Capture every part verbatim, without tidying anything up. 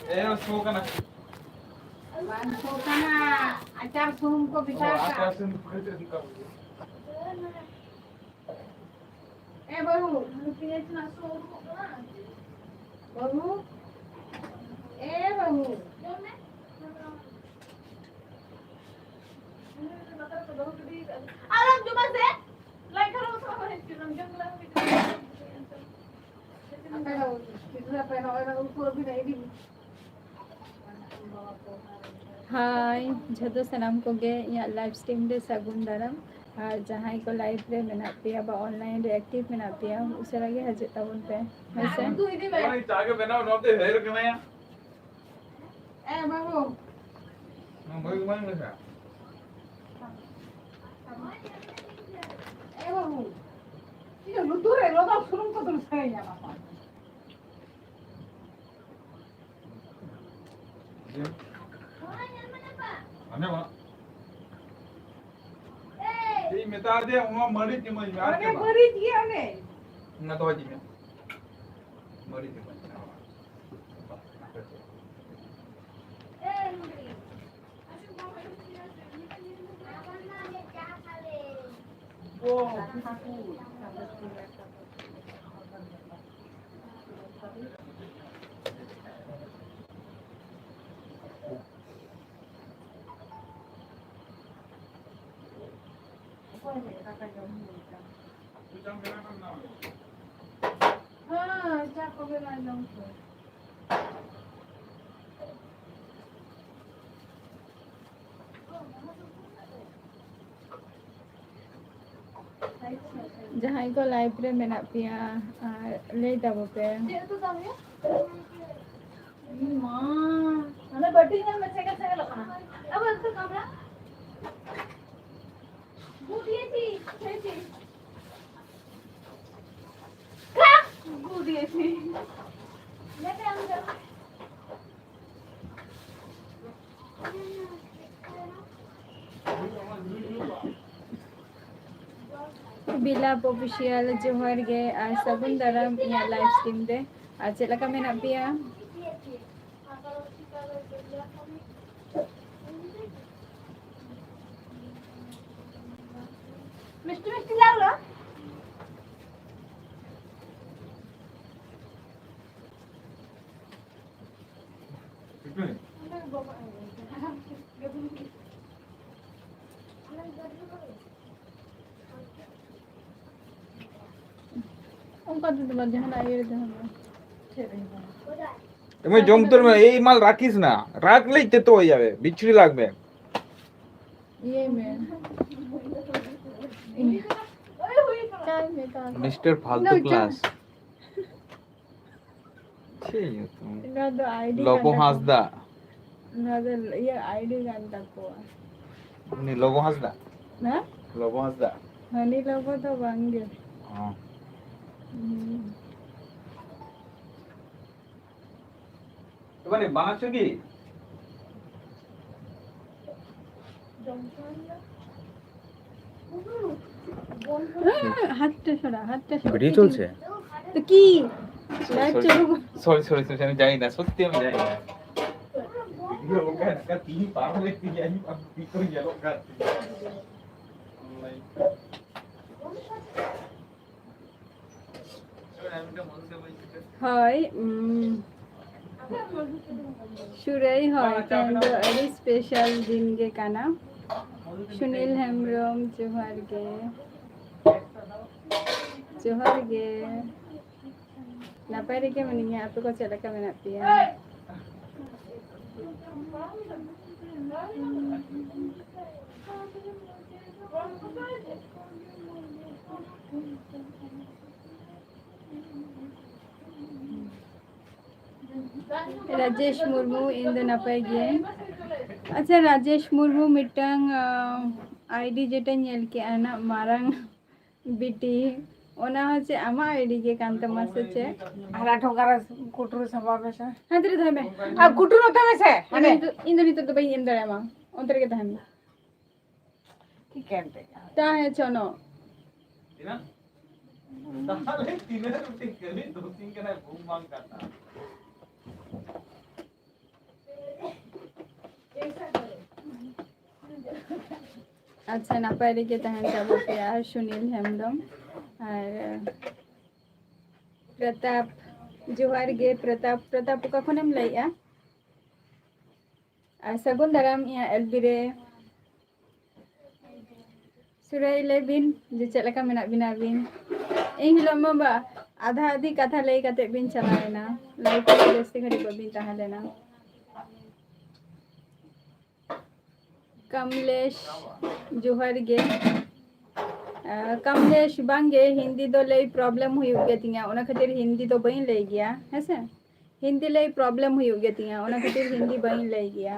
ᱮ, ᱥᱚ ᱠᱟᱱᱟ᱾ ᱵᱟᱝ ᱥᱚ ᱠᱟᱱᱟ, ᱟᱪᱟᱨ ᱥᱩᱱᱩᱢ ᱠᱚ ᱢᱮᱥᱟ ᱟᱠᱟᱫ᱾ ᱟᱪᱟᱨ ᱥᱩᱱᱩᱢ ᱠᱚ ᱢᱮᱥᱟ ᱟᱠᱟᱫ᱾ ᱮ ᱵᱟᱹᱦᱩ, ᱯᱮᱸᱭᱟᱡᱽ ᱨᱮᱱᱟᱜ ᱥᱚ ᱩᱰᱩᱠᱚᱜ ᱠᱟᱱᱟ᱾ ᱵᱟᱹᱦᱩ, ᱮ ᱵᱟᱹᱦᱩ᱾ ᱟᱞᱚᱢ ᱡᱚᱢᱟ ᱥᱮ᱾ ᱞᱟᱡ ᱠᱷᱟᱨᱟᱯ ᱠᱟᱱᱟ, ᱵᱟᱝ ᱦᱤᱡᱩᱜ ᱠᱟᱱᱟ, ᱡᱚᱢ ᱜᱮ ᱵᱟᱝ ᱦᱩᱭ ᱠᱟᱱᱟ᱾ ᱟᱯᱮ ᱫᱚ ᱜᱤᱫᱽᱨᱟᱹ ᱯᱮ ᱱᱚᱜᱼᱚᱭ ᱱᱚᱜᱼᱚᱭ ᱩᱱᱠᱩ ᱟᱹᱵᱤᱱ ᱤᱫᱤ ᱦᱟᱭ, ᱡᱷᱚᱛᱚ ᱥᱟᱱᱟᱢ ᱠᱚᱜᱮ ᱤᱧᱟᱹᱜ live stream ᱨᱮ ᱥᱟᱹᱜᱩᱱ ᱫᱟᱨᱟᱢ᱾ ᱟᱨ ᱡᱟᱦᱟᱸᱭ ᱠᱚ live ᱨᱮ ᱢᱮᱱᱟᱜ ᱯᱮᱭᱟ ᱵᱟ online ᱨᱮ active ᱢᱮᱱᱟᱜ ᱯᱮᱭᱟ, ᱩᱥᱟᱹᱨᱟ ᱜᱮ ᱦᱤᱡᱩᱜ ᱛᱟᱵᱚᱱ ᱯᱮ, ᱦᱳᱭ ᱥᱮ? ᱩᱛᱩ ᱤᱫᱤ ᱢᱮ᱾ ᱱᱚᱜᱼᱚᱭ ᱪᱟ ᱜᱮ ᱵᱮᱱᱟᱣ, ᱱᱚᱛᱮ ᱦᱮᱡ ᱠᱟᱱᱟᱭᱟ᱾ ᱮ ᱵᱟᱹᱵᱩ᱾ ᱱᱚᱣᱟ ᱵᱷᱟᱹᱜᱤ ᱵᱟᱝ ᱞᱮᱠᱟ᱾ ᱮ ᱵᱟᱹᱵᱩ᱾ ᱤᱧ ᱫᱚ ᱞᱩᱛᱩᱨ ᱨᱮ ᱞᱚᱞᱚ ᱥᱩᱱᱩᱢ ᱠᱚ ᱫᱩᱞ ᱥᱟᱱᱟᱧᱟ ᱵᱟᱵᱟ᱾ ᱟᱸᱡᱚᱢ? ᱤᱧ ᱢᱮᱛᱟ ᱫᱮᱭᱟ, ᱚᱱᱟ ᱢᱟᱹᱨᱤᱪ ᱮᱢᱟᱹᱧ ᱢᱮ, ᱟᱨ ᱚᱱᱮ ᱪᱮᱫ ᱵᱟᱝ? ᱢᱟᱹᱨᱤᱪ ᱜᱮ ᱚᱱᱮ᱾ ᱚᱱᱟ ᱫᱚᱦᱚᱭ ᱛᱤᱧ ᱢᱮ᱾ ᱢᱟᱹᱨᱤᱪ ᱮᱢᱟᱹᱧ ᱢᱮ᱾ ᱦᱮᱸ, ᱪᱟ ᱠᱚᱜᱮ ᱞᱟᱝ ᱡᱚᱢ ᱠᱚᱣᱟ᱾ ᱡᱟᱦᱟᱸᱭ ᱠᱚ live ᱨᱮ ᱢᱮᱱᱟᱜ ᱯᱮᱭᱟ, ᱟᱨ ᱞᱟᱹᱭ ᱛᱟᱵᱚ ᱯᱮ᱾ ᱪᱮᱫ ᱩᱛᱩ ᱛᱟᱢ ᱭᱟ? ᱢᱟ, ᱦᱟᱱᱮ ᱵᱟᱹᱴᱤ ᱧᱮᱞ ᱢᱮ, ᱥᱮᱸᱜᱮᱞ ᱥᱮᱸᱜᱮᱞᱚᱜ ᱠᱟᱱᱟ᱾ ᱟᱵᱚ ᱩᱛᱩ ᱛᱟᱢ ᱭᱟ? ᱜᱩᱰᱤᱭᱟᱹ ᱪᱤ, ᱪᱤ, ᱪᱤ᱾ ᱠᱟ, ᱜᱩᱰᱤᱭᱟᱹ ᱪᱤ᱾ ᱞᱮ ᱯᱮ ᱟᱢ ᱫᱚ᱾ ᱵᱤᱞᱟᱯ Official ᱡᱚᱦᱟᱨ ᱜᱮ ᱟᱨ ᱥᱟᱹᱜᱩᱱ ᱫᱟᱨᱟᱢ ᱤᱧᱟᱹᱜ live stream ᱨᱮ᱾ ᱟᱨ ᱪᱮᱫ ᱞᱮᱠᱟ ᱢᱮᱱᱟᱜ ᱯᱮᱭᱟ? ᱢᱤᱥᱴᱤ ᱢᱤᱥᱴᱤ ᱞᱟᱜᱟᱣ᱾ ᱚᱱᱠᱟ ᱛᱮᱫᱚ ᱵᱟᱝ, ᱡᱟᱦᱟᱱᱟᱜ ᱤᱭᱟᱹ ᱨᱮᱫᱚ ᱦᱚᱸ ᱵᱟᱝ᱾ ᱮᱢᱟᱭ ᱡᱚᱢ ᱩᱛᱟᱹᱨ ᱢᱮ, ᱮᱭ ᱢᱟᱞ ᱨᱟᱠᱤᱥ ᱱᱟ, ᱨᱟᱜᱽ ᱞᱮ ᱛᱮ ᱛᱚ ᱭᱟᱵᱮ, ᱵᱤᱪᱷᱲᱤ ᱞᱟᱜᱽ ᱢᱮ᱾ ᱤᱭᱟᱹᱭ ᱢᱮ᱾ ᱠᱟᱭ ᱢᱮ, ᱠᱟᱭ ᱢᱮ᱾ ᱢᱤᱥᱴᱟᱨ ᱯᱷᱟᱞᱛᱩ ᱱᱩᱭ ᱪᱚ᱾ ᱠᱞᱟᱥ᱾ ᱪᱮᱫ ᱧᱩᱛᱩᱢ? ᱱᱚᱣᱟ ᱫᱚ ᱟᱭᱰᱤ ᱞᱚᱵᱚ ᱠᱟᱱ ᱛᱟᱠᱚᱣᱟ᱾ ᱦᱟᱸᱥᱫᱟ᱾ ᱱᱚᱣᱟ ᱫᱚ ᱤᱭᱟᱹ ᱟᱭᱰᱤ ᱠᱟᱱ ᱛᱟᱠᱚᱣᱟ᱾ ᱩᱱᱤ ᱞᱚᱵᱚ ᱦᱟᱸᱥᱫᱟ? ᱦᱮᱸ? ᱞᱚᱵᱚ ᱦᱟᱸᱥᱫᱟ? ᱦᱟᱹᱱᱤ ᱞᱚᱵᱚ ᱫᱚ ᱵᱟᱝ ᱜᱮ᱾ ᱚ᱾ ᱦᱩᱸ᱾ এবারে বানাচ্ছ কি? হাতটা সরা, হাতটা সরা। ভিডিও চলছে? তো কি? লাইভ চলুক। সরি, সরি, সরি, আমি জানি না, সত্যি আমি জানি না। ভিডিও ওখানে একটা তিন পার হলে কি জানি, আমি কি করে গেল কার। ᱦᱳᱭ, ᱩᱢ, ᱥᱩᱨᱟᱹᱭ, ᱦᱳᱭ, ᱛᱮᱦᱮᱧ ᱫᱚ ᱟᱹᱰᱤ ᱥᱯᱮᱥᱟᱞ ᱫᱤᱱ ᱜᱮ ᱠᱟᱱᱟ᱾ ᱥᱩᱱᱤᱞ ᱦᱮᱢᱵᱨᱚᱢ, ᱡᱚᱦᱟᱨ ᱜᱮ᱾ ᱡᱚᱦᱟᱨ ᱜᱮ᱾ ᱱᱟᱯᱟᱭ ᱨᱮᱜᱮ ᱢᱤᱱᱟᱹᱧᱟ, ᱟᱯᱮ ᱠᱚ ᱪᱮᱫ ᱞᱮᱠᱟ ᱢᱮᱱᱟᱜ ᱯᱮᱭᱟ? ᱨᱟᱡᱮᱥ ᱢᱩᱨᱢᱩ, ᱤᱧ ᱫᱚ ᱱᱟᱯᱟᱭ ᱜᱤᱭᱟᱹᱧ᱾ ᱟᱪᱪᱷᱟ, ᱨᱟᱡᱮᱥ ᱢᱩᱨᱢᱩ, ᱢᱤᱫᱴᱟᱝ, ᱟᱸ, ᱟᱭᱰᱤ ᱡᱮᱴᱟᱧ ᱧᱮᱞ ᱠᱮᱜᱼᱟ ᱱᱟᱜ, ᱢᱟᱨᱟᱝ ᱵᱤᱴᱤ, ᱚᱱᱟ ᱦᱚᱸ ᱪᱮᱫ ᱟᱢᱟᱜ ᱟᱭᱰᱤ ᱜᱮ ᱠᱟᱱ ᱛᱟᱢᱟ ᱥᱮ ᱪᱮᱫ? ᱟᱨ ᱟᱴᱷᱚ ᱜᱟᱨᱟ ᱠᱩᱴᱨᱩ ᱥᱟᱵᱟ ᱢᱮᱥᱮ᱾ ᱦᱟᱱᱛᱮ ᱨᱮ ᱫᱚᱦᱚᱭ ᱢᱮ᱾ ᱟᱨ ᱠᱩᱴᱨᱩ ᱱᱚᱛᱮ ᱢᱮᱥᱮ, ᱤᱧ ᱫᱚ ᱦᱟᱱᱮ᱾ ᱱᱤᱛᱚᱜ, ᱤᱧ ᱫᱚ ᱱᱤᱛᱚᱜ ᱫᱚ ᱵᱟᱹᱧ ᱮᱢ ᱫᱟᱲᱮᱭᱟᱢᱟ, ᱚᱱᱛᱮ ᱨᱮᱜᱮ ᱛᱟᱦᱮᱱ ᱢᱮ᱾ ᱴᱷᱤᱠᱟᱹᱱ ᱨᱮ᱾ ᱛᱟᱦᱮᱸ ᱪᱚᱱᱚ᱾ ᱛᱤᱱᱟᱹᱜ? ᱛᱟᱦᱞᱮ ᱛᱤᱱᱟᱹᱜ ᱨᱩᱴᱤ ᱠᱷᱟᱹᱞᱤ ᱫᱩᱥᱤᱧ ᱠᱟᱱᱟᱭ, ᱵᱩᱢ ᱵᱟᱝ ᱠᱟᱴᱟ᱾ ᱟᱪᱪᱷᱟ, ᱱᱟᱯᱟᱭ ᱨᱮᱜᱮ ᱛᱟᱦᱮᱱ ᱛᱟᱵᱚ ᱯᱮ᱾ ᱟᱨ ᱥᱩᱱᱤᱞ ᱦᱮᱢᱵᱨᱚᱢ, ᱟᱨ ᱯᱨᱚᱛᱟᱯ, ᱡᱚᱦᱟᱨ ᱜᱮ ᱯᱨᱚᱛᱟᱯ᱾ ᱯᱨᱚᱛᱟᱯ, ᱚᱠᱟ ᱠᱷᱚᱱᱮᱢ ᱞᱟᱹᱭᱮᱜᱼᱟ? ᱟᱨ ᱥᱟᱹᱜᱩᱱ ᱫᱟᱨᱟᱢ ᱤᱧᱟᱹᱜ ᱮᱞ ᱵᱤ ᱨᱮ᱾ ᱥᱩᱨᱟᱹᱭ, ᱞᱟᱹᱭ ᱵᱤᱱ ᱡᱮ ᱪᱮᱫ ᱞᱮᱠᱟ ᱢᱮᱱᱟᱜ ᱵᱤᱱᱟ ᱟᱹᱵᱤᱱ? ᱮᱱ ᱦᱤᱞᱳᱜ ᱢᱟ ᱵᱟ-, ᱟᱫᱷᱟ ᱟᱫᱷᱤ ᱠᱟᱛᱷᱟ ᱞᱟᱹᱭ ᱠᱟᱛᱮ ᱵᱤᱱ ᱪᱟᱞᱟᱣ ᱮᱱᱟ, ᱞᱟᱭᱤᱵᱷ ᱨᱮ ᱡᱟᱹᱥᱛᱤ ᱜᱷᱟᱹᱲᱤᱡ ᱵᱟᱹᱵᱤᱱ ᱛᱟᱦᱮᱸ ᱞᱮᱱᱟ᱾ ᱠᱟᱢᱞᱮᱥ, ᱡᱚᱦᱟᱨ ᱜᱮ᱾ ᱟᱸ, ᱠᱟᱢᱞᱮᱥ, ᱵᱟᱝ ᱜᱮ, ᱦᱤᱱᱫᱤ ᱫᱚ ᱞᱟᱹᱭ ᱯᱨᱚᱵᱞᱮᱢ ᱦᱩᱭᱩᱜ ᱜᱮ ᱛᱤᱧᱟ, ᱚᱱᱟ ᱠᱷᱟᱹᱛᱤᱨ ᱦᱤᱱᱫᱤ ᱫᱚ ᱵᱟᱹᱧ ᱞᱟᱹᱭ ᱜᱮᱭᱟ, ᱦᱮᱸ ᱥᱮ? ᱦᱤᱱᱫᱤ ᱞᱟᱹᱭ ᱯᱨᱚᱵᱞᱮᱢ ᱦᱩᱭᱩᱜ ᱜᱮ ᱛᱤᱧᱟ, ᱚᱱᱟ ᱠᱷᱟᱹᱛᱤᱨ ᱦᱤᱱᱫᱤ ᱵᱟᱹᱧ ᱞᱟᱹᱭ ᱜᱮᱭᱟ᱾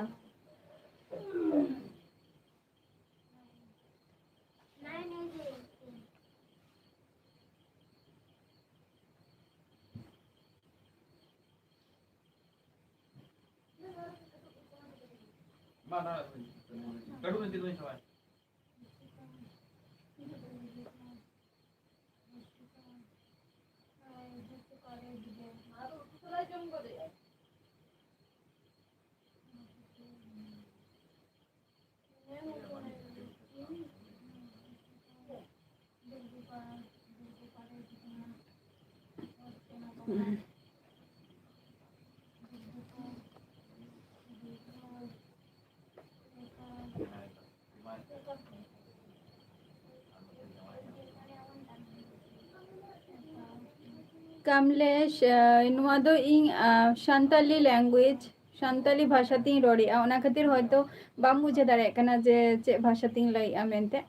ᱠᱟᱢᱞᱮᱥ, ᱟᱸ, ᱱᱚᱣᱟ ᱫᱚ ᱤᱧ, ᱟᱸ, ᱥᱟᱱᱛᱟᱞᱤ language, ᱥᱟᱱᱛᱟᱞᱤ ᱵᱷᱟᱥᱟ ᱛᱤᱧ ᱨᱚᱲᱮᱫᱼᱟ, ᱚᱱᱟ ᱠᱷᱟᱹᱛᱤᱨ ᱦᱚᱭᱛᱳ ᱵᱟᱢ ᱵᱩᱡᱷᱟᱹᱣ ᱫᱟᱲᱮᱭᱟᱜ ᱠᱟᱱᱟ ᱡᱮ ᱪᱮᱫ ᱵᱷᱟᱥᱟ ᱛᱤᱧ ᱞᱟᱹᱭᱮᱫᱼᱟ ᱢᱮᱱᱛᱮ᱾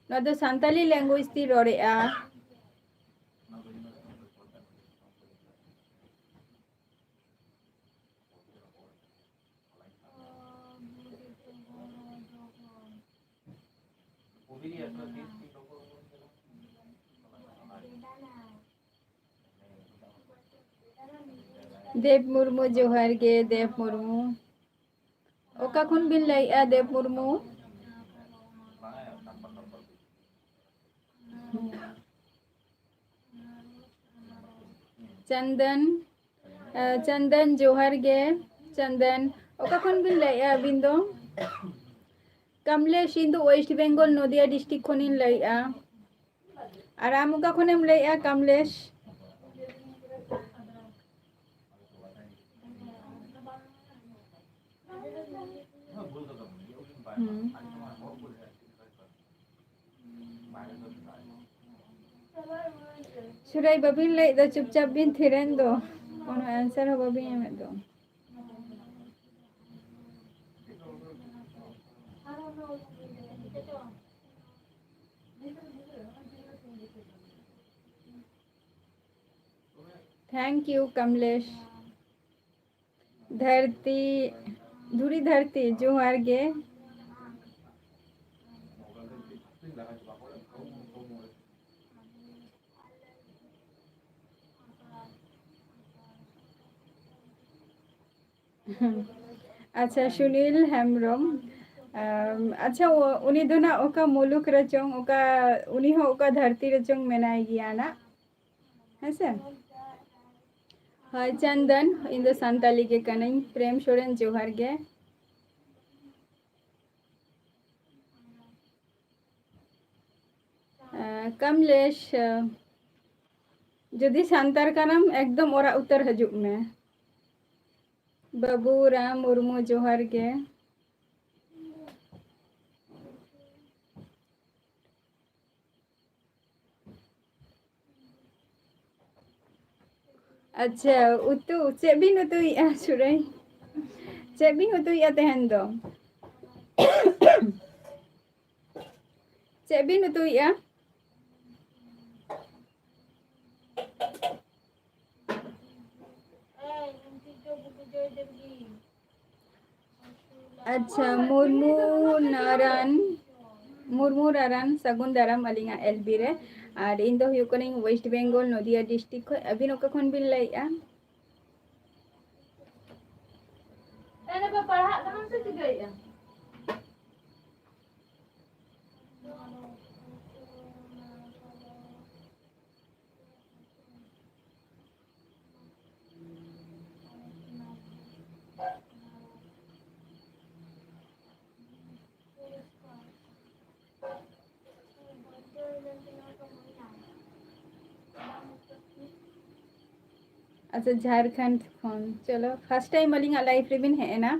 ᱱᱚᱣᱟ ᱫᱚ ᱥᱟᱱᱛᱟᱞᱤ language ᱛᱤᱧ ᱨᱚᱲᱮᱫᱼᱟ᱾ ᱫᱮᱵ ᱢᱩᱨᱢᱩ, ᱡᱚᱦᱟᱨ ᱜᱮ ᱫᱮᱵ ᱢᱩᱨᱢᱩ᱾ ᱚᱠᱟ ᱠᱷᱚᱱ ᱵᱤᱱ ᱞᱟᱹᱭᱮᱫᱼᱟ ᱫᱮᱵ ᱢᱩᱨᱢᱩ? ᱪᱚᱱᱫᱚᱱ, ᱟᱸ, ᱪᱚᱱᱫᱚᱱ, ᱡᱚᱦᱟᱨ ᱜᱮ᱾ ᱪᱚᱱᱫᱚᱱ, ᱚᱠᱟ ᱠᱷᱚᱱ ᱵᱤᱱ ᱞᱟᱹᱭᱮᱫᱼᱟ ᱟᱹᱵᱤᱱ ᱫᱚ? ᱠᱟᱢᱞᱮᱥ, ᱤᱧ ᱫᱚ West Bengal, ᱱᱚᱫᱤᱭᱟ district ᱠᱷᱚᱱᱤᱧ ᱞᱟᱹᱭᱮᱜᱼᱟ᱾ ᱟᱨ ᱟᱢ ᱚᱠᱟ ᱠᱷᱚᱱᱮᱢ ᱞᱟᱹᱭᱮᱜᱼᱟ, ᱠᱟᱢᱞᱮᱥ? ᱦᱩᱸ᱾ ᱥᱩᱨᱟᱹᱭ, ᱵᱟᱹᱵᱤᱱ ᱞᱟᱹᱭᱮᱫ ᱫᱚ, ᱪᱩᱯᱪᱟᱯ ᱵᱤᱱ ᱛᱷᱤᱨᱮᱱ ᱫᱚ, ᱠᱳᱱᱳ answer ᱦᱚᱸ ᱵᱟᱹᱵᱤᱱ ᱮᱢᱮᱫ ᱫᱚ᱾ Thank you, ᱠᱟᱢᱞᱮᱥ᱾ ᱫᱷᱟᱹᱨᱛᱤ, ᱫᱷᱩᱲᱤ ᱫᱷᱟᱹᱨᱛᱤ, ᱡᱚᱦᱟᱨ ᱜᱮ᱾ ᱟᱪᱪᱷᱟ, ᱥᱩᱱᱤᱞ ᱦᱮᱢᱵᱨᱚᱢ᱾ ᱟᱢ, ᱟᱪᱪᱷᱟ, ᱩ-, ᱩᱱᱤ ᱫᱚ ᱱᱟᱜ ᱚᱠᱟ ᱢᱩᱞᱩᱠ ᱨᱮᱪᱚᱝ, ᱚᱠᱟ, ᱩᱱᱤ ᱦᱚᱸ ᱚᱠᱟ ᱫᱷᱟᱹᱨᱛᱤ ᱨᱮᱪᱚᱝ ᱢᱮᱱᱟᱭ ᱜᱮᱭᱟ ᱱᱟᱜ᱾ ᱦᱮᱸ ᱥᱮ? ᱦᱳᱭ, ᱪᱚᱱᱫᱚᱱ, ᱤᱧ ᱫᱚ ᱥᱟᱱᱛᱟᱞᱤ ᱜᱮ ᱠᱟᱹᱱᱟᱹᱧ᱾ ᱯᱨᱮᱢ ᱥᱚᱨᱮᱱ, ᱡᱚᱦᱟᱨ ᱜᱮ᱾ ᱟᱸ, ᱠᱟᱢᱞᱮᱥ, ᱟᱸ, ᱡᱩᱫᱤ ᱥᱟᱱᱛᱟᱲ ᱠᱟᱱᱟᱢ, ᱮᱠᱫᱚᱢ ᱚᱲᱟᱜ ᱩᱛᱟᱹᱨ ᱦᱤᱡᱩᱜ ᱢᱮ᱾ ᱵᱟᱹᱵᱩ ᱨᱟᱢ ᱢᱩᱨᱢᱩ, ᱡᱚᱦᱟᱨ ᱜᱮ᱾ ᱟᱪᱪᱷᱟ, ᱩᱛᱩ, ᱪᱮᱫ ᱵᱤᱱ ᱩᱛᱩᱭᱮᱫᱼᱟ, ᱥᱩᱨᱟᱹᱭ? ᱪᱮᱫ ᱵᱤᱱ ᱩᱛᱩᱭᱮᱫᱼᱟ ᱛᱮᱦᱮᱧ ᱫᱚ? ᱪᱮᱫ ᱵᱤᱱ ᱩᱛᱩᱭᱮᱫᱼᱟ? ᱟᱪᱪᱷᱟ, ᱢᱩᱨᱢᱩ ᱱᱟᱨᱟᱱ, ᱢᱩᱨᱢᱩ ᱱᱟᱨᱟᱱ, ᱥᱟᱹᱜᱩᱱ ᱫᱟᱨᱟᱢ ᱟᱹᱞᱤᱧᱟᱜ L B ᱨᱮ᱾ ᱟᱨ ᱤᱧ ᱫᱚ ᱦᱩᱭᱩᱜ ᱠᱟᱹᱱᱟᱹᱧ West Bengal, ᱱᱚᱫᱤᱭᱟ district ᱠᱷᱚᱱ᱾ ᱟᱹᱵᱤᱱ ᱚᱠᱟ ᱠᱷᱚᱱ ᱵᱤᱱ ᱞᱟᱹᱭᱮᱫᱼᱟ? ᱮᱱᱮ ᱯᱮ ᱯᱟᱲᱦᱟᱜ ᱠᱟᱱᱟ ᱥᱮ ᱪᱤᱠᱟᱹᱭᱮᱫᱼᱟ? ᱟᱪᱪᱷᱟ, ᱡᱷᱟᱲᱠᱷᱚᱸᱰ ᱠᱷᱚᱱ᱾ ᱪᱚᱞᱚ, first time ᱟᱹᱞᱤᱧᱟᱜ live ᱨᱮᱵᱤᱱ ᱦᱮᱡ ᱮᱱᱟ᱾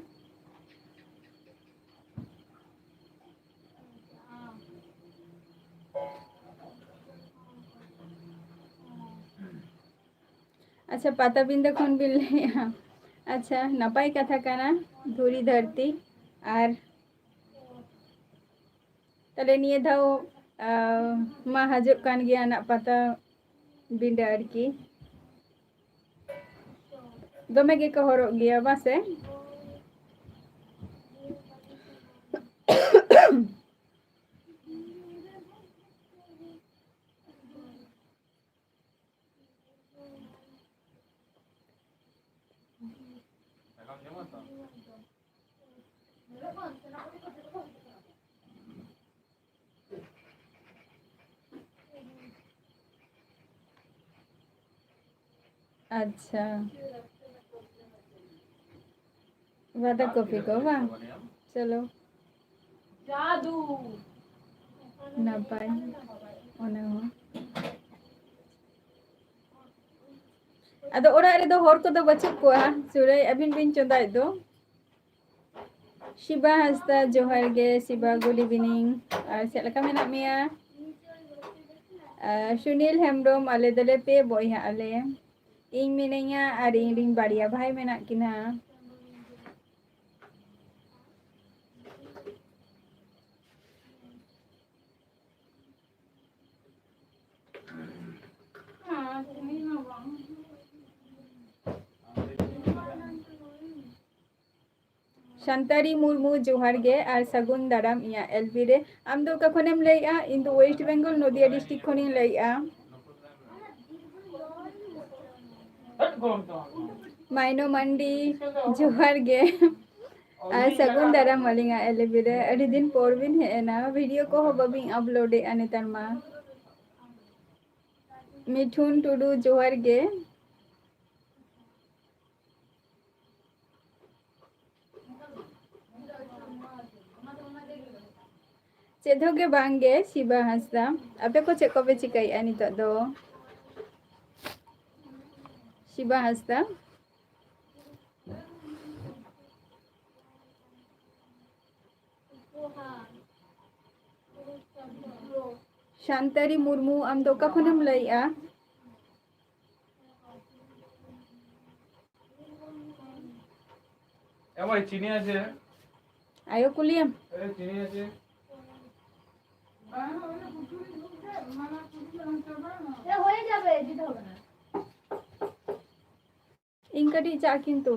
ᱟᱪᱪᱷᱟ, ᱯᱟᱴᱟᱵᱤᱸᱫᱟᱹ ᱠᱷᱚᱱ ᱵᱤᱱ ᱞᱟᱹᱭᱮᱜᱼᱟ᱾ ᱟᱪᱪᱷᱟ, ᱱᱟᱯᱟᱭ ᱠᱟᱛᱷᱟ ᱠᱟᱱᱟ, ᱫᱷᱩᱲᱤ ᱫᱷᱟᱹᱨᱛᱤ᱾ ᱟᱨ ᱛᱟᱦᱞᱮ ᱱᱤᱭᱟᱹ ᱫᱷᱟᱣ, ᱟᱸ, ᱢᱟ ᱦᱤᱡᱩᱜ ᱠᱟᱱ ᱜᱮᱭᱟ ᱱᱟᱜ ᱯᱟᱴᱟᱵᱤᱸᱫᱟᱹ ᱟᱨᱠᱤ᱾ ᱫᱚᱢᱮ ᱜᱮᱠᱚ ᱦᱚᱲᱚᱜ ᱜᱮᱭᱟ, ᱵᱟᱥᱮ? ᱟᱪᱪᱷᱟ, ᱵᱟᱫᱟ ᱠᱚᱯᱷᱤ ᱠᱚ ᱵᱟᱝ? ᱪᱚᱞᱚ, ᱱᱟᱯᱟᱭ ᱚᱱᱟ ᱦᱚᱸ᱾ ᱟᱫᱚ ᱚᱲᱟᱜ ᱨᱮᱫᱚ ᱦᱚᱲ ᱠᱚᱫᱚ ᱵᱟᱹᱪᱩᱜ ᱠᱚᱣᱟ, ᱥᱩᱨᱟᱹᱭ ᱟᱹᱵᱤᱱ ᱵᱤᱱ ᱪᱚᱸᱫᱟᱭᱮᱫ ᱫᱚ᱾ ᱥᱤᱵᱟ ᱦᱟᱸᱥᱫᱟ, ᱡᱚᱦᱟᱨ ᱜᱮ ᱥᱤᱵᱟ, good evening᱾ ᱟᱨ ᱪᱮᱫ ᱞᱮᱠᱟ ᱢᱮᱱᱟᱜ ᱢᱮᱭᱟ? ᱟᱨ ᱥᱩᱱᱤᱞ ᱦᱮᱢᱵᱨᱚᱢ, ᱟᱞᱮ ᱫᱚᱞᱮ ᱯᱮ ᱵᱚᱭᱦᱟᱜ ᱟᱞᱮ᱾ ᱤᱧ ᱢᱤᱱᱟᱹᱧᱟ ᱟᱨ ᱤᱧ ᱨᱤᱱ ᱵᱟᱨᱭᱟ ᱵᱷᱟᱭ ᱢᱮᱱᱟᱜ ᱠᱤᱱᱟ᱾ ᱥᱟᱱᱛᱟᱲᱤ ᱢᱩᱨᱢᱩ, ᱡᱚᱦᱟᱨ ᱜᱮ ᱟᱨ ᱥᱟᱹᱜᱩᱱ ᱫᱟᱨᱟᱢ ᱤᱧᱟᱹᱜ ᱮᱞ ᱵᱤ ᱨᱮ᱾ ᱟᱢ ᱫᱚ ᱚᱠᱟ ᱠᱷᱚᱱᱮᱢ ᱞᱟᱹᱭᱮᱜᱼᱟ? ᱤᱧ ᱫᱚ West Bengal, ᱱᱚᱫᱤᱭᱟ district ᱠᱷᱚᱱᱤᱧ ᱞᱟᱹᱭᱮᱜᱼᱟ᱾ ᱢᱟᱭᱱᱚ ᱢᱟᱱᱰᱤ, ᱡᱚᱦᱟᱨ ᱜᱮ ᱟᱨ ᱥᱟᱹᱜᱩᱱ ᱫᱟᱨᱟᱢ ᱟᱹᱞᱤᱧᱟᱜ ᱮᱞ ᱵᱤ ᱨᱮ᱾ ᱟᱹᱰᱤ ᱫᱤᱱ ᱯᱚᱨ ᱵᱤᱱ ᱦᱮᱡ ᱮᱱᱟ, video ᱠᱚᱦᱚᱸ ᱵᱟᱹᱵᱤᱱ upload ᱮᱫᱼᱟ ᱱᱮᱛᱟᱨ ᱢᱟ᱾ ᱢᱤᱴᱷᱩᱱ ᱴᱩᱰᱩ, ᱡᱚᱦᱟᱨ ᱜᱮ᱾ ᱪᱮᱫ ᱦᱚᱸ ᱜᱮ ᱵᱟᱝ ᱜᱮ, ᱥᱤᱵᱟ ᱦᱟᱸᱥᱫᱟ᱾ ᱟᱯᱮ ᱠᱚ ᱪᱮᱫ ᱠᱚᱯᱮ ᱪᱤᱠᱟᱹᱭᱮᱫᱼᱟ ᱱᱤᱛᱚᱜ ᱫᱚ? ᱥᱤᱵᱟ ᱦᱟᱸᱥᱫᱟ᱾ ᱥᱟᱱᱛᱟᱲᱤ ᱢᱩᱨᱢᱩ, ᱟᱢ ᱫᱚ ᱚᱠᱟ ᱠᱷᱚᱱᱮᱢ ᱞᱟᱹᱭᱮᱜᱼᱟ? এ ভাই, চিনি আছে? ᱟᱭᱳ ᱠᱩᱞᱤᱭᱮᱢ᱾ এ, চিনি আছে? এ, হয়ে যাবে, দিতে হবে না। ᱤᱧ ᱠᱟᱹᱴᱤᱡ ᱪᱟ ᱠᱤᱱᱛᱩ᱾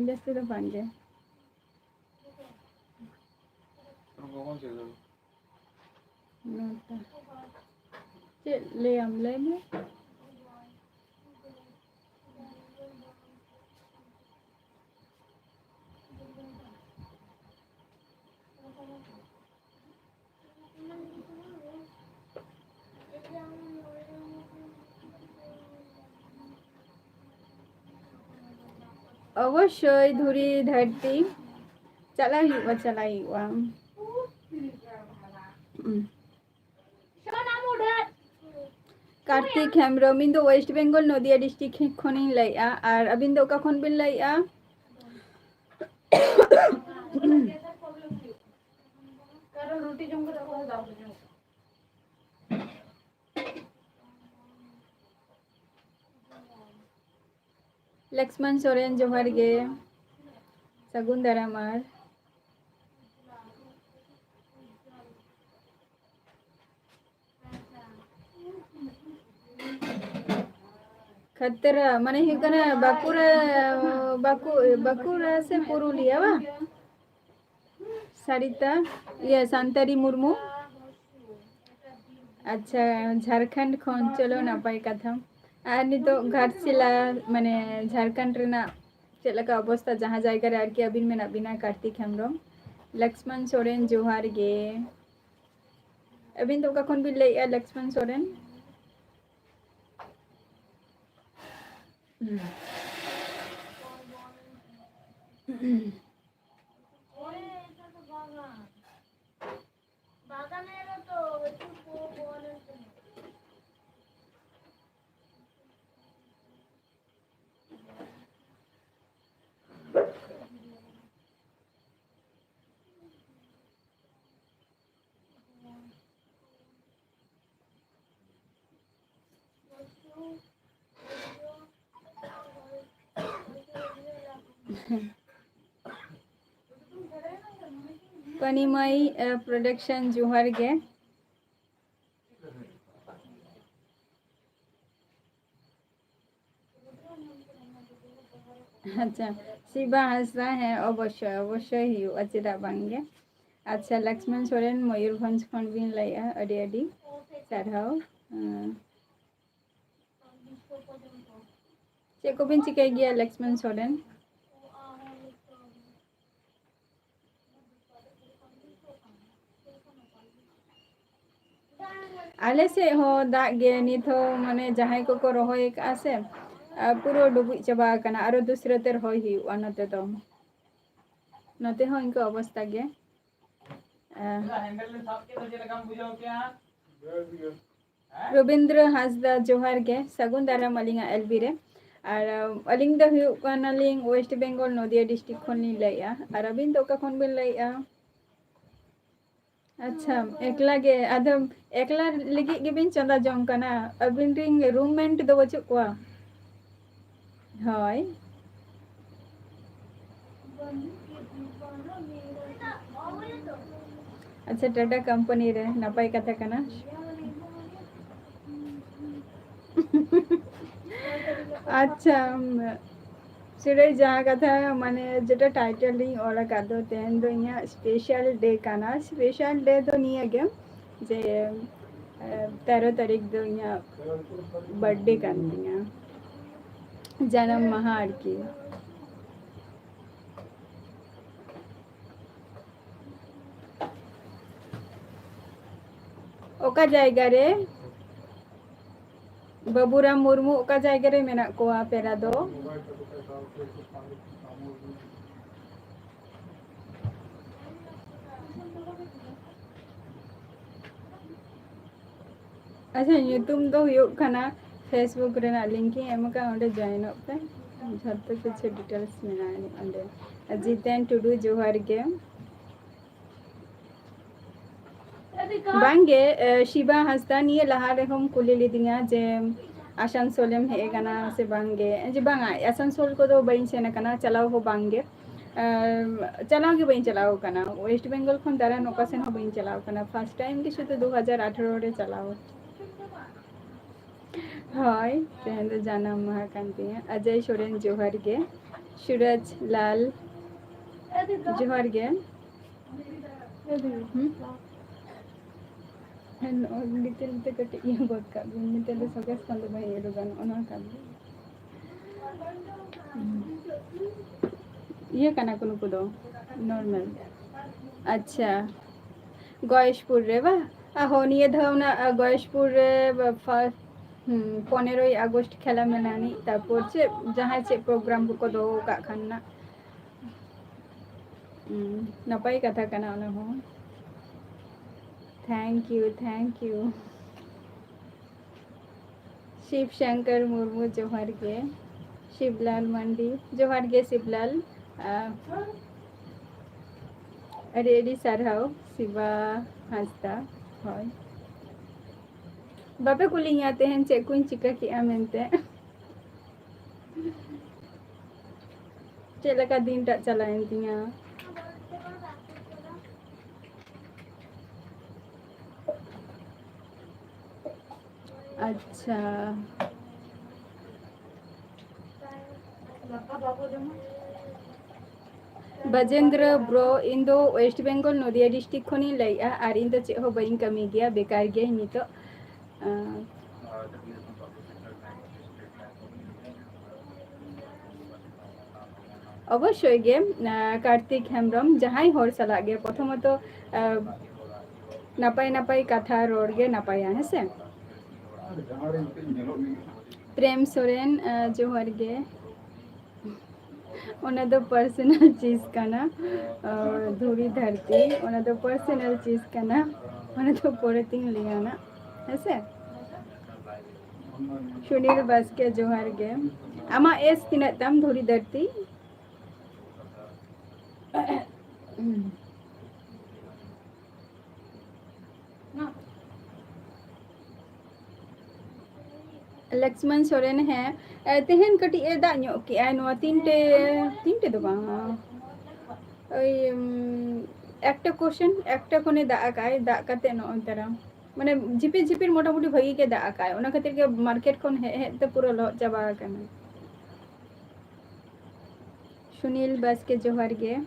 ᱡᱟᱹᱥᱛᱤ ᱫᱚ ᱵᱟᱝ ᱜᱮ᱾ ᱠᱚᱠᱷᱚᱱ ᱪᱮᱫ ᱦᱩᱭᱩᱜ? ᱱᱚᱴᱟ᱾ ᱪᱮᱫ ᱞᱟᱹᱭᱟᱢ, ᱞᱟᱹᱭ ᱢᱮ᱾ ᱚᱵᱚᱥᱥᱳᱭ ᱫᱷᱩᱲᱤ ᱫᱷᱟᱹᱨᱛᱤ ᱪᱟᱞᱟᱜ ᱦᱩᱭᱩᱜᱼᱟ, ᱪᱟᱞᱟᱜ ᱦᱩᱭᱩᱜᱼᱟ᱾ ᱦᱩᱸ᱾ ᱠᱟᱨᱛᱤᱠ ᱦᱮᱢᱵᱨᱚᱢ, ᱤᱧ ᱫᱚ ᱳᱭᱮᱥᱴ ᱵᱮᱝᱜᱚᱞ ᱱᱚᱫᱤᱭᱟ ᱰᱤᱥᱴᱨᱤᱠᱴ ᱠᱷᱚᱱᱤᱧ ᱞᱟᱹᱭᱮᱫᱼᱟ᱾ ᱟᱨ ᱟᱹᱵᱤᱱ ᱫᱚ ᱚᱠᱟ ᱠᱷᱚᱱ ᱵᱤᱱ ᱞᱟᱹᱭᱮᱫᱼᱟ? ᱠᱟᱨᱚᱱ ᱨᱩᱴᱤ ᱡᱚᱢ ᱠᱟᱛᱮ ᱚᱠᱚᱭ ᱦᱚᱸ ᱵᱟᱝ ᱵᱩᱡᱷᱟᱹᱣ᱾ ᱞᱚᱠᱥᱢᱚᱱ ᱥᱚᱨᱮᱱ, ᱡᱚᱦᱟᱨ ᱜᱮ, ᱥᱟᱹᱜᱩᱱ ᱫᱟᱨᱟᱢ᱾ ᱟᱨ ᱠᱷᱟᱛᱨᱟ ᱢᱟᱱᱮ ᱦᱩᱭᱩᱜ ᱠᱟᱱᱟ ᱵᱟᱸᱠᱩᱲᱟ, ᱵᱟᱸᱠᱩ-, ᱵᱟᱸᱠᱩᱲᱟ ᱥᱮ ᱯᱩᱨᱩᱞᱤᱭᱟ ᱵᱟᱝ? ᱥᱟᱨᱤᱛᱟ, ᱤᱭᱟᱹ, ᱥᱟᱱᱛᱟᱲᱤ ᱢᱩᱨᱢᱩ᱾ ᱟᱪᱪᱷᱟ, ᱡᱷᱟᱲᱠᱷᱚᱸᱰ ᱠᱷᱚᱱ, ᱪᱚᱞᱚ, ᱱᱟᱯᱟᱭ ᱠᱟᱛᱷᱟ᱾ ᱟᱨ ᱱᱤᱛᱚᱜ ᱜᱷᱟᱴᱥᱤᱞᱟ, ᱢᱟᱱᱮ, ᱡᱷᱟᱲᱠᱷᱚᱸᱰ ᱨᱮᱱᱟᱜ ᱪᱮᱫ ᱞᱮᱠᱟ ᱚᱵᱚᱥᱛᱟ, ᱡᱟᱦᱟᱸ ᱡᱟᱭᱜᱟ ᱨᱮ ᱟᱨᱠᱤ ᱟᱹᱵᱤᱱ ᱢᱮᱱᱟᱜ ᱵᱤᱱᱟ? ᱠᱟᱨᱛᱤᱠ ᱦᱮᱢᱵᱨᱚᱢ, ᱞᱚᱠᱥᱢᱚᱱ ᱥᱚᱨᱮᱱ, ᱡᱚᱦᱟᱨ ᱜᱮ᱾ ᱟᱹᱵᱤᱱ ᱫᱚ ᱚᱠᱟ ᱠᱷᱚᱱ ᱵᱤᱱ ᱞᱟᱹᱭᱮᱫᱼᱟ, ᱞᱚᱠᱥᱢᱚᱱ ᱥᱚᱨᱮᱱ? ᱯᱟᱱᱤᱢᱟᱹᱭ, ᱮ, production ᱡᱚᱦᱟᱨ ᱜᱮ᱾ ᱟᱪᱪᱷᱟ, ᱥᱤᱵᱟ ᱦᱟᱸᱥᱫᱟ, ᱦᱮᱸ, ᱚᱵᱚᱥᱥᱳᱭ, ᱚᱵᱚᱥᱥᱳᱭ ᱦᱩᱭᱩᱜᱼᱟ, ᱪᱮᱫᱟᱜ ᱵᱟᱝ ᱜᱮ᱾ ᱟᱪᱪᱷᱟ, ᱞᱚᱠᱥᱢᱚᱱ ᱥᱚᱨᱮᱱ, ᱢᱚᱭᱩᱨᱵᱷᱚᱸᱡᱽ ᱠᱷᱚᱱ ᱵᱤᱱ ᱞᱟᱹᱭᱮᱜᱼᱟ, ᱟᱹᱰᱤ ᱟᱹᱰᱤ ᱥᱟᱨᱦᱟᱣ᱾ ᱦᱮᱸ᱾ ᱪᱮᱫ ᱠᱚᱵᱤᱱ ᱪᱤᱠᱟᱹᱭ ᱜᱮᱭᱟ, ᱞᱚᱠᱥᱢᱚᱱ ᱥᱚᱨᱮᱱ? ᱟᱞᱮ ᱥᱮᱫ ᱦᱚᱸ ᱫᱟᱜ ᱜᱮ ᱱᱤᱛ ᱦᱚᱸ, ᱢᱟᱱᱮ ᱡᱟᱦᱟᱸᱭ ᱠᱚᱠᱚ ᱨᱚᱦᱚᱭ ᱟᱠᱟᱫᱼᱟ ᱥᱮ, ᱟᱨ ᱯᱩᱨᱟᱹ ᱰᱩᱵᱩᱡ ᱪᱟᱵᱟ ᱟᱠᱟᱱᱟ, ᱟᱨᱚ ᱫᱩᱥᱨᱟᱹ ᱛᱮ ᱨᱚᱦᱚᱭ ᱦᱩᱭᱩᱜᱼᱟ ᱱᱚᱛᱮ ᱫᱚ᱾ ᱱᱚᱛᱮ ᱦᱚᱸ ᱤᱱᱠᱟᱹ ᱚᱵᱚᱥᱛᱟ ᱜᱮ᱾ ᱟᱨ ᱨᱚᱵᱤᱱᱫᱨᱚ ᱦᱟᱸᱥᱫᱟ, ᱡᱚᱦᱟᱨ ᱜᱮ, ᱥᱟᱹᱜᱩᱱ ᱫᱟᱨᱟᱢ ᱟᱹᱞᱤᱧᱟᱜ ᱮᱞ ᱵᱤ ᱨᱮ᱾ ᱟᱨ, ᱟᱹᱞᱤᱧ ᱫᱚ ᱦᱩᱭᱩᱜ ᱠᱟᱱᱟᱞᱤᱧ ᱣᱮᱥᱴ ᱵᱮᱝᱜᱚᱞ, ᱱᱚᱫᱤᱭᱟ ᱰᱤᱥᱴᱨᱤᱠᱴ ᱠᱷᱚᱱ ᱞᱤᱧ ᱞᱟᱹᱭᱮᱜᱼᱟ᱾ ᱟᱨ ᱟᱹᱵᱤᱱ ᱫᱚ ᱚᱠᱟ ᱠᱷᱚᱱ ᱵᱤᱱ ᱞᱟᱹᱭᱮᱜᱼᱟ? ᱟᱪᱪᱷᱟ, ᱮᱠᱞᱟ ᱜᱮ? ᱟᱫᱚ ᱮᱠᱞᱟ ᱞᱟᱹᱜᱤᱫ ᱜᱮᱵᱤᱱ ᱪᱚᱸᱫᱟ ᱡᱚᱝ ᱠᱟᱱᱟ? ᱟᱹᱵᱤᱱ ᱨᱤᱱ ᱨᱩᱢᱢᱮᱴ ᱫᱚ ᱵᱟᱹᱪᱩᱜ ᱠᱚᱣᱟ? ᱦᱳᱭ᱾ ᱟᱪᱪᱷᱟ, ᱴᱟᱴᱟ ᱠᱳᱢᱯᱟᱱᱤ ᱨᱮ, ᱱᱟᱯᱟᱭ ᱠᱟᱛᱷᱟ ᱠᱟᱱᱟ᱾ ᱟᱪᱪᱷᱟ, ᱥᱩᱨᱮᱥ, ᱡᱟᱦᱟᱸ ᱠᱟᱛᱷᱟ, ᱢᱟᱱᱮ, ᱡᱮᱴᱟ ᱴᱟᱭᱴᱮᱞ ᱨᱤᱧ ᱚᱞ ᱟᱠᱟᱫ ᱫᱚ, ᱛᱮᱦᱮᱧ ᱫᱚ ᱤᱧᱟᱹᱜ ᱥᱯᱮᱥᱟᱞ ᱰᱮ ᱠᱟᱱᱟ᱾ ᱥᱯᱮᱥᱟᱞ ᱰᱮ ᱫᱚ ᱱᱤᱭᱟᱹ ᱜᱮ ᱡᱮ, ᱮ, ᱛᱮᱨᱚ ᱛᱟᱹᱨᱤᱠᱷ ᱫᱚ ᱤᱧᱟᱹᱜ ᱵᱟᱨᱛᱷᱰᱮ ᱠᱟᱱ ᱛᱤᱧᱟᱹ, ᱡᱟᱱᱟᱢ ᱢᱟᱦᱟ ᱟᱨᱠᱤ᱾ ᱚᱠᱟ ᱡᱟᱭᱜᱟ ᱨᱮ? ᱵᱟᱹᱵᱩᱨᱟᱢ ᱢᱩᱨᱢᱩ, ᱚᱠᱟ ᱡᱟᱭᱜᱟ ᱨᱮ ᱢᱮᱱᱟᱜ ᱠᱚᱣᱟ ᱯᱮᱲᱟ ᱫᱚ? ᱟᱪᱪᱷᱟ, ᱧᱩᱛᱩᱢ ᱫᱚ ᱦᱩᱭᱩᱜ ᱠᱟᱱᱟ, Facebook ᱨᱮᱱᱟᱜ ᱞᱤᱝᱠ ᱤᱧ ᱮᱢ ᱟᱠᱟᱫᱼᱟ, ᱚᱸᱰᱮ ᱡᱚᱭᱮᱱᱚᱜ ᱯᱮ, ᱡᱷᱚᱛᱚ ᱠᱤᱪᱷᱩ ᱰᱤᱴᱮᱞᱥ ᱢᱮᱱᱟᱜᱼᱟ ᱚᱸᱰᱮ᱾ ᱡᱤᱛᱮᱱ ᱴᱩᱰᱩ, ᱡᱚᱦᱟᱨ ᱜᱮ᱾ ᱵᱟᱝᱜᱮ, ᱮ, ᱥᱤᱵᱟ ᱦᱟᱸᱥᱫᱟ, ᱱᱤᱭᱟᱹ ᱞᱟᱦᱟ ᱨᱮᱦᱚᱸᱢ ᱠᱩᱞᱤ ᱞᱤᱫᱤᱧᱟ ᱡᱮ, ᱟᱥᱟᱱᱥᱳᱞᱮᱢ ᱦᱮᱡ ᱟᱠᱟᱱᱟ ᱥᱮ ᱵᱟᱝ ᱜᱮ? ᱡᱮ ᱵᱟᱝᱟ, ᱟᱥᱟᱱᱥᱳᱞ ᱠᱚᱫᱚ ᱵᱟᱹᱧ ᱥᱮᱱ ᱟᱠᱟᱱᱟ, ᱪᱟᱞᱟᱣ ᱦᱚᱸ ᱵᱟᱝ ᱜᱮ᱾ ᱟᱨ ᱪᱟᱞᱟᱣ ᱜᱮ ᱵᱟᱹᱧ ᱪᱟᱞᱟᱣ ᱟᱠᱟᱱᱟ, ᱳᱭᱮᱥᱴ ᱵᱮᱝᱜᱚᱞ ᱠᱷᱚᱱ ᱫᱟᱬᱟᱱ ᱚᱠᱟ ᱥᱮᱱ ᱦᱚᱸ ᱵᱟᱹᱧ ᱪᱟᱞᱟᱣ ᱟᱠᱟᱱᱟ᱾ ᱯᱷᱟᱥᱴ ᱴᱟᱭᱤᱢ ᱜᱮ ᱥᱩᱫᱷᱩ ᱫᱩ ᱦᱟᱡᱟᱨ ᱟᱴᱷᱟᱨᱚ ᱨᱮ ᱪᱟᱞᱟᱣ᱾ ᱦᱳᱭ, ᱛᱮᱦᱮᱧ ᱫᱚ ᱡᱟᱱᱟᱢ ᱢᱟᱦᱟ ᱠᱟᱱ ᱛᱤᱧᱟᱹ᱾ ᱟᱡᱚᱭ ᱥᱚᱨᱮᱱ ᱡᱚᱦᱟᱨ ᱜᱮ, ᱥᱩᱨᱟᱡᱽ ᱞᱟᱞ ᱡᱚᱦᱟᱨ ᱜᱮ᱾ ᱦᱩᱸ? ᱦᱮᱸ, ᱱᱚᱜᱼᱚᱭ ᱱᱤᱛᱚᱜ ᱱᱤᱛᱚᱜ ᱠᱟᱹᱴᱤᱡ ᱤᱭᱟᱹ ᱜᱚᱫ ᱠᱟᱜ ᱵᱤᱱ, ᱱᱤᱛᱚᱜ ᱫᱚ ᱥᱚᱜᱮᱥ ᱠᱷᱚᱱ ᱫᱚ ᱵᱟᱹᱧ ᱩᱰᱩᱠᱟ, ᱱᱚᱜᱼᱚ ᱱᱚᱣᱟ ᱠᱟᱱ ᱜᱮ᱾ ᱤᱭᱟᱹ ᱠᱟᱱᱟ ᱠᱚ ᱱᱩᱠᱩ ᱫᱚ, ᱱᱚᱨᱢᱟᱞ᱾ ᱟᱪᱪᱷᱟ, ᱜᱚᱭᱮᱥᱯᱩᱨ ᱨᱮ ᱵᱟ? ᱟᱦᱚ, ᱱᱤᱭᱟᱹ ᱫᱷᱟᱣ ᱚᱱᱟ, ᱟ, ᱜᱚᱭᱮᱥᱯᱩᱨ ᱨᱮ ᱵᱟ-, ᱯᱷᱟ-, ᱦᱩᱸ, ᱯᱚᱱᱮᱨᱚᱭ ᱟᱜᱚᱥᱴ ᱠᱷᱮᱞᱟ ᱢᱮᱱᱟᱜ ᱟᱹᱱᱤᱡ, ᱛᱟᱨᱯᱚᱨ ᱪᱮᱫ ᱡᱟᱦᱟᱸᱭ ᱪᱮᱫ ᱯᱨᱳᱜᱨᱟᱢ ᱠᱚᱠᱚ ᱫᱚᱦᱚ ᱟᱠᱟᱫ ᱠᱷᱟᱱ ᱱᱟᱜ᱾ ᱦᱩᱸ, ᱱᱟᱯᱟᱭ ᱠᱟᱛᱷᱟ ᱠᱟᱱᱟ ᱚᱱᱟ ᱦᱚᱸ᱾ Thank you, thank you. ᱥᱤᱵ ᱥᱚᱝᱠᱚᱨ ᱢᱩᱨᱢᱩ, ᱡᱚᱦᱟᱨ ᱜᱮ᱾ ᱥᱤᱵᱞᱟᱞ ᱢᱟᱱᱰᱤ, ᱡᱚᱦᱟᱨ ᱜᱮ ᱥᱤᱵᱞᱟᱞ᱾ ᱟ, ᱟᱹᱰᱤ ᱟᱹᱰᱤ ᱥᱟᱨᱦᱟᱣ ᱥᱤᱵᱟ ᱦᱟᱸᱥᱫᱟ᱾ ᱦᱳᱭ, ᱵᱟᱯᱮ ᱠᱩᱞᱤᱧᱟ ᱛᱮᱦᱮᱧ ᱪᱮᱫ ᱠᱚᱧ ᱪᱤᱠᱟᱹ ᱠᱮᱜᱼᱟ ᱢᱮᱱᱛᱮ᱾ ᱪᱮᱫ ᱞᱮᱠᱟ ᱫᱤᱱᱴᱟᱜ ᱪᱟᱞᱟᱣᱮᱱ ᱛᱤᱧᱟ᱾ ᱟᱪᱪᱷᱟ᱾ ᱵᱟᱡᱮᱱᱫᱨᱚ ᱵᱨᱳ, ᱤᱧ ᱫᱚ ᱳᱭᱮᱥᱴ ᱵᱮᱝᱜᱚᱞ ᱱᱚᱫᱤᱭᱟ ᱰᱤᱥᱴᱨᱤᱠᱴ ᱠᱷᱚᱱᱤᱧ ᱞᱟᱹᱭᱮᱜᱼᱟ, ᱟᱨ ᱤᱧ ᱫᱚ ᱪᱮᱫ ᱦᱚᱸ ᱵᱟᱹᱧ ᱠᱟᱹᱢᱤ ᱜᱮᱭᱟ, ᱵᱮᱠᱟᱨ ᱜᱮᱭᱟᱹᱧ ᱱᱤᱛᱚᱜ᱾ ᱟᱸ, ᱚᱵᱚᱥᱥᱳᱭ ᱜᱮ, ᱟᱸ, ᱠᱟᱨᱛᱤᱠ ᱦᱮᱢᱵᱨᱚᱢ, ᱡᱟᱦᱟᱸᱭ ᱦᱚᱲ ᱥᱟᱞᱟᱜ ᱜᱮ ᱯᱨᱚᱛᱷᱚᱢᱚᱛᱚ, ᱟᱸ, ᱱᱟᱯᱟᱭ ᱱᱟᱯᱟᱭ ᱠᱟᱛᱷᱟ ᱨᱚᱲ ᱜᱮ ᱱᱟᱯᱟᱭᱟ, ᱦᱮᱸ ᱥᱮ? ᱯᱨᱮᱢ ᱥᱚᱨᱮᱱ, ᱟᱸ, ᱡᱚᱦᱟᱨ ᱜᱮ᱾ ᱚᱱᱟ ᱫᱚ ᱯᱟᱨᱥᱚᱱᱟᱞ ᱪᱤᱡᱽ ᱠᱟᱱᱟ, ᱟᱸ, ᱫᱷᱩᱲᱤ ᱫᱷᱟᱹᱨᱛᱤ, ᱚᱱᱟ ᱫᱚ ᱯᱟᱨᱥᱚᱱᱟᱞ ᱪᱤᱡᱽ ᱠᱟᱱᱟ, ᱚᱱᱟ ᱫᱚ ᱯᱚᱨᱮᱛᱤᱧ ᱞᱟᱹᱭᱟ ᱱᱟᱜ, ᱦᱮᱸ ᱥᱮ? ᱥᱩᱱᱤᱞ ᱵᱟᱥᱠᱮ, ᱡᱚᱦᱟᱨ ᱜᱮ᱾ ᱟᱢᱟᱜ ᱮᱡᱽ ᱛᱤᱱᱟᱹᱜ ᱛᱟᱢ, ᱫᱷᱩᱲᱤ ᱫᱷᱟᱹᱨᱛᱤ? ᱞᱚᱠᱥᱢᱚᱱ ᱥᱚᱨᱮᱱ, ᱦᱮᱸ, ᱮ, ᱛᱮᱦᱮᱧ ᱠᱟᱹᱴᱤᱡ ᱮ ᱫᱟᱜ ᱧᱚᱜ ᱠᱮᱜᱼᱟᱭ, ᱱᱚᱣᱟ ᱛᱤᱱᱴᱮ, ᱛᱤᱱᱴᱮ ᱫᱚ ᱵᱟᱝ, ᱳᱭ, ᱩᱢ, ᱮᱠᱴᱟ ᱠᱚᱥᱮᱱ, ᱮᱠᱴᱟ ᱠᱷᱚᱱᱮ ᱫᱟᱜ ᱟᱠᱟᱜᱼᱟᱭ, ᱫᱟᱜ ᱠᱟᱛᱮ ᱱᱚᱜᱼᱚᱭ ᱛᱟᱨᱟ, ᱢᱟᱱᱮ, ᱡᱷᱤᱯᱤᱨ ᱡᱷᱤᱯᱤᱨ ᱢᱚᱴᱟᱢᱩᱴᱤ ᱵᱷᱟᱹᱜᱤ ᱜᱮ ᱫᱟᱜ ᱟᱠᱟᱜᱼᱟᱭ, ᱚᱱᱟ ᱠᱷᱟᱹᱛᱤᱨ ᱜᱮ ᱢᱟᱨᱠᱮᱴ ᱠᱷᱚᱱ ᱦᱮᱡ ᱦᱮᱡ ᱛᱮ ᱯᱩᱨᱟᱹ ᱞᱚᱦᱚᱫ ᱪᱟᱵᱟ ᱟᱠᱟᱱᱟ᱾ ᱥᱩᱱᱤᱞ ᱵᱟᱥᱠᱮ, ᱡᱚᱦᱟᱨ ᱜᱮ᱾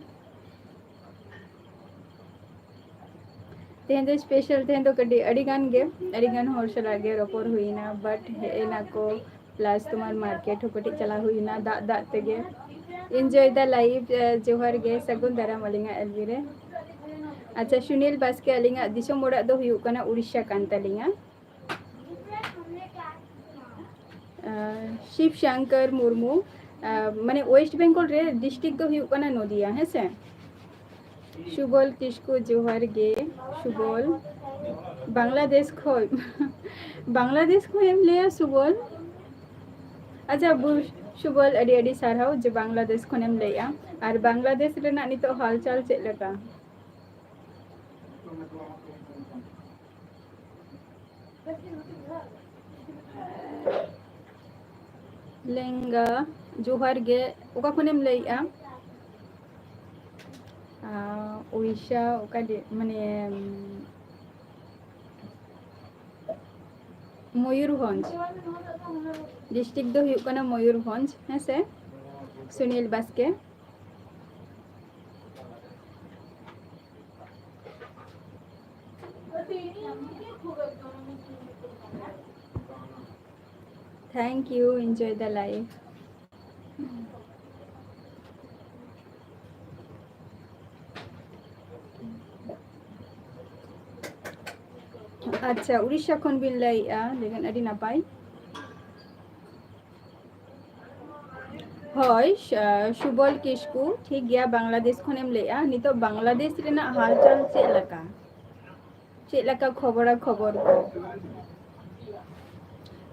ᱛᱮᱦᱮᱧ ᱫᱚ ᱥᱯᱮᱥᱟᱞ, ᱛᱮᱦᱮᱧ ᱫᱚ ᱠᱟᱹᱴᱤᱡ ᱟᱹᱰᱤ ᱜᱟᱱ ᱜᱮ, ᱟᱹᱰᱤ ᱜᱟᱱ ᱦᱚᱲ ᱥᱟᱞᱟᱜ ᱜᱮ ᱨᱚᱯᱚᱲ ᱦᱩᱭᱱᱟ, but ᱦᱮᱡ ᱮᱱᱟ ᱠᱚ, plus ᱛᱳᱢᱟᱨ ᱢᱟᱨᱠᱮᱴ ᱦᱚᱸ ᱠᱟᱹᱴᱤᱡ ᱪᱟᱞᱟᱣ ᱦᱩᱭᱱᱟ ᱫᱟᱜ ᱫᱟᱜ ᱛᱮᱜᱮ᱾ Enjoy the life, ᱡᱚᱦᱟᱨ ᱜᱮ, ᱥᱟᱹᱜᱩᱱ ᱫᱟᱨᱟᱢ ᱟᱹᱞᱤᱧᱟᱜ ᱮᱞ ᱵᱤ ᱨᱮ᱾ ᱟᱪᱪᱷᱟ, ᱥᱩᱱᱤᱞ ᱵᱟᱥᱠᱮ, ᱟᱹᱞᱤᱧᱟᱜ ᱫᱤᱥᱚᱢ ᱚᱲᱟᱜ ᱫᱚ ᱦᱩᱭᱩᱜ ᱠᱟᱱᱟ ᱩᱲᱤᱥᱥᱟ ᱠᱟᱱ ᱛᱟᱹᱞᱤᱧᱟ᱾ ᱟᱨ ᱥᱤᱵ ᱥᱚᱝᱠᱚᱨ ᱢᱩᱨᱢᱩ, ᱟᱨ ᱢᱟᱱᱮ ᱳᱭᱮᱥᱴ ᱵᱮᱝᱜᱚᱞ ᱨᱮ ᱰᱤᱥᱴᱨᱤᱠᱴ ᱫᱚ ᱦᱩᱭᱩᱜ ᱠᱟᱱᱟ ᱱᱚᱫᱤᱭᱟ, ᱦᱮᱸ ᱥᱮ? ᱥᱩᱵᱚᱞ ᱠᱤᱥᱠᱩ, ᱡᱚᱦᱟᱨ ᱜᱮ᱾ ᱥᱩᱵᱚᱞ, ᱵᱟᱝᱞᱟᱫᱮᱥ ᱠᱷᱚᱡ, ᱵᱟᱝᱞᱟᱫᱮᱥ ᱠᱷᱚᱡ ᱮᱢ ᱞᱟᱹᱭᱟ ᱥᱩᱵᱚᱞ? ᱟᱪᱪᱷᱟ, ᱵᱩ-, ᱥᱩᱵᱚᱞ, ᱟᱹᱰᱤ ᱟᱹᱰᱤ ᱥᱟᱨᱦᱟᱣ ᱡᱮ ᱵᱟᱝᱞᱟᱫᱮᱥ ᱠᱷᱚᱱᱮᱢ ᱞᱟᱹᱭᱮᱜᱼᱟ᱾ ᱟᱨ ᱵᱟᱝᱞᱟᱫᱮᱥ ᱨᱮᱱᱟᱜ ᱱᱤᱛᱚᱜ ᱦᱟᱞᱪᱟᱞ ᱪᱮᱫ ᱞᱮᱠᱟ? ᱞᱮᱝᱜᱟ, ᱡᱚᱦᱟᱨ ᱜᱮ᱾ ᱚᱠᱟ ᱠᱷᱚᱱᱮᱢ ᱞᱟᱹᱭᱮᱜᱼᱟ? ᱟᱸ, ᱩᱲᱤᱥᱥᱟ, ᱚᱠᱟ ᱰᱤ-, ᱢᱟᱱᱮ, ᱢᱚᱭᱩᱨᱵᱷᱚᱸᱡᱽ᱾ ᱰᱤᱥᱴᱨᱤᱠᱴ ᱫᱚ ᱦᱩᱭᱩᱜ ᱠᱟᱱᱟ ᱢᱚᱭᱩᱨᱵᱷᱚᱸᱡᱽ, ᱦᱮᱸ ᱥᱮ? ᱥᱩᱱᱤᱞ ᱵᱟᱥᱠᱮ᱾ Thank you, enjoy the life. ᱟᱪᱪᱷᱟ, ᱩᱲᱤᱥᱥᱟ ᱠᱷᱚᱱ ᱵᱤᱱ ᱞᱟᱹᱭᱮᱜᱼᱟ, ᱞᱟᱹᱭ ᱠᱷᱟᱱ ᱟᱹᱰᱤ ᱱᱟᱯᱟᱭ᱾ ᱦᱳᱭ, ᱥ-, ᱥᱩᱵᱚᱞ ᱠᱤᱥᱠᱩ, ᱴᱷᱤᱠ ᱜᱮᱭᱟ, ᱵᱟᱝᱞᱟᱫᱮᱥ ᱠᱷᱚᱱᱮᱢ ᱞᱟᱹᱭᱮᱜᱼᱟ᱾ ᱱᱤᱛᱚᱜ ᱵᱟᱝᱞᱟᱫᱮᱥ ᱨᱮᱱᱟᱜ ᱦᱟᱞᱪᱟᱞ ᱪᱮᱫ ᱞᱮᱠᱟ? ᱪᱮᱫ ᱞᱮᱠᱟ ᱠᱷᱚᱵᱚᱨᱟ ᱠᱷᱚᱵᱚᱨ ᱠᱚ?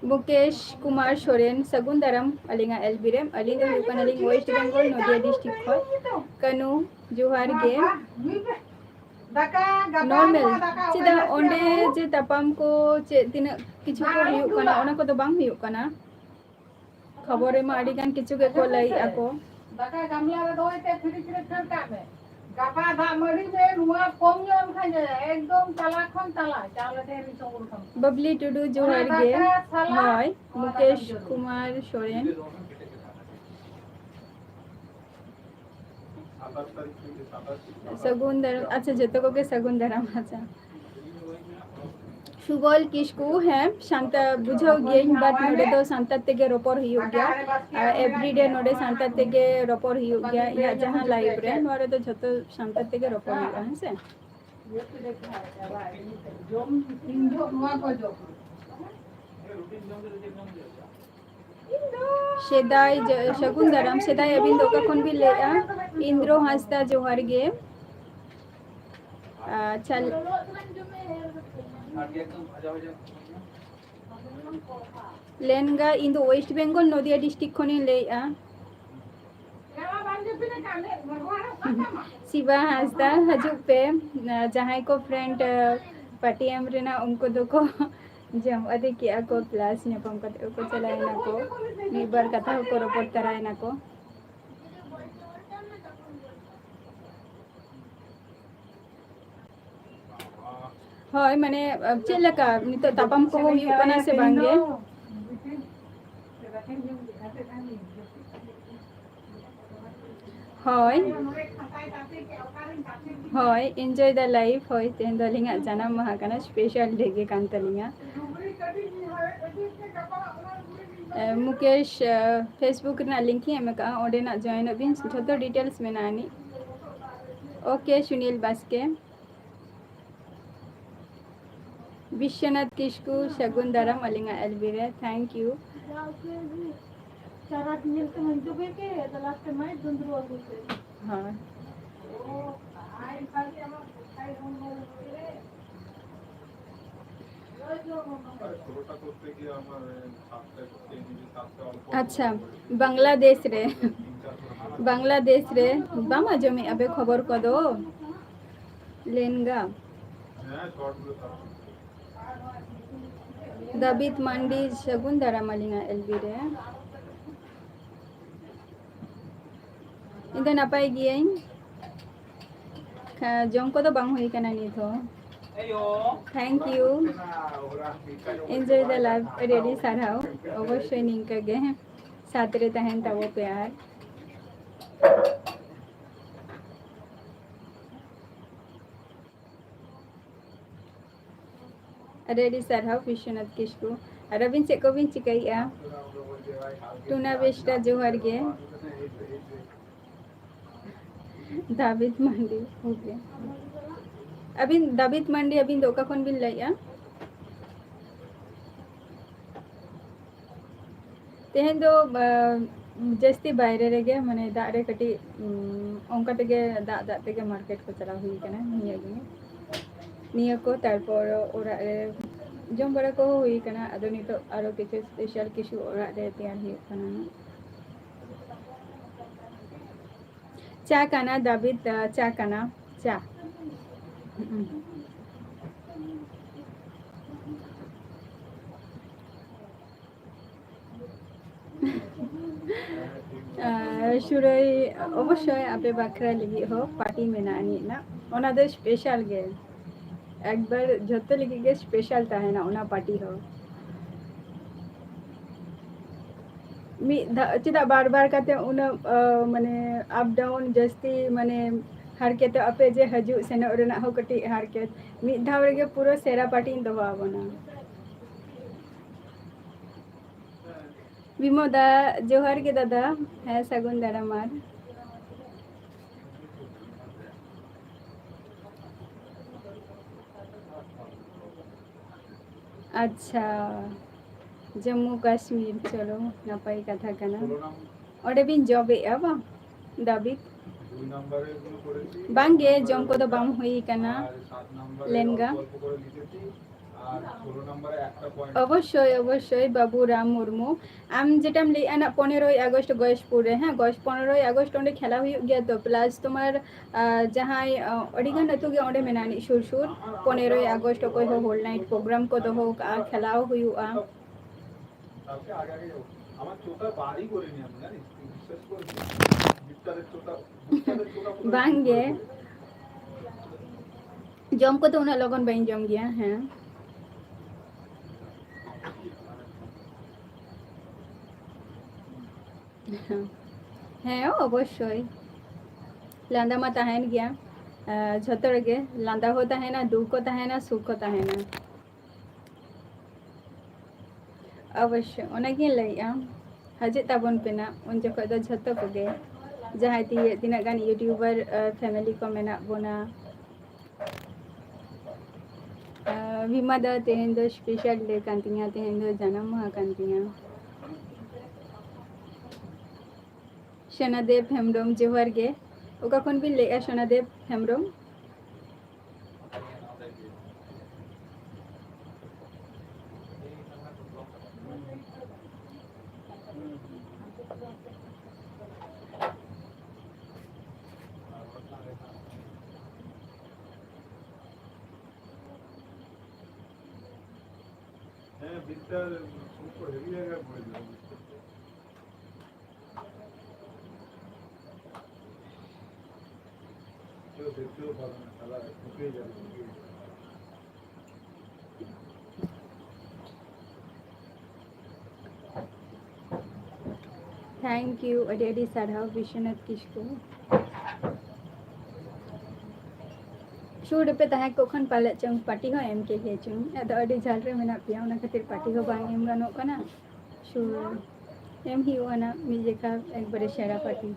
ᱢᱩᱠᱮᱥ ᱠᱩᱢᱟᱨ ᱥᱚᱨᱮᱱ, ᱥᱟᱹᱜᱩᱱ ᱫᱟᱨᱟᱢ ᱟᱹᱞᱤᱧᱟᱜ ᱮᱞ ᱵᱤ ᱨᱮ᱾ ᱟᱹᱞᱤᱧ ᱫᱚ ᱦᱩᱭᱩᱜ ᱠᱟᱱᱟᱞᱤᱧ ᱳᱭᱮᱥᱴ ᱵᱮᱝᱜᱚᱞ, ᱱᱚᱫᱤᱭᱟ ᱰᱤᱥᱴᱨᱤᱠᱴ ᱠᱷᱚᱱ᱾ ᱠᱟᱹᱱᱩ, ᱡᱚᱦᱟᱨ ᱜᱮ᱾ ᱫᱟᱠᱟ ᱜᱟᱯᱟ ᱱᱚᱨᱢᱮᱞ᱾ ᱦᱚᱸ ᱫᱟᱠᱟ ᱚᱠᱚᱭ ᱪᱮᱫᱟᱜ ᱵᱟᱹᱥᱭᱟᱹᱢ ᱚᱸᱰᱮ ᱨᱮ? ᱡᱮ ᱛᱟᱯᱟᱢ ᱠᱚ ᱪᱮᱫ ᱛᱤᱱᱟᱹᱜ ᱠᱤᱪᱷᱩ ᱠᱚ ᱵᱟᱝ ᱦᱩᱭᱩᱜ ᱦᱩᱭᱩᱜᱼᱟ᱾ ᱠᱟᱱᱟ, ᱚᱱᱟ ᱠᱚᱫᱚ ᱵᱟᱝ ᱦᱩᱭᱩᱜ ᱠᱟᱱᱟ᱾ ᱠᱷᱚᱵᱚᱨ ᱨᱮᱢᱟ ᱟᱹᱰᱤ ᱜᱟᱱ ᱠᱤᱪᱷᱩ ᱜᱮᱠᱚ ᱞᱟᱹᱭᱮᱫᱼᱟ ᱠᱚ᱾ ᱫᱟᱠᱟ ᱜᱟᱢᱞᱟ ᱨᱮ ᱫᱚᱦᱚᱭ ᱛᱮ ᱯᱷᱤᱨᱤᱡᱽ ᱨᱮ ᱠᱷᱟᱹᱲ ᱠᱟᱜ ᱢᱮ᱾ ᱜᱟᱯᱟ ᱫᱟᱜ ᱢᱟᱹᱰᱤ ᱢᱮ, ᱱᱚᱣᱟ ᱠᱚᱢ ᱧᱚᱜ ᱮᱱ ᱠᱷᱟᱱ ᱮᱠᱫᱚᱢ ᱛᱟᱞᱟ ᱠᱷᱚᱱ ᱛᱟᱞᱟ ᱪᱟᱣᱞᱮ ᱰᱷᱮᱨ ᱦᱤᱥᱟᱹᱵ ᱩᱰᱩᱠ ᱟᱢ᱾ ᱵᱟᱵᱞᱤ ᱴᱩᱰᱩ, ᱡᱚᱦᱟᱨ ᱚᱱᱟ ᱜᱮ᱾ ᱫᱟᱠᱟ ᱥᱟᱞᱟᱜ ᱦᱳᱭ, ᱱᱚᱣᱟ ᱢᱩᱠᱮᱥ ᱫᱟᱠᱟᱢ ᱡᱚᱢᱟ᱾ ᱠᱩᱢᱟᱨ ᱥᱚᱨᱮᱱ᱾ ᱥᱟᱹᱜᱩᱱ ᱫᱟᱨᱟᱢ, ᱟᱪᱪᱷᱟ, ᱡᱚᱛᱚ ᱠᱚᱜᱮ ᱥᱟᱹᱜᱩᱱ ᱫᱟᱨᱟᱢ, ᱟᱪᱪᱷᱟ᱾ ᱥᱩᱵᱚᱞ ᱠᱤᱥᱠᱩ, ᱦᱮᱸ, ᱥᱟᱱᱛᱟᱲ ᱵᱩᱡᱷᱟᱹᱣ ᱜᱤᱭᱟᱹᱧ, but ᱱᱚᱰᱮ ᱫᱚ ᱥᱟᱱᱛᱟᱲ ᱛᱮᱜᱮ ᱨᱚᱯᱚᱲ ᱦᱩᱭᱩᱜ ᱜᱮᱭᱟ᱾ ᱟᱨ everyday ᱱᱚᱰᱮ ᱥᱟᱱᱛᱟᱲ ᱛᱮᱜᱮ ᱨᱚᱯᱚᱲ ᱦᱩᱭᱩᱜ ᱜᱮᱭᱟ᱾ ᱤᱧᱟᱹᱜ ᱡᱟᱦᱟᱸ live ᱨᱮ, ᱱᱚᱣᱟ ᱨᱮᱫᱚ ᱡᱷᱚᱛᱚ ᱥᱟᱱᱛᱟᱲ ᱛᱮᱜᱮ ᱨᱚᱯᱚᱲ ᱦᱩᱭᱩᱜᱼᱟ, ᱦᱮᱸ ᱥᱮ? ᱡᱚᱢ, ᱤᱧ ᱫᱚ ᱱᱚᱣᱟ ᱠᱚ ᱡᱚᱢ᱾ ᱥᱮᱫᱟᱭ ᱡᱚ-, ᱥᱟᱹᱜᱩᱱ ᱫᱟᱨᱟᱢ᱾ ᱥᱮᱫᱟᱭ, ᱟᱹᱵᱤᱱ ᱫᱚ ᱚᱠᱟ ᱠᱷᱚᱱ ᱵᱤᱱ ᱞᱟᱹᱭᱮᱫᱼᱟ? ᱤᱱᱫᱨᱚ ᱦᱟᱸᱥᱫᱟ, ᱡᱚᱦᱟᱨ ᱜᱮ᱾ ᱟᱪᱪᱷᱟ, ᱞᱮᱱᱜᱟ, ᱤᱧ ᱫᱚ West Bengal, ᱱᱚᱫᱤᱭᱟ district ᱠᱷᱚᱱᱤᱧ ᱞᱟᱹᱭᱮᱫᱼᱟ᱾ ᱥᱤᱵᱟ ᱦᱟᱸᱥᱫᱟ, ᱦᱤᱡᱩᱜ ᱯᱮ᱾ ᱡᱟᱦᱟᱸᱭ ᱠᱚ friend party ᱮᱢ ᱨᱮᱱᱟᱜ, ᱩᱱᱠᱩ ᱫᱚᱠᱚ ᱡᱚᱢ ᱟᱹᱫᱤ ᱠᱮᱜᱼᱟ ᱠᱚ, plus ᱧᱟᱯᱟᱢ ᱠᱟᱛᱮ ᱠᱚ ᱪᱟᱞᱟᱣ ᱮᱱᱟ ᱠᱚ, ᱢᱤᱫ ᱵᱟᱨ ᱠᱟᱛᱷᱟ ᱦᱚᱸᱠᱚ ᱨᱚᱯᱚᱲ ᱛᱟᱨᱟᱭᱮᱱᱟ ᱠᱚ᱾ ᱦᱳᱭ, ᱢᱟᱱᱮ, ᱪᱮᱫ ᱞᱮᱠᱟ ᱱᱤᱛᱚᱜ ᱛᱟᱯᱟᱢ ᱠᱚ ᱦᱩᱭᱩᱜ ᱠᱟᱱᱟ ᱥᱮ ᱵᱟᱝ ᱜᱮ? ᱦᱳᱭ, ᱦᱳᱭ, enjoy the life᱾ ᱦᱳᱭ, ᱛᱮᱦᱮᱧ ᱫᱚ ᱟᱹᱞᱤᱧᱟᱜ ᱡᱟᱱᱟᱢ ᱢᱟᱦᱟ ᱠᱟᱱᱟ, special day ᱜᱮ ᱠᱟᱱ ᱛᱟᱹᱞᱤᱧᱟ᱾ ᱮ, ᱢᱩᱠᱮᱥ, ᱮ, Facebook ᱨᱮᱱᱟᱜ link ᱤᱧ ᱮᱢ ᱟᱠᱟᱫᱼᱟ, ᱚᱸᱰᱮᱱᱟᱜ join ᱚᱜ ᱵᱤᱱ, ᱡᱷᱚᱛᱚ details ᱢᱮᱱᱟᱜᱼᱟ ᱟᱹᱱᱤᱡ᱾ OK, ᱥᱩᱱᱤᱞ ᱵᱟᱥᱠᱮ᱾ ᱵᱤᱥᱥᱚᱱᱟᱛᱷ ᱠᱤᱥᱠᱩ, ᱥᱟᱹᱜᱩᱱ ᱫᱟᱨᱟᱢ ᱟᱹᱞᱤᱧᱟᱜ LB ᱨᱮ, thank you᱾ ᱪᱟᱨᱟ ᱧᱮᱞ ᱛᱮ ᱢᱚᱡᱽ ᱫᱚ ᱵᱮ ᱠᱮ, ᱟᱫᱚ last ᱢᱟᱭ ᱫᱩᱸᱫᱽᱨᱩ ᱟᱹᱜᱩ ᱠᱮᱫ᱾ ᱦᱳᱭ᱾ ᱟᱪᱪᱷᱟ, ᱵᱟᱝᱞᱟᱫᱮᱥ ᱨᱮ, ᱵᱟᱝᱞᱟᱫᱮᱥ ᱨᱮ ᱵᱟᱢ ᱟᱸᱡᱚᱢᱮᱫᱼᱟ ᱵᱮ ᱠᱷᱚᱵᱚᱨ ᱠᱚᱫᱚ? ᱞᱮᱱᱜᱟ᱾ ᱫᱟᱵᱤᱫ ᱢᱟᱱᱰᱤ, ᱥᱟᱹᱜᱩᱱ ᱫᱟᱨᱟᱢ ᱟᱹᱞᱤᱧᱟᱜ ᱮᱞ ᱵᱤ ᱨᱮ᱾ ᱤᱧ ᱫᱚ ᱱᱟᱯᱟᱭ ᱜᱤᱭᱟᱹᱧ᱾ ᱠᱷᱟ-, ᱡᱚᱢ ᱠᱚᱫᱚ ᱵᱟᱝ ᱦᱩᱭ ᱠᱟᱱᱟ ᱱᱤᱛ ᱦᱚᱸ᱾ Thank you. Enjoy the life. ᱟᱹᱰᱤ ᱟᱹᱰᱤ ᱥᱟᱨᱦᱟᱣ᱾ ᱚᱵᱚᱥᱥᱳᱭ ᱱᱤᱝᱠᱟᱹ ᱜᱮ ᱥᱟᱛ ᱨᱮ ᱛᱟᱦᱮᱱ ᱛᱟᱵᱚ ᱯᱮ ᱟᱨ ᱟᱹᱰᱤ ᱟᱹᱰᱤ ᱥᱟᱨᱦᱟᱣ ᱵᱤᱥᱣᱚᱱᱟᱛᱷ ᱠᱤᱥᱠᱩ᱾ ᱟᱨ ᱟᱹᱵᱤᱱ ᱪᱮᱫ ᱠᱚᱵᱤᱱ ᱪᱤᱠᱟᱹᱭᱮᱫᱼᱟ? ᱴᱩᱱᱟ ᱵᱮᱥᱨᱟ ᱡᱚᱦᱟᱨ ᱜᱮ᱾ ᱫᱟᱵᱤᱫ ᱢᱟᱱᱰᱤ, okay. ᱟᱹᱵᱤᱱ ᱫᱟᱵᱤᱫ ᱢᱟᱱᱰᱤ, ᱟᱹᱵᱤᱱ ᱫᱚ ᱚᱠᱟ ᱠᱷᱚᱱ ᱵᱤᱱ ᱞᱟᱹᱭᱮᱫᱼᱟ? ᱛᱮᱦᱮᱧ ᱫᱚ, ᱟ, ᱡᱟᱹᱥᱛᱤ ᱵᱟᱭᱨᱮ ᱨᱮᱜᱮ, ᱢᱟᱱᱮ, ᱫᱟᱜ ᱨᱮ ᱠᱟᱹᱴᱤᱡ, ᱩᱢ, ᱚᱱᱠᱟ ᱛᱮᱜᱮ, ᱫᱟᱜ ᱫᱟᱜ ᱛᱮᱜᱮ ᱢᱟᱨᱠᱮᱴ ᱠᱚ ᱪᱟᱞᱟᱣ ᱦᱩᱭ ᱠᱟᱱᱟ ᱱᱤᱭᱟᱹ ᱜᱮ᱾ ᱱᱤᱭᱟᱹ ᱠᱚ, ᱛᱟᱨᱯᱚᱨ ᱚᱲᱟᱜ ᱨᱮ ᱡᱚᱢ ᱵᱟᱲᱟ ᱠᱚᱦᱚᱸ ᱦᱩᱭ ᱠᱟᱱᱟ᱾ ᱟᱫᱚ ᱱᱤᱛᱚᱜ ᱟᱨᱚ ᱠᱤᱪᱷᱩ special ᱠᱤᱪᱷᱩ ᱚᱲᱟᱜ ᱨᱮ ᱛᱮᱭᱟᱨ ᱦᱩᱭᱩᱜ ᱠᱟᱱᱟ᱾ ᱪᱟ ᱠᱟᱱᱟ, ᱫᱟᱵᱤᱫ, ᱟ, ᱪᱟ ᱠᱟᱱᱟ, ᱪᱟ᱾ ᱦᱩᱸ᱾ ᱟᱨ ᱥᱩᱨᱟᱹᱭ, ᱚᱵᱚᱥᱥᱳᱭ ᱟᱯᱮ ᱵᱟᱠᱷᱨᱟ ᱞᱟᱹᱜᱤᱫ ᱦᱚᱸ party ᱢᱮᱱᱟᱜᱼᱟ ᱟᱹᱱᱤᱡ ᱱᱟᱜ᱾ ᱚᱱᱟ ᱫᱚ special ᱜᱮ, ᱮᱠᱵᱟᱨ ᱡᱷᱚᱛᱚ ᱞᱟᱹᱜᱤᱫ ᱜᱮ special ᱛᱟᱦᱮᱱᱟ ᱚᱱᱟ party ᱦᱚᱸ᱾ ᱢᱤᱫ ᱫᱷᱟᱣ ᱪᱮᱫᱟᱜ ᱵᱟᱨ ᱵᱟᱨ ᱠᱟᱛᱮ ᱩᱱᱟᱹᱜ, ᱟ, ᱢᱟᱱᱮ, up down ᱡᱟᱹᱥᱛᱤ, ᱢᱟᱱᱮ, ᱦᱟᱨᱠᱮᱛᱚᱜ ᱟᱯᱮ ᱡᱮ ᱦᱤᱡᱩᱜ ᱥᱮᱱᱚᱜ ᱨᱮᱱᱟᱜ ᱦᱚᱸ ᱠᱟᱹᱴᱤᱡ ᱦᱟᱨᱠᱮᱛ᱾ ᱢᱤᱫ ᱫᱷᱟᱣ ᱨᱮᱜᱮ ᱯᱩᱨᱟᱹ ᱥᱮᱨᱟ partyᱧ ᱫᱚᱦᱚ ᱟᱵᱚᱱᱟ᱾ ᱵᱤᱢᱚᱫᱟ, ᱡᱚᱦᱟᱨ ᱜᱮ ᱫᱟᱫᱟ᱾ ᱦᱮᱸ, ᱥᱟᱹᱜᱩᱱ ᱫᱟᱨᱟᱢ ᱟᱨ᱾ ᱟᱪᱪᱷᱟ, ᱡᱟᱢᱢᱩ ᱠᱟᱥᱢᱤᱨ, ᱪᱚᱞᱚ, ᱱᱟᱯᱟᱭ ᱠᱟᱛᱷᱟ ᱠᱟᱱᱟ᱾ ᱚᱸᱰᱮ ᱵᱤᱱ job ᱮᱫᱼᱟ ᱵᱟᱝ, ᱫᱟᱵᱤᱫ? ᱵᱟᱝᱜᱮ, ᱡᱚᱢ ᱠᱚᱫᱚ ᱵᱟᱝ ᱦᱩᱭ ᱠᱟᱱᱟ, ᱞᱮᱱᱜᱟ᱾ ᱚᱵᱚᱥᱥᱳᱭ, ᱚᱵᱚᱥᱥᱳᱭ, ᱵᱟᱹᱵᱩ ᱨᱟᱢ ᱢᱩᱨᱢᱩ, ᱟᱢ ᱡᱮᱴᱟᱢ ᱞᱟᱹᱭᱮᱫᱼᱟ ᱱᱟᱜ ᱯᱚᱱᱮᱨᱚᱭ ᱟᱜᱚᱥᱴ ᱜᱚᱭᱮᱥᱯᱩᱨ ᱨᱮ, ᱦᱮᱸ, ᱜᱚᱭᱮᱥ-, ᱯᱚᱱᱮᱨᱚᱭ ᱟᱜᱚᱥᱴ ᱚᱸᱰᱮ ᱠᱷᱮᱞᱟ ᱦᱩᱭᱩᱜ ᱜᱮᱭᱟ ᱛᱚ, plus ᱛᱳᱢᱟᱨ, ᱟᱸ, ᱡᱟᱦᱟᱸᱭ, ᱟᱸ, ᱟᱹᱰᱤᱜᱟᱱ ᱟᱹᱛᱩ ᱜᱮ ᱚᱸᱰᱮ ᱢᱮᱱᱟᱜᱼᱟ ᱟᱹᱱᱤᱡ ᱥᱩᱨ ᱥᱩᱨ, ᱯᱚᱱᱮᱨᱚᱭ ᱟᱜᱚᱥᱴ ᱚᱠᱚᱭ ᱦᱚᱸ ᱦᱳᱞ ᱱᱟᱭᱤᱴ ᱯᱨᱳᱜᱨᱟᱢ ᱠᱚ ᱫᱚᱦᱚ ᱠᱟᱜᱼᱟ, ᱠᱷᱮᱞᱟᱣ ᱦᱩᱭᱩᱜᱼᱟ᱾ ᱵᱟᱝᱜᱮ, ᱡᱚᱢ ᱠᱚᱫᱚ ᱩᱱᱟᱹᱜ ᱞᱚᱜᱚᱱ ᱵᱟᱹᱧ ᱡᱚᱢ ᱜᱮᱭᱟ᱾ ᱦᱮᱸ, ᱦᱮᱸ, ᱚᱵᱚᱥᱥᱳᱭ, ᱞᱟᱸᱫᱟ ᱢᱟ ᱛᱟᱦᱮᱱ ᱜᱮᱭᱟ᱾ ᱟᱨ ᱡᱷᱚᱛᱚ ᱨᱮᱜᱮ ᱞᱟᱸᱫᱟ ᱦᱚᱸ ᱛᱟᱦᱮᱱᱟ, ᱫᱩᱠ ᱦᱚᱸ ᱛᱟᱦᱮᱱᱟ, ᱥᱩᱠ ᱦᱚᱸ ᱛᱟᱦᱮᱱᱟ᱾ ᱚᱵᱚᱥᱥᱳᱭ, ᱚᱱᱟᱜᱤᱧ ᱞᱟᱹᱭᱮᱜᱼᱟ, ᱦᱤᱡᱩᱜ ᱛᱟᱵᱚᱱ ᱯᱮ ᱱᱟᱜ ᱩᱱ ᱡᱚᱠᱷᱚᱡ ᱫᱚ ᱡᱷᱚᱛᱚ ᱠᱚᱜᱮ, ᱡᱟᱦᱟᱸᱭ ᱛᱤᱱᱟᱹᱜ, ᱛᱤᱱᱟᱹᱜ ᱜᱟᱱ YouTuber, ᱟᱸ, family ᱠᱚ ᱢᱮᱱᱟᱜ ᱵᱚᱱᱟ᱾ ᱟᱸ, ᱵᱷᱤᱢᱟ ᱫᱟ, ᱛᱮᱦᱮᱧ ᱫᱚ special day ᱠᱟᱱ ᱛᱤᱧᱟ, ᱛᱮᱦᱮᱧ ᱫᱚ ᱡᱟᱱᱟᱢ ᱢᱟᱦᱟ ᱠᱟᱱ ᱛᱤᱧᱟ᱾ ᱥᱳᱱᱟᱫᱮᱵ ᱦᱮᱢᱵᱨᱚᱢ, ᱡᱚᱦᱟᱨ ᱜᱮ᱾ ᱚᱠᱟ ᱠᱷᱚᱱ ᱵᱤᱱ ᱞᱟᱹᱭᱮᱜᱼᱟ, ᱥᱳᱱᱟᱫᱮᱵ ᱦᱮᱢᱵᱨᱚᱢ? ᱦᱮᱸ, ᱵᱤᱫᱽᱫᱟ ᱥᱚᱝᱠᱚᱨ ᱦᱮᱵᱤ ᱡᱟᱭᱜᱟ ᱵᱚᱞᱮ ᱫᱚ᱾ Thank you, ᱟᱹᱰᱤ ᱟᱹᱰᱤ ᱥᱟᱨᱦᱟᱣ ᱵᱤᱥᱣᱚᱱᱟᱛᱷ ᱠᱤᱥᱠᱩ᱾ ᱥᱩᱨ ᱨᱮᱯᱮ ᱛᱟᱦᱮᱸ ᱠᱚᱜ ᱠᱷᱟᱱ ᱯᱟᱞᱮᱫ ᱪᱚᱝ party ᱦᱚᱸ ᱮᱢ ᱠᱮ ᱜᱮ ᱪᱚᱝ, ᱟᱫᱚ ᱟᱹᱰᱤ ᱡᱷᱟᱹᱞ ᱨᱮ ᱢᱮᱱᱟᱜ ᱯᱮᱭᱟ, ᱚᱱᱟ ᱠᱷᱟᱹᱛᱤᱨ party ᱦᱚᱸ ᱵᱟᱝ ᱮᱢ ᱜᱟᱱᱚᱜ ᱠᱟᱱᱟ᱾ ᱥᱩᱨ ᱮᱢ ᱦᱩᱭᱩᱜᱼᱟ ᱱᱟᱜ ᱢᱤᱫ ᱡᱚᱠᱷᱟ ᱮᱠᱵᱟᱨᱮ ᱥᱮᱬᱟ party᱾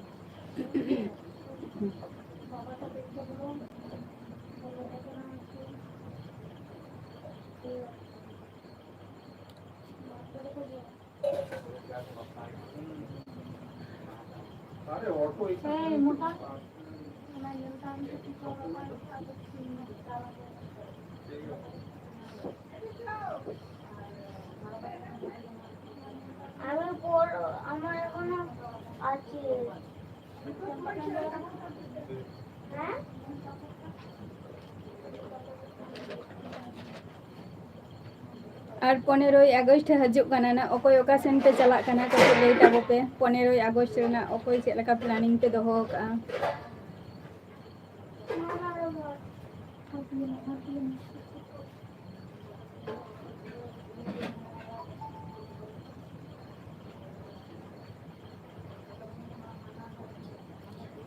আমি পড় আমার এখনো আছে। ᱦᱮᱸ? ᱟᱨ ᱯᱚᱱᱮᱨᱚᱭ ᱟᱜᱚᱥᱴ ᱦᱤᱡᱩᱜ ᱠᱟᱱᱟ ᱱᱟ, ᱚᱠᱚᱭ ᱚᱠᱟ ᱥᱮᱱ ᱯᱮ ᱪᱟᱞᱟᱜ ᱠᱟᱱᱟ ᱠᱟᱹᱴᱤᱡ ᱞᱟᱹᱭ ᱛᱟᱵᱚ ᱯᱮ᱾ ᱯᱚᱱᱮᱨᱚᱭ ᱟᱜᱚᱥᱴ ᱨᱮᱱᱟᱜ ᱚᱠᱚᱭ ᱪᱮᱫ ᱞᱮᱠᱟ ᱯᱞᱟᱱᱤᱝ ᱯᱮ ᱫᱚᱦᱚ ᱟᱠᱟᱫᱼᱟ?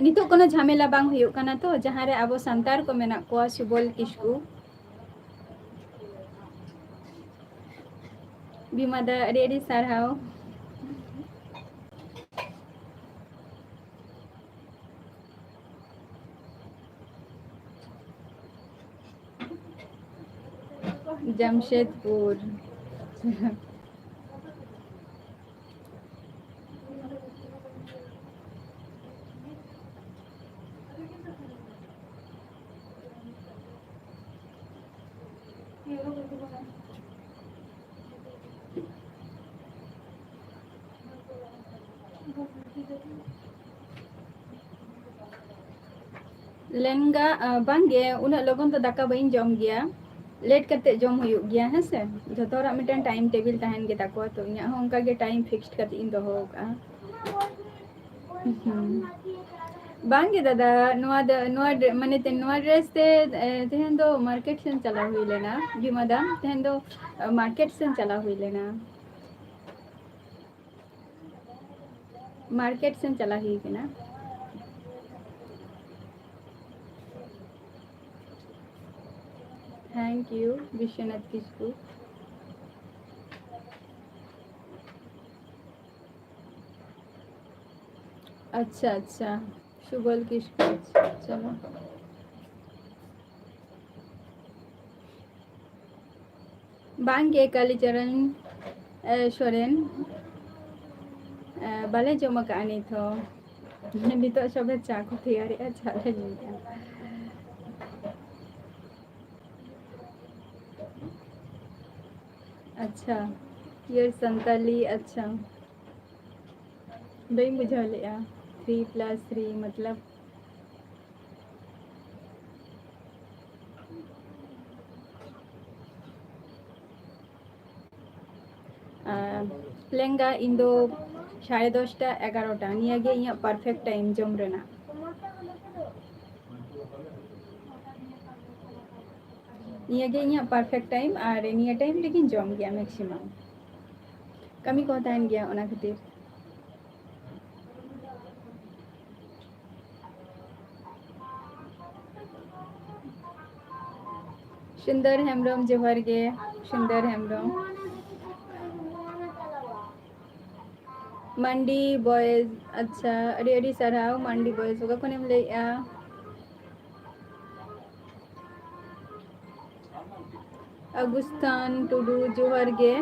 ᱱᱤᱛᱚᱜ ᱠᱳᱱᱳ ᱡᱷᱟᱢᱮᱞᱟ ᱵᱟᱝ ᱦᱩᱭᱩᱜ ᱠᱟᱱᱟ ᱛᱚ, ᱡᱟᱦᱟᱸ ᱨᱮ ᱟᱵᱚ ᱥᱟᱱᱛᱟᱲ ᱠᱚ ᱢᱮᱱᱟᱜ ᱠᱚᱣᱟ, ᱥᱩᱵᱚᱞ ᱠᱤᱥᱠᱩ᱾ ᱵᱤᱢᱟ ᱫᱟ, ᱟᱹᱰᱤ ᱟᱹᱰᱤ ᱥᱟᱨᱦᱟᱣ᱾ ᱡᱟᱢᱥᱮᱫᱽᱯᱩᱨ᱾ ᱞᱮᱱᱜᱟ, ᱟ, ᱵᱟᱝᱜᱮ, ᱩᱱᱟᱹᱜ ᱞᱚᱜᱚᱱ ᱫᱚ ᱫᱟᱠᱟ ᱵᱟᱹᱧ ᱡᱚᱢ ᱜᱮᱭᱟ, ᱞᱮᱴ ᱠᱟᱛᱮ ᱡᱚᱢ ᱦᱩᱭᱩᱜ ᱜᱮᱭᱟ, ᱦᱮᱸ ᱥᱮ᱾ ᱡᱷᱚᱛᱚ ᱦᱚᱲᱟᱜ ᱢᱤᱫᱴᱟᱝ ᱴᱟᱭᱤᱢ ᱴᱮᱵᱤᱞ ᱛᱟᱦᱮᱱ ᱜᱮ ᱛᱟᱠᱚᱣᱟ, ᱛᱚ ᱤᱧᱟᱹᱜ ᱦᱚᱸ ᱚᱱᱠᱟ ᱜᱮ ᱴᱟᱭᱤᱢ ᱯᱷᱤᱠᱥᱰ ᱠᱟᱛᱮ ᱤᱧ ᱫᱚᱦᱚ ᱟᱠᱟᱫᱼᱟ᱾ ᱦᱩᱸ᱾ ᱵᱟᱝᱜᱮ ᱫᱟᱫᱟ, ᱱᱚᱣᱟ ᱫᱚ, ᱱᱚᱣᱟ ᱰᱨᱮ-, ᱢᱟᱱᱮ ᱛᱮ-, ᱱᱚᱣᱟ ᱰᱨᱮᱥ ᱛᱮ, ᱮ, ᱛᱮᱦᱮᱧ ᱫᱚ ᱢᱟᱨᱠᱮᱴ ᱥᱮᱱ ᱪᱟᱞᱟᱣ ᱦᱩᱭ ᱞᱮᱱᱟ, ᱵᱤᱢᱟ ᱫᱟ, ᱛᱮᱦᱮᱧ ᱫᱚ, ᱮ, ᱢᱟᱨᱠᱮᱴ ᱥᱮᱱ ᱪᱟᱞᱟᱣ ᱦᱩᱭ ᱞᱮᱱᱟ᱾ ᱢᱟᱨᱠᱮᱴ ᱥᱮᱱ ᱪᱟᱞᱟᱣ ᱦᱩᱭ ᱠᱟᱱᱟ᱾ Thank you, ᱵᱤᱥᱣᱚᱱᱟᱛᱷ ᱠᱤᱥᱠᱩ᱾ ᱟᱪᱪᱷᱟ, ᱟᱪᱪᱷᱟ, ᱥᱩᱵᱚᱞ ᱠᱤᱥᱠᱩ, ᱟᱪᱪᱷᱟ, ᱪᱚᱞᱚ᱾ ᱵᱟᱝᱜᱮ ᱠᱟᱞᱤᱪᱚᱨᱚᱱ, ᱮ, ᱥᱚᱨᱮᱱ, ᱮ, ᱵᱟᱞᱮ ᱡᱚᱢ ᱟᱠᱟᱫᱼᱟ ᱱᱤᱛ ᱦᱚᱸ᱾ ᱱᱤᱛᱚᱜ ᱥᱚᱵᱮ ᱪᱟ ᱠᱚ ᱛᱮᱭᱟᱨᱮᱜᱼᱟ, ᱪᱟ ᱞᱮ ᱧᱩᱭᱮᱫᱼᱟ᱾ ᱟᱪᱪᱷᱟ, ᱯᱤᱭᱳᱨ ᱥᱟᱱᱛᱟᱞᱤ, ᱟᱪᱪᱷᱟ᱾ ᱵᱟᱹᱧ ᱵᱩᱡᱷᱟᱹᱣ ᱞᱮᱫᱼᱟ, three plus three ᱢᱚᱛᱞᱚᱵ? ᱟᱨ ᱞᱮᱸᱜᱟ, ᱤᱧ ᱫᱚ ᱥᱟᱲᱮ ᱫᱚᱥᱴᱟ, ᱮᱜᱟᱨᱚᱴᱟ, ᱱᱤᱭᱟᱹ ᱜᱮ ᱤᱧᱟᱹᱜ perfect time ᱡᱚᱢ ᱨᱮᱱᱟᱜ᱾ ᱱᱤᱭᱟᱹ ᱜᱮ ᱤᱧᱟᱹᱜ perfect time, ᱟᱨ ᱱᱤᱭᱟᱹ time ᱨᱮᱜᱤᱧ ᱡᱚᱢ ᱜᱮᱭᱟ maximum᱾ ᱠᱟᱹᱢᱤ ᱠᱚᱦᱚᱸ ᱛᱟᱦᱮᱱ ᱜᱮᱭᱟ, ᱚᱱᱟ ᱠᱷᱟᱹᱛᱤᱨ᱾ ᱥᱩᱱᱫᱚᱨ ᱦᱮᱢᱵᱨᱚᱢ, ᱡᱚᱦᱟᱨ ᱜᱮ ᱥᱩᱱᱫᱚᱨ ᱦᱮᱢᱵᱨᱚᱢ᱾ ᱢᱟᱱᱰᱤ boys, ᱟᱪᱪᱷᱟ, ᱟᱹᱰᱤ ᱟᱹᱰᱤ ᱥᱟᱨᱦᱟᱣ ᱢᱟᱱᱰᱤ boys᱾ ᱚᱠᱟ ᱠᱷᱚᱱᱮᱢ ᱞᱟᱹᱭᱮᱜᱼᱟ? ᱟᱜᱩᱥᱛᱷᱟᱱ ᱴᱩᱰᱩ, ᱡᱚᱦᱟᱨ ᱜᱮ᱾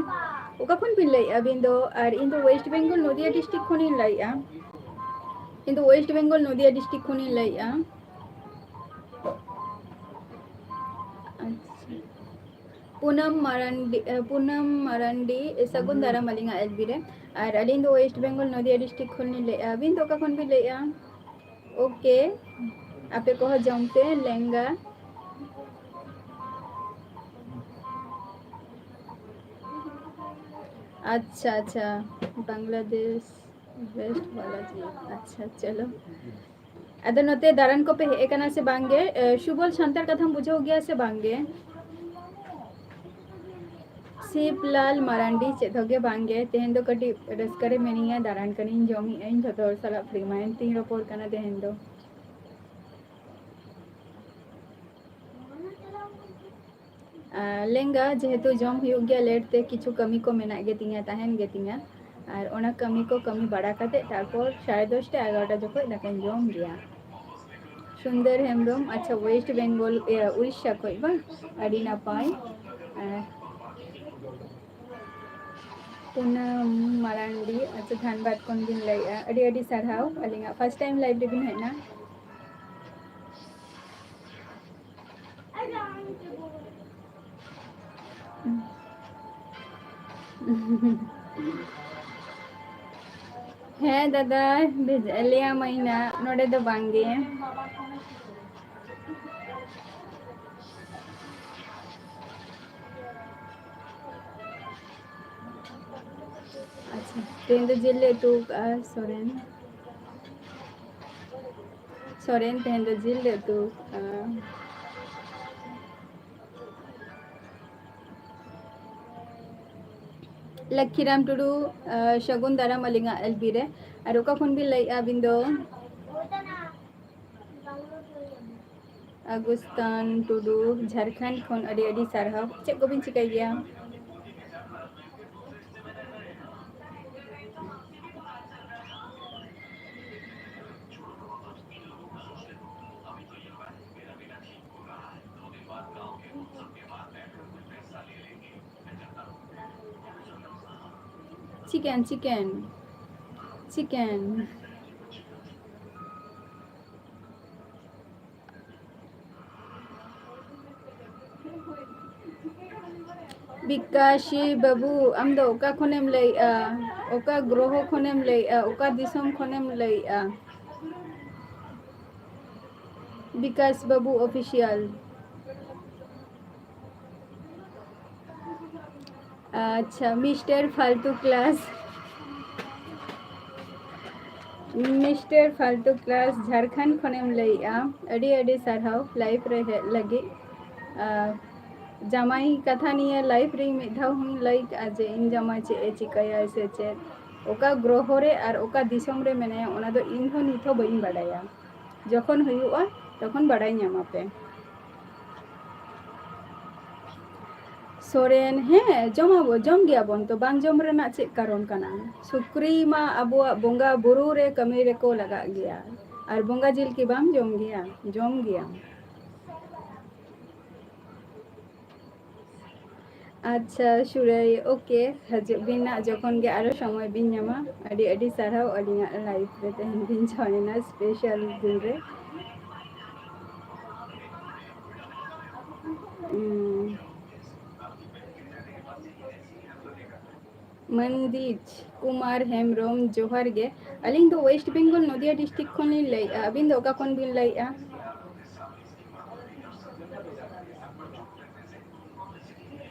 ᱚᱠᱟ ᱠᱷᱚᱱ ᱵᱤᱱ ᱞᱟᱹᱭᱮᱜᱼᱟ ᱟᱹᱵᱤᱱ ᱫᱚ? ᱟᱨ ᱤᱧ ᱫᱚ West Bengal ᱱᱚᱫᱤᱭᱟ district ᱠᱷᱚᱱᱤᱧ ᱞᱟᱹᱭᱮᱜᱼᱟ᱾ ᱤᱧ ᱫᱚ West Bengal ᱱᱚᱫᱤᱭᱟ district ᱠᱷᱚᱱᱤᱧ ᱞᱟᱹᱭᱮᱜᱼᱟ᱾ ᱟᱪᱪᱷᱟ᱾ ᱯᱩᱱᱟᱢ ᱢᱟᱨᱟᱱᱰᱤ, ᱮ, ᱯᱩᱱᱟᱢ ᱢᱟᱨᱟᱱᱰᱤ, ᱥᱟᱹᱜᱩᱱ ᱫᱟᱨᱟᱢ ᱟᱹᱞᱤᱧᱟᱜ FB ᱨᱮ᱾ ᱟᱨ ᱟᱹᱞᱤᱧ ᱫᱚ West Bengal ᱱᱚᱫᱤᱭᱟ district ᱠᱷᱚᱱ ᱞᱤᱧ ᱞᱟᱹᱭᱮᱜᱼᱟ᱾ ᱟᱹᱵᱤᱱ ᱫᱚ ᱚᱠᱟ ᱠᱷᱚᱱ ᱵᱤᱱ ᱞᱟᱹᱭᱮᱜᱼᱟ? OK, ᱟᱯᱮ ᱠᱚᱦᱚᱸ ᱡᱚᱢ ᱯᱮ ᱞᱮᱸᱜᱟ᱾ ᱟᱪᱪᱷᱟ, ᱟᱪᱪᱷᱟ, ᱵᱟᱝᱞᱟᱫᱮᱥ, ᱳᱭᱮᱥᱴ ᱵᱟᱞᱟᱡᱤ, ᱟᱪᱪᱷᱟ, ᱪᱚᱞᱚ᱾ ᱟᱫᱚ ᱱᱚᱛᱮ ᱫᱟᱬᱟᱱ ᱠᱚᱯᱮ ᱦᱮᱡ ᱟᱠᱟᱱᱟ ᱥᱮ ᱵᱟᱝᱜᱮ? ᱮ, ᱥᱩᱵᱚᱞ, ᱥᱟᱱᱛᱟᱲ ᱠᱟᱛᱷᱟᱢ ᱵᱩᱡᱷᱟᱹᱣ ᱜᱮᱭᱟ ᱥᱮ ᱵᱟᱝᱜᱮ? ᱥᱤᱵᱞᱟᱞ ᱢᱟᱨᱟᱱᱰᱤ, ᱪᱮᱫ ᱦᱚᱸ ᱜᱮ ᱵᱟᱝᱜᱮ, ᱛᱮᱦᱮᱧ ᱫᱚ ᱠᱟᱹᱴᱤᱡ ᱨᱟᱹᱥᱠᱟᱹ ᱨᱮ ᱢᱤᱱᱟᱹᱧᱟ, ᱫᱟᱬᱟᱱ ᱠᱟᱹᱱᱟᱹᱧ, ᱡᱚᱢᱮᱜ ᱟᱹᱧ, ᱡᱷᱚᱛᱚ ᱦᱚᱲ ᱥᱟᱞᱟᱜ free mind ᱛᱤᱧ ᱨᱚᱯᱚᱲ ᱠᱟᱱᱟ ᱛᱮᱦᱮᱧ ᱫᱚ᱾ ᱟᱨ ᱞᱮᱸᱜᱟ, ᱡᱮᱦᱮᱛᱩ ᱡᱚᱢ ᱦᱩᱭᱩᱜ ᱜᱮᱭᱟ late ᱛᱮ, ᱠᱤᱪᱷᱩ ᱠᱟᱹᱢᱤ ᱠᱚ ᱢᱮᱱᱟᱜ ᱜᱮᱛᱤᱧᱟ, ᱛᱟᱦᱮᱱ ᱜᱮᱛᱤᱧᱟ, ᱟᱨ ᱚᱱᱟ ᱠᱟᱹᱢᱤ ᱠᱚ ᱠᱟᱹᱢᱤ ᱵᱟᱲᱟ ᱠᱟᱛᱮ ᱛᱟᱨᱯᱚᱨ ᱥᱟᱲᱮ ᱫᱚᱥᱴᱟ ᱮᱜᱟᱨᱚᱴᱟ ᱡᱚᱠᱷᱚᱡ ᱫᱟᱠᱟᱧ ᱡᱚᱢ ᱜᱮᱭᱟ᱾ ᱥᱩᱱᱫᱚᱨ ᱦᱮᱢᱵᱨᱚᱢ, ᱟᱪᱪᱷᱟ, West Bengal, ᱤᱭᱟᱹ, ᱩᱲᱤᱥᱥᱟ ᱠᱷᱚᱡ ᱵᱟᱝ? ᱟᱹᱰᱤ ᱱᱟᱯᱟᱭ᱾ ᱟᱨ ᱯᱩᱱᱟᱢ ᱢᱟᱨᱟᱱᱰᱤ, ᱟᱪᱪᱷᱟ, ᱫᱷᱟᱱᱵᱟᱫᱽ ᱠᱷᱚᱱ ᱵᱤᱱ ᱞᱟᱹᱭᱮᱜᱼᱟ, ᱟᱹᱰᱤ ᱟᱹᱰᱤ ᱥᱟᱨᱦᱟᱣ, ᱟᱹᱞᱤᱧᱟᱜ first time live ᱨᱮᱵᱤᱱ ᱦᱮᱡ ᱮᱱᱟ᱾ ᱦᱮᱸ ᱫᱟᱫᱟ, ᱵᱷᱮᱡᱟ ᱞᱟᱹᱭᱟᱢᱟᱹᱧ ᱱᱟᱜ, ᱱᱚᱰᱮ ᱫᱚ ᱵᱟᱝ ᱜᱮ᱾ ᱟᱪᱪᱷᱟ, ᱛᱮᱦᱮᱧ ᱫᱚ ᱡᱤᱞ ᱞᱮ ᱩᱛᱩ ᱠᱟᱜᱼᱟ, ᱥᱚᱨᱮᱱ᱾ ᱥᱚᱨᱮᱱ, ᱛᱮᱦᱮᱧ ᱫᱚ ᱡᱤᱞ ᱞᱮ ᱩᱛᱩ ᱠᱟᱜᱼᱟ᱾ ᱞᱚᱠᱠᱷᱤᱨᱟᱢ ᱴᱩᱰᱩ, ᱟᱸ, ᱥᱟᱹᱜᱩᱱ ᱫᱟᱨᱟᱢ ᱟᱹᱞᱤᱧᱟᱜ ᱮᱞ ᱵᱤ ᱨᱮ᱾ ᱟᱨ ᱚᱠᱟ ᱠᱷᱚᱱ ᱵᱤᱱ ᱞᱟᱹᱭᱮᱫᱼᱟ ᱟᱹᱵᱤᱱ ᱫᱚ? ᱟᱜᱩᱥᱛᱟᱱ ᱴᱩᱰᱩ, ᱡᱷᱟᱲᱠᱷᱚᱸᱰ ᱠᱷᱚᱱ ᱟᱹᱰᱤ ᱟᱹᱰᱤ ᱥᱟᱨᱦᱟᱣ᱾ ᱪᱮᱫ ᱠᱚᱵᱤᱱ ᱪᱤᱠᱟᱹᱭ ᱜᱮᱭᱟ? Chicken, chicken, chicken. ᱵᱤᱠᱟᱥᱤ ᱵᱟᱹᱵᱩ, ᱟᱢ ᱫᱚ ᱚᱠᱟ ᱠᱷᱚᱱᱮᱢ ᱞᱟᱹᱭᱮᱜᱼᱟ? ᱚᱠᱟ ᱜᱨᱚᱦᱚ ᱠᱷᱚᱱᱮᱢ ᱞᱟᱹᱭᱮᱜᱼᱟ? ᱚᱠᱟ ᱫᱤᱥᱚᱢ ᱠᱷᱚᱱᱮᱢ ᱞᱟᱹᱭᱮᱜᱼᱟ? ᱵᱤᱠᱟᱥ ᱵᱟᱹᱵᱩ ᱚᱯᱷᱤᱥᱤᱭᱟᱞ᱾ ᱟᱪᱪᱷᱟ, ᱢᱤᱥᱴᱟᱨ ᱯᱷᱟᱞᱛᱩ ᱠᱞᱟᱥ, ᱢᱤᱥᱴᱟᱨ ᱯᱷᱟᱞᱛᱩ ᱠᱞᱟᱥ ᱡᱷᱟᱲᱠᱷᱚᱸᱰ ᱠᱷᱚᱱᱮᱢ ᱞᱟᱹᱭᱮᱜᱼᱟ᱾ ᱟᱹᱰᱤ ᱟᱹᱰᱤ ᱥᱟᱨᱦᱟᱣ ᱞᱟᱭᱤᱵᱷ ᱨᱮ ᱦᱮᱡ ᱞᱟᱹᱜᱤᱫ᱾ ᱟᱨ ᱡᱟᱢᱟᱭ ᱠᱟᱛᱷᱟ ᱱᱤᱭᱮ ᱞᱟᱭᱤᱵᱷ ᱨᱮ ᱢᱤᱫ ᱫᱷᱟᱣ ᱦᱚᱸᱧ ᱞᱟᱹᱭ ᱠᱟᱜᱼᱟ ᱡᱮ ᱤᱧ ᱡᱟᱢᱟᱭ ᱪᱮᱫ ᱮ ᱪᱤᱠᱟᱹᱭᱟ ᱥᱮ ᱪᱮᱫ, ᱚᱠᱟ ᱜᱨᱚᱦᱚ ᱨᱮ ᱟᱨ ᱚᱠᱟ ᱫᱤᱥᱚᱢ ᱨᱮ ᱢᱮᱱᱟᱭᱟ, ᱚᱱᱟ ᱫᱚ ᱤᱧ ᱦᱚᱸ ᱱᱤᱛ ᱦᱚᱸ ᱵᱟᱹᱧ ᱵᱟᱰᱟᱭᱟ᱾ ᱡᱚᱠᱷᱚᱱ ᱦᱩᱭᱩᱜᱼᱟ, ᱛᱚᱠᱷᱚᱱ ᱵᱟᱰᱟᱭ ᱧᱟᱢᱟᱯᱮ᱾ ᱥᱚᱨᱮᱱ, ᱦᱮᱸ, ᱡᱚᱢᱟᱵᱚ-, ᱡᱚᱢ ᱜᱮᱭᱟᱵᱚᱱ ᱛᱚ, ᱵᱟᱝ ᱡᱚᱢ ᱨᱮᱱᱟᱜ ᱪᱮᱫ ᱠᱟᱨᱚᱱ ᱠᱟᱱᱟ? ᱥᱩᱠᱨᱤ ᱢᱟ ᱟᱵᱚᱣᱟᱜ ᱵᱚᱸᱜᱟ ᱵᱩᱨᱩ ᱨᱮ ᱠᱟᱹᱢᱤ ᱨᱮᱠᱚ ᱞᱟᱜᱟᱜ ᱜᱮᱭᱟ, ᱟᱨ ᱵᱚᱸᱜᱟ ᱡᱤᱞ ᱠᱤ ᱵᱟᱢ ᱡᱚᱢ ᱜᱮᱭᱟ? ᱡᱚᱢ ᱜᱮᱭᱟᱢ᱾ ᱟᱪᱪᱷᱟ ᱥᱩᱨᱟᱹᱭ, OK, ᱦᱤᱡᱩᱜ ᱵᱤᱱ ᱱᱟᱜ ᱡᱚᱠᱷᱚᱱ ᱜᱮ ᱟᱨᱚ ᱥᱚᱢᱚᱭ ᱵᱤᱱ ᱧᱟᱢᱟ᱾ ᱟᱹᱰᱤ ᱟᱹᱰᱤ ᱥᱟᱨᱦᱟᱣ ᱟᱹᱞᱤᱧᱟᱜ ᱞᱟᱭᱤᱵᱷ ᱨᱮ ᱛᱮᱦᱮᱧ ᱵᱤᱱ ᱡᱚᱭᱮᱱᱟ ᱥᱯᱮᱥᱟᱞ ᱫᱤᱱ ᱨᱮ᱾ ᱩᱸ᱾ ᱢᱟᱹᱱᱫᱤᱡ ᱠᱩᱢᱟᱨ ᱦᱮᱢᱵᱨᱚᱢ, ᱡᱚᱦᱟᱨ ᱜᱮ᱾ ᱟᱹᱞᱤᱧ ᱫᱚ ᱳᱭᱮᱥᱴ ᱵᱮᱝᱜᱚᱞ, ᱱᱚᱫᱤᱭᱟ ᱰᱤᱥᱴᱨᱤᱠᱴ ᱠᱷᱚᱱ ᱞᱤᱧ ᱞᱟᱹᱭᱮᱫᱼᱟ᱾ ᱟᱹᱵᱤᱱ ᱫᱚ ᱚᱠᱟ ᱠᱷᱚᱱ ᱵᱤᱱ ᱞᱟᱹᱭᱮᱫᱼᱟ?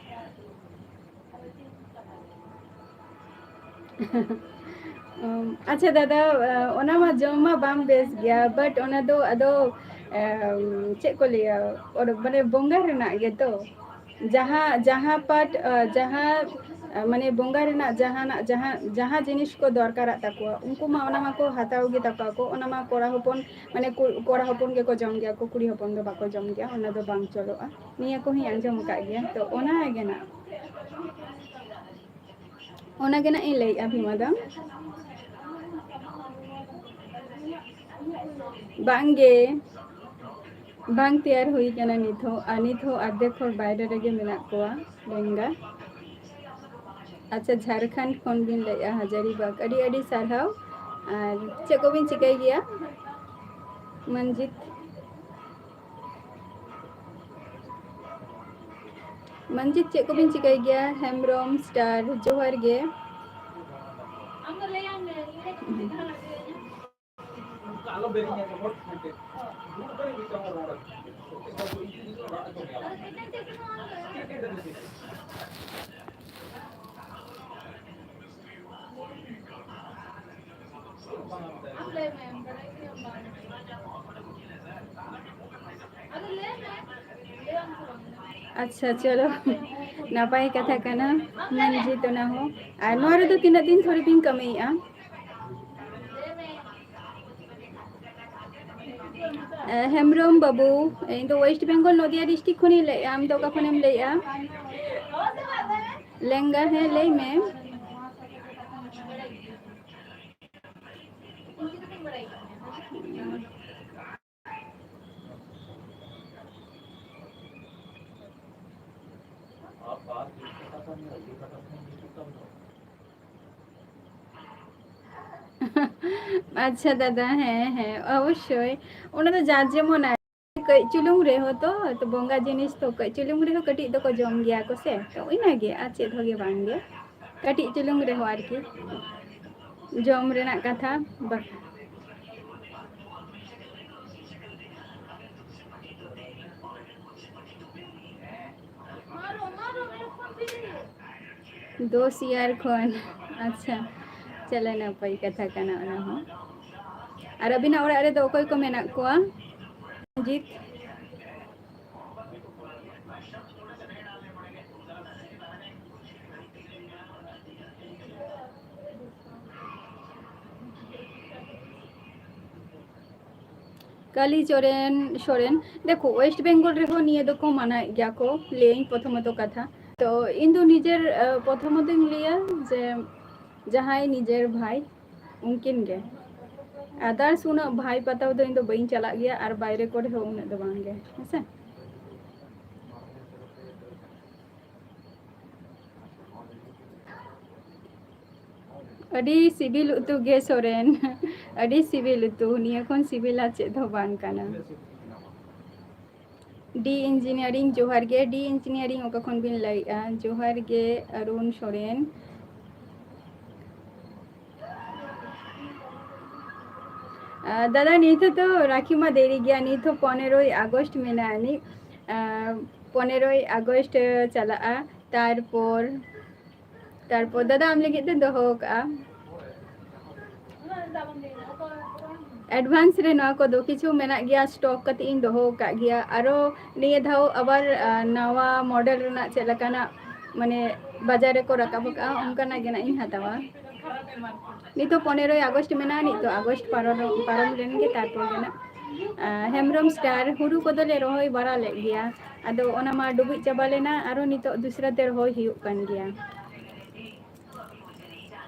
ᱩᱢ, ᱟᱪᱪᱷᱟ ᱫᱟᱫᱟ, ᱚᱱᱟ ᱢᱟ ᱡᱚᱢ ᱢᱟ ᱵᱟᱝ ᱵᱮᱥ ᱜᱮᱭᱟ, but ᱚᱱᱟ ᱫᱚ ᱟᱫᱚ, ᱮᱢ, ᱪᱮᱫ ᱠᱚ ᱞᱟᱹᱭᱟ, ᱚᱱᱟ ᱢᱟᱱᱮ ᱵᱚᱸᱜᱟ ᱨᱮᱱᱟᱜ ᱜᱮᱛᱚ, ᱡᱟᱦᱟᱸ, ᱡᱟᱦᱟᱸ part, ᱟ, ᱡᱟᱦᱟᱸ, ᱟ, ᱢᱟᱱᱮ ᱵᱚᱸᱜᱟ ᱨᱮᱱᱟᱜ ᱡᱟᱦᱟᱱᱟᱜ, ᱡᱟᱦᱟᱸ, ᱡᱟᱦᱟᱸ ᱡᱤᱱᱤᱥ ᱠᱚ ᱫᱚᱨᱠᱟᱨᱟᱜ ᱛᱟᱠᱚᱣᱟ, ᱩᱱᱠᱩ ᱢᱟ ᱚᱱᱟ ᱢᱟᱠᱚ ᱦᱟᱛᱟᱣ ᱜᱮ ᱛᱟᱠᱚᱣᱟ ᱠᱚ, ᱚᱱᱟ ᱢᱟ ᱠᱚᱲᱟ ᱦᱚᱯᱚᱱ, ᱢᱟᱱᱮ ᱠᱩ-, ᱠᱚᱲᱟ ᱦᱚᱯᱚᱱ ᱜᱮᱠᱚ ᱡᱚᱢ ᱜᱮᱭᱟ ᱠᱚ, ᱠᱩᱲᱤ ᱦᱚᱯᱚᱱ ᱫᱚ ᱵᱟᱠᱚ ᱡᱚᱢ ᱜᱮᱭᱟ, ᱚᱱᱟ ᱫᱚ ᱵᱟᱝ ᱪᱚᱞᱚᱜᱼᱟ᱾ ᱱᱤᱭᱟᱹ ᱠᱚᱦᱚᱸᱧ ᱟᱸᱡᱚᱢ ᱟᱠᱟᱫ ᱜᱮᱭᱟ, ᱛᱚ ᱚᱱᱟ ᱜᱮ ᱱᱟᱜ᱾ ᱚᱱᱟ ᱜᱮ ᱱᱟᱜ ᱤᱧ ᱞᱟᱹᱭᱮᱫᱼᱟ ᱵᱷᱤᱢᱟ ᱫᱟ᱾ ᱵᱟᱝᱜᱮ, ᱵᱟᱝ ᱛᱮᱭᱟᱨ ᱦᱩᱭ ᱠᱟᱱᱟ ᱱᱤᱛ ᱦᱚᱸ, ᱟᱨ ᱱᱤᱛ ᱦᱚᱸ ᱟᱨᱫᱷᱮᱠ ᱦᱚᱲ ᱵᱟᱭᱨᱮ ᱨᱮᱜᱮ ᱢᱮᱱᱟᱜ ᱠᱚᱣᱟ ᱞᱮᱝᱜᱟ᱾ ᱟᱪᱪᱷᱟ, ᱡᱷᱟᱲᱠᱷᱚᱸᱰ ᱠᱷᱚᱱ ᱵᱤᱱ ᱞᱟᱹᱭᱮᱫᱼᱟ, ᱦᱟᱡᱟᱨᱤᱵᱟᱜᱽ᱾ ᱟᱹᱰᱤ ᱟᱹᱰᱤ ᱥᱟᱨᱦᱟᱣ᱾ ᱟᱨ ᱪᱮᱫ ᱠᱚᱵᱤᱱ ᱪᱤᱠᱟᱹᱭ ᱜᱮᱭᱟ ᱢᱟᱹᱱᱡᱤᱛ? ᱢᱟᱹᱱᱡᱤᱛ, ᱪᱮᱫ ᱠᱚᱵᱤᱱ ᱪᱤᱠᱟᱹᱭ ᱜᱮᱭᱟ? ᱦᱮᱢᱵᱨᱚᱢ ᱥᱴᱟᱨ, ᱡᱚᱦᱟᱨ ᱜᱮ᱾ ᱟᱪᱪᱷᱟ, ᱪᱚᱞᱚ, ᱱᱟᱯᱟᱭ ᱠᱟᱛᱷᱟ ᱠᱟᱱᱟ, ᱢᱟᱹᱱᱡᱤᱛ ᱚᱱᱟ ᱦᱚᱸ᱾ ᱟᱨ ᱱᱚᱣᱟ ᱨᱮᱫᱚ ᱛᱤᱱᱟᱹᱜ ᱫᱤᱱ ᱫᱷᱚᱨᱮ ᱵᱤᱱ ᱠᱟᱹᱢᱤᱭᱮᱫᱼᱟ? ᱮ, ᱦᱮᱢᱵᱨᱚᱢ ᱵᱟᱹᱵᱩ, ᱤᱧ ᱫᱚ ᱳᱭᱮᱥᱴ ᱵᱮᱝᱜᱚᱞ ᱱᱚᱫᱤᱭᱟ ᱰᱤᱥᱴᱨᱤᱠᱴ ᱠᱷᱚᱱᱤᱧ ᱞᱟᱹᱭᱮᱫᱼᱟ᱾ ᱟᱢ ᱫᱚ ᱚᱠᱟ ᱠᱷᱚᱱᱮᱢ ᱞᱟᱹᱭᱮᱫᱼᱟ? ᱞᱮᱝᱜᱟ, ᱦᱮᱸ, ᱞᱟᱹᱭ ᱢᱮ᱾ ᱟᱪᱪᱷᱟ ᱫᱟᱫᱟ, ᱦᱮᱸ, ᱦᱮᱸ, ᱚᱵᱚᱥᱥᱳᱭ᱾ ᱚᱱᱟ ᱫᱚ ᱡᱟᱨ ᱡᱮᱢᱚᱱ ᱟᱨ ᱠᱟᱹᱡ ᱪᱩᱞᱩᱝ ᱨᱮᱦᱚᱸ ᱛᱚ, ᱛᱚ ᱵᱚᱸᱜᱟ ᱡᱤᱱᱤᱥ ᱛᱚ ᱠᱟᱹᱡ ᱪᱩᱞᱩᱝ ᱨᱮᱦᱚᱸ ᱠᱟᱹᱴᱤᱡ ᱫᱚᱠᱚ ᱡᱚᱢ ᱜᱮᱭᱟ ᱠᱚ ᱥᱮ, ᱛᱚ ᱤᱱᱟᱹᱜᱮ, ᱟᱨ ᱪᱮᱫ ᱦᱚᱸ ᱜᱮ ᱵᱟᱝ ᱜᱮ᱾ ᱠᱟᱹᱴᱤᱡ ᱪᱩᱞᱩᱝ ᱨᱮᱦᱚᱸ ᱟᱨᱠᱤ ᱡᱚᱢ ᱨᱮᱱᱟᱜ ᱠᱟᱛᱷᱟ ᱵᱟ- ᱫᱚᱥ ᱤᱭᱟᱨ ᱠᱷᱚᱱ᱾ ᱟᱪᱪᱷᱟ, ᱪᱚᱞᱚ, ᱱᱟᱯᱟᱭ ᱠᱟᱛᱷᱟ ᱠᱟᱱᱟ ᱚᱱᱟ ᱦᱚᱸ᱾ ᱟᱨ ᱟᱹᱵᱤᱱᱟᱜ ᱚᱲᱟᱜ ᱨᱮᱫᱚ ᱚᱠᱚᱭ ᱠᱚ ᱢᱮᱱᱟᱜ ᱠᱚᱣᱟ? ᱡᱤᱛ? ᱠᱟᱞᱤ ᱪᱚᱨᱮᱱ ᱥᱚᱨᱮᱱ, ᱫᱮᱠᱷᱳ, ᱳᱭᱮᱥᱴ ᱵᱮᱝᱜᱚᱞ ᱨᱮᱦᱚᱸ ᱱᱤᱭᱟᱹ ᱫᱚᱠᱚ ᱢᱟᱱᱟᱣᱮᱫ ᱜᱮᱭᱟ ᱠᱚ, ᱞᱟᱹᱭᱟᱹᱧ ᱯᱨᱚᱛᱷᱚᱢᱚᱛᱚ ᱠᱟᱛᱷᱟ᱾ ᱛᱚ ᱤᱧ ᱫᱚ ᱱᱤᱡᱮᱨ, ᱟᱸ, ᱯᱨᱚᱛᱷᱚᱢᱚᱛᱚᱧ ᱞᱟᱹᱭᱟ ᱡᱮ ᱡᱟᱦᱟᱸᱭ ᱱᱤᱡᱮᱨ ᱵᱷᱟᱭ, ᱩᱱᱠᱤᱱ ᱜᱮ᱾ Others ᱩᱱᱟᱹᱜ ᱵᱷᱟᱭ ᱯᱟᱛᱟᱣ ᱫᱚ ᱤᱧ ᱫᱚ ᱵᱟᱹᱧ ᱪᱟᱞᱟᱜ ᱜᱮᱭᱟ, ᱟᱨ ᱵᱟᱭᱨᱮ ᱠᱚᱨᱮ ᱦᱚᱸ ᱩᱱᱟᱹᱜ ᱫᱚ ᱵᱟᱝ ᱜᱮ, ᱦᱮᱸᱥᱮ? ᱟᱹᱰᱤ ᱥᱤᱵᱤᱞ ᱩᱛᱩ ᱜᱮ ᱥᱚᱨᱮᱱ, ᱟᱹᱰᱤ ᱥᱤᱵᱤᱞ ᱩᱛᱩ, ᱱᱤᱭᱟᱹ ᱠᱷᱚᱱ ᱥᱤᱵᱤᱞᱟ ᱪᱮᱫ ᱦᱚᱸ ᱵᱟᱝ ᱠᱟᱱᱟ᱾ ᱰᱤ ᱤᱧᱡᱤᱱᱤᱭᱟᱨᱤᱝ, ᱡᱚᱦᱟᱨ ᱜᱮ᱾ ᱰᱤ ᱤᱧᱡᱤᱱᱤᱭᱟᱨᱤᱝ, ᱚᱠᱟ ᱠᱷᱚᱱ ᱵᱤᱱ ᱞᱟᱹᱭᱮᱜᱼᱟ? ᱡᱚᱦᱟᱨ ᱜᱮ, ᱚᱨᱩᱱ ᱥᱚᱨᱮᱱ᱾ ᱟᱸ, ᱫᱟᱫᱟ, ᱱᱤᱛ ᱦᱚᱸ ᱛᱚ ᱨᱟᱠᱷᱤ ᱢᱟ ᱫᱮᱨᱤ ᱜᱮᱭᱟ, ᱱᱤᱛ ᱦᱚᱸ ᱯᱚᱱᱮᱨᱚᱭ ᱟᱜᱚᱥᱴ ᱢᱮᱱᱟᱜ ᱟᱹᱱᱤᱡ᱾ ᱟᱸ, ᱯᱚᱱᱮᱨᱚᱭ ᱟᱜᱚᱥᱴ ᱪᱟᱞᱟᱜᱼᱟ, ᱛᱟᱨᱯᱚᱨ, ᱛᱟᱨᱯᱚᱨ ᱫᱟᱫᱟ ᱟᱢ ᱞᱟᱹᱜᱤᱫ ᱛᱮ ᱫᱚᱦᱚ ᱠᱟᱜᱼᱟ᱾ Advance ᱨᱮ ᱱᱚᱣᱟ ᱠᱚᱫᱚ ᱠᱤᱪᱷᱩ ᱢᱮᱱᱟᱜ ᱜᱮᱭᱟ, stock ᱠᱟᱛᱮ ᱤᱧ ᱫᱚᱦᱚ ᱟᱠᱟᱫ ᱜᱮᱭᱟ᱾ ᱟᱨᱚ ᱱᱤᱭᱟᱹ ᱫᱷᱟᱣ ᱟᱵᱟᱨ, ᱟᱸ, ᱱᱟᱣᱟ model ᱨᱮᱱᱟᱜ ᱪᱮᱫ ᱞᱮᱠᱟᱱᱟᱜ, ᱢᱟᱱᱮ, ᱵᱟᱡᱟᱨ ᱨᱮᱠᱚ ᱨᱟᱠᱟᱵ ᱟᱠᱟᱫᱼᱟ, ᱚᱱᱠᱟᱱᱟᱜ ᱜᱮ ᱱᱟᱜ ᱤᱧ ᱦᱟᱛᱟᱣᱟ᱾ ᱱᱤᱛᱚᱜ ᱯᱚᱱᱮᱨᱚᱭ ᱟᱜᱚᱥᱴ ᱢᱮᱱᱟᱜᱼᱟ, ᱱᱤᱛᱚᱜ ᱟᱜᱚᱥᱴ ᱯᱟᱨᱚᱢ, ᱯᱟᱨᱚᱢ ᱞᱮᱱ ᱜᱮ, ᱛᱟᱨᱯᱚᱨ ᱜᱮ ᱱᱟᱜ᱾ ᱟᱸ, ᱦᱮᱢᱵᱨᱚᱢ ᱥᱴᱟᱨ, ᱦᱩᱲᱩ ᱠᱚᱫᱚᱞᱮ ᱨᱚᱦᱚᱭ ᱵᱟᱲᱟ ᱞᱮᱫ ᱜᱮᱭᱟ, ᱟᱫᱚ ᱚᱱᱟ ᱢᱟ ᱰᱩᱵᱩᱡ ᱪᱟᱵᱟ ᱞᱮᱱᱟ, ᱟᱨᱚ ᱱᱤᱛᱚᱜ ᱫᱚᱥᱨᱟ ᱛᱮ ᱨᱚᱦᱚᱭ ᱦᱩᱭᱩᱜ ᱠᱟᱱ ᱜᱮᱭᱟ᱾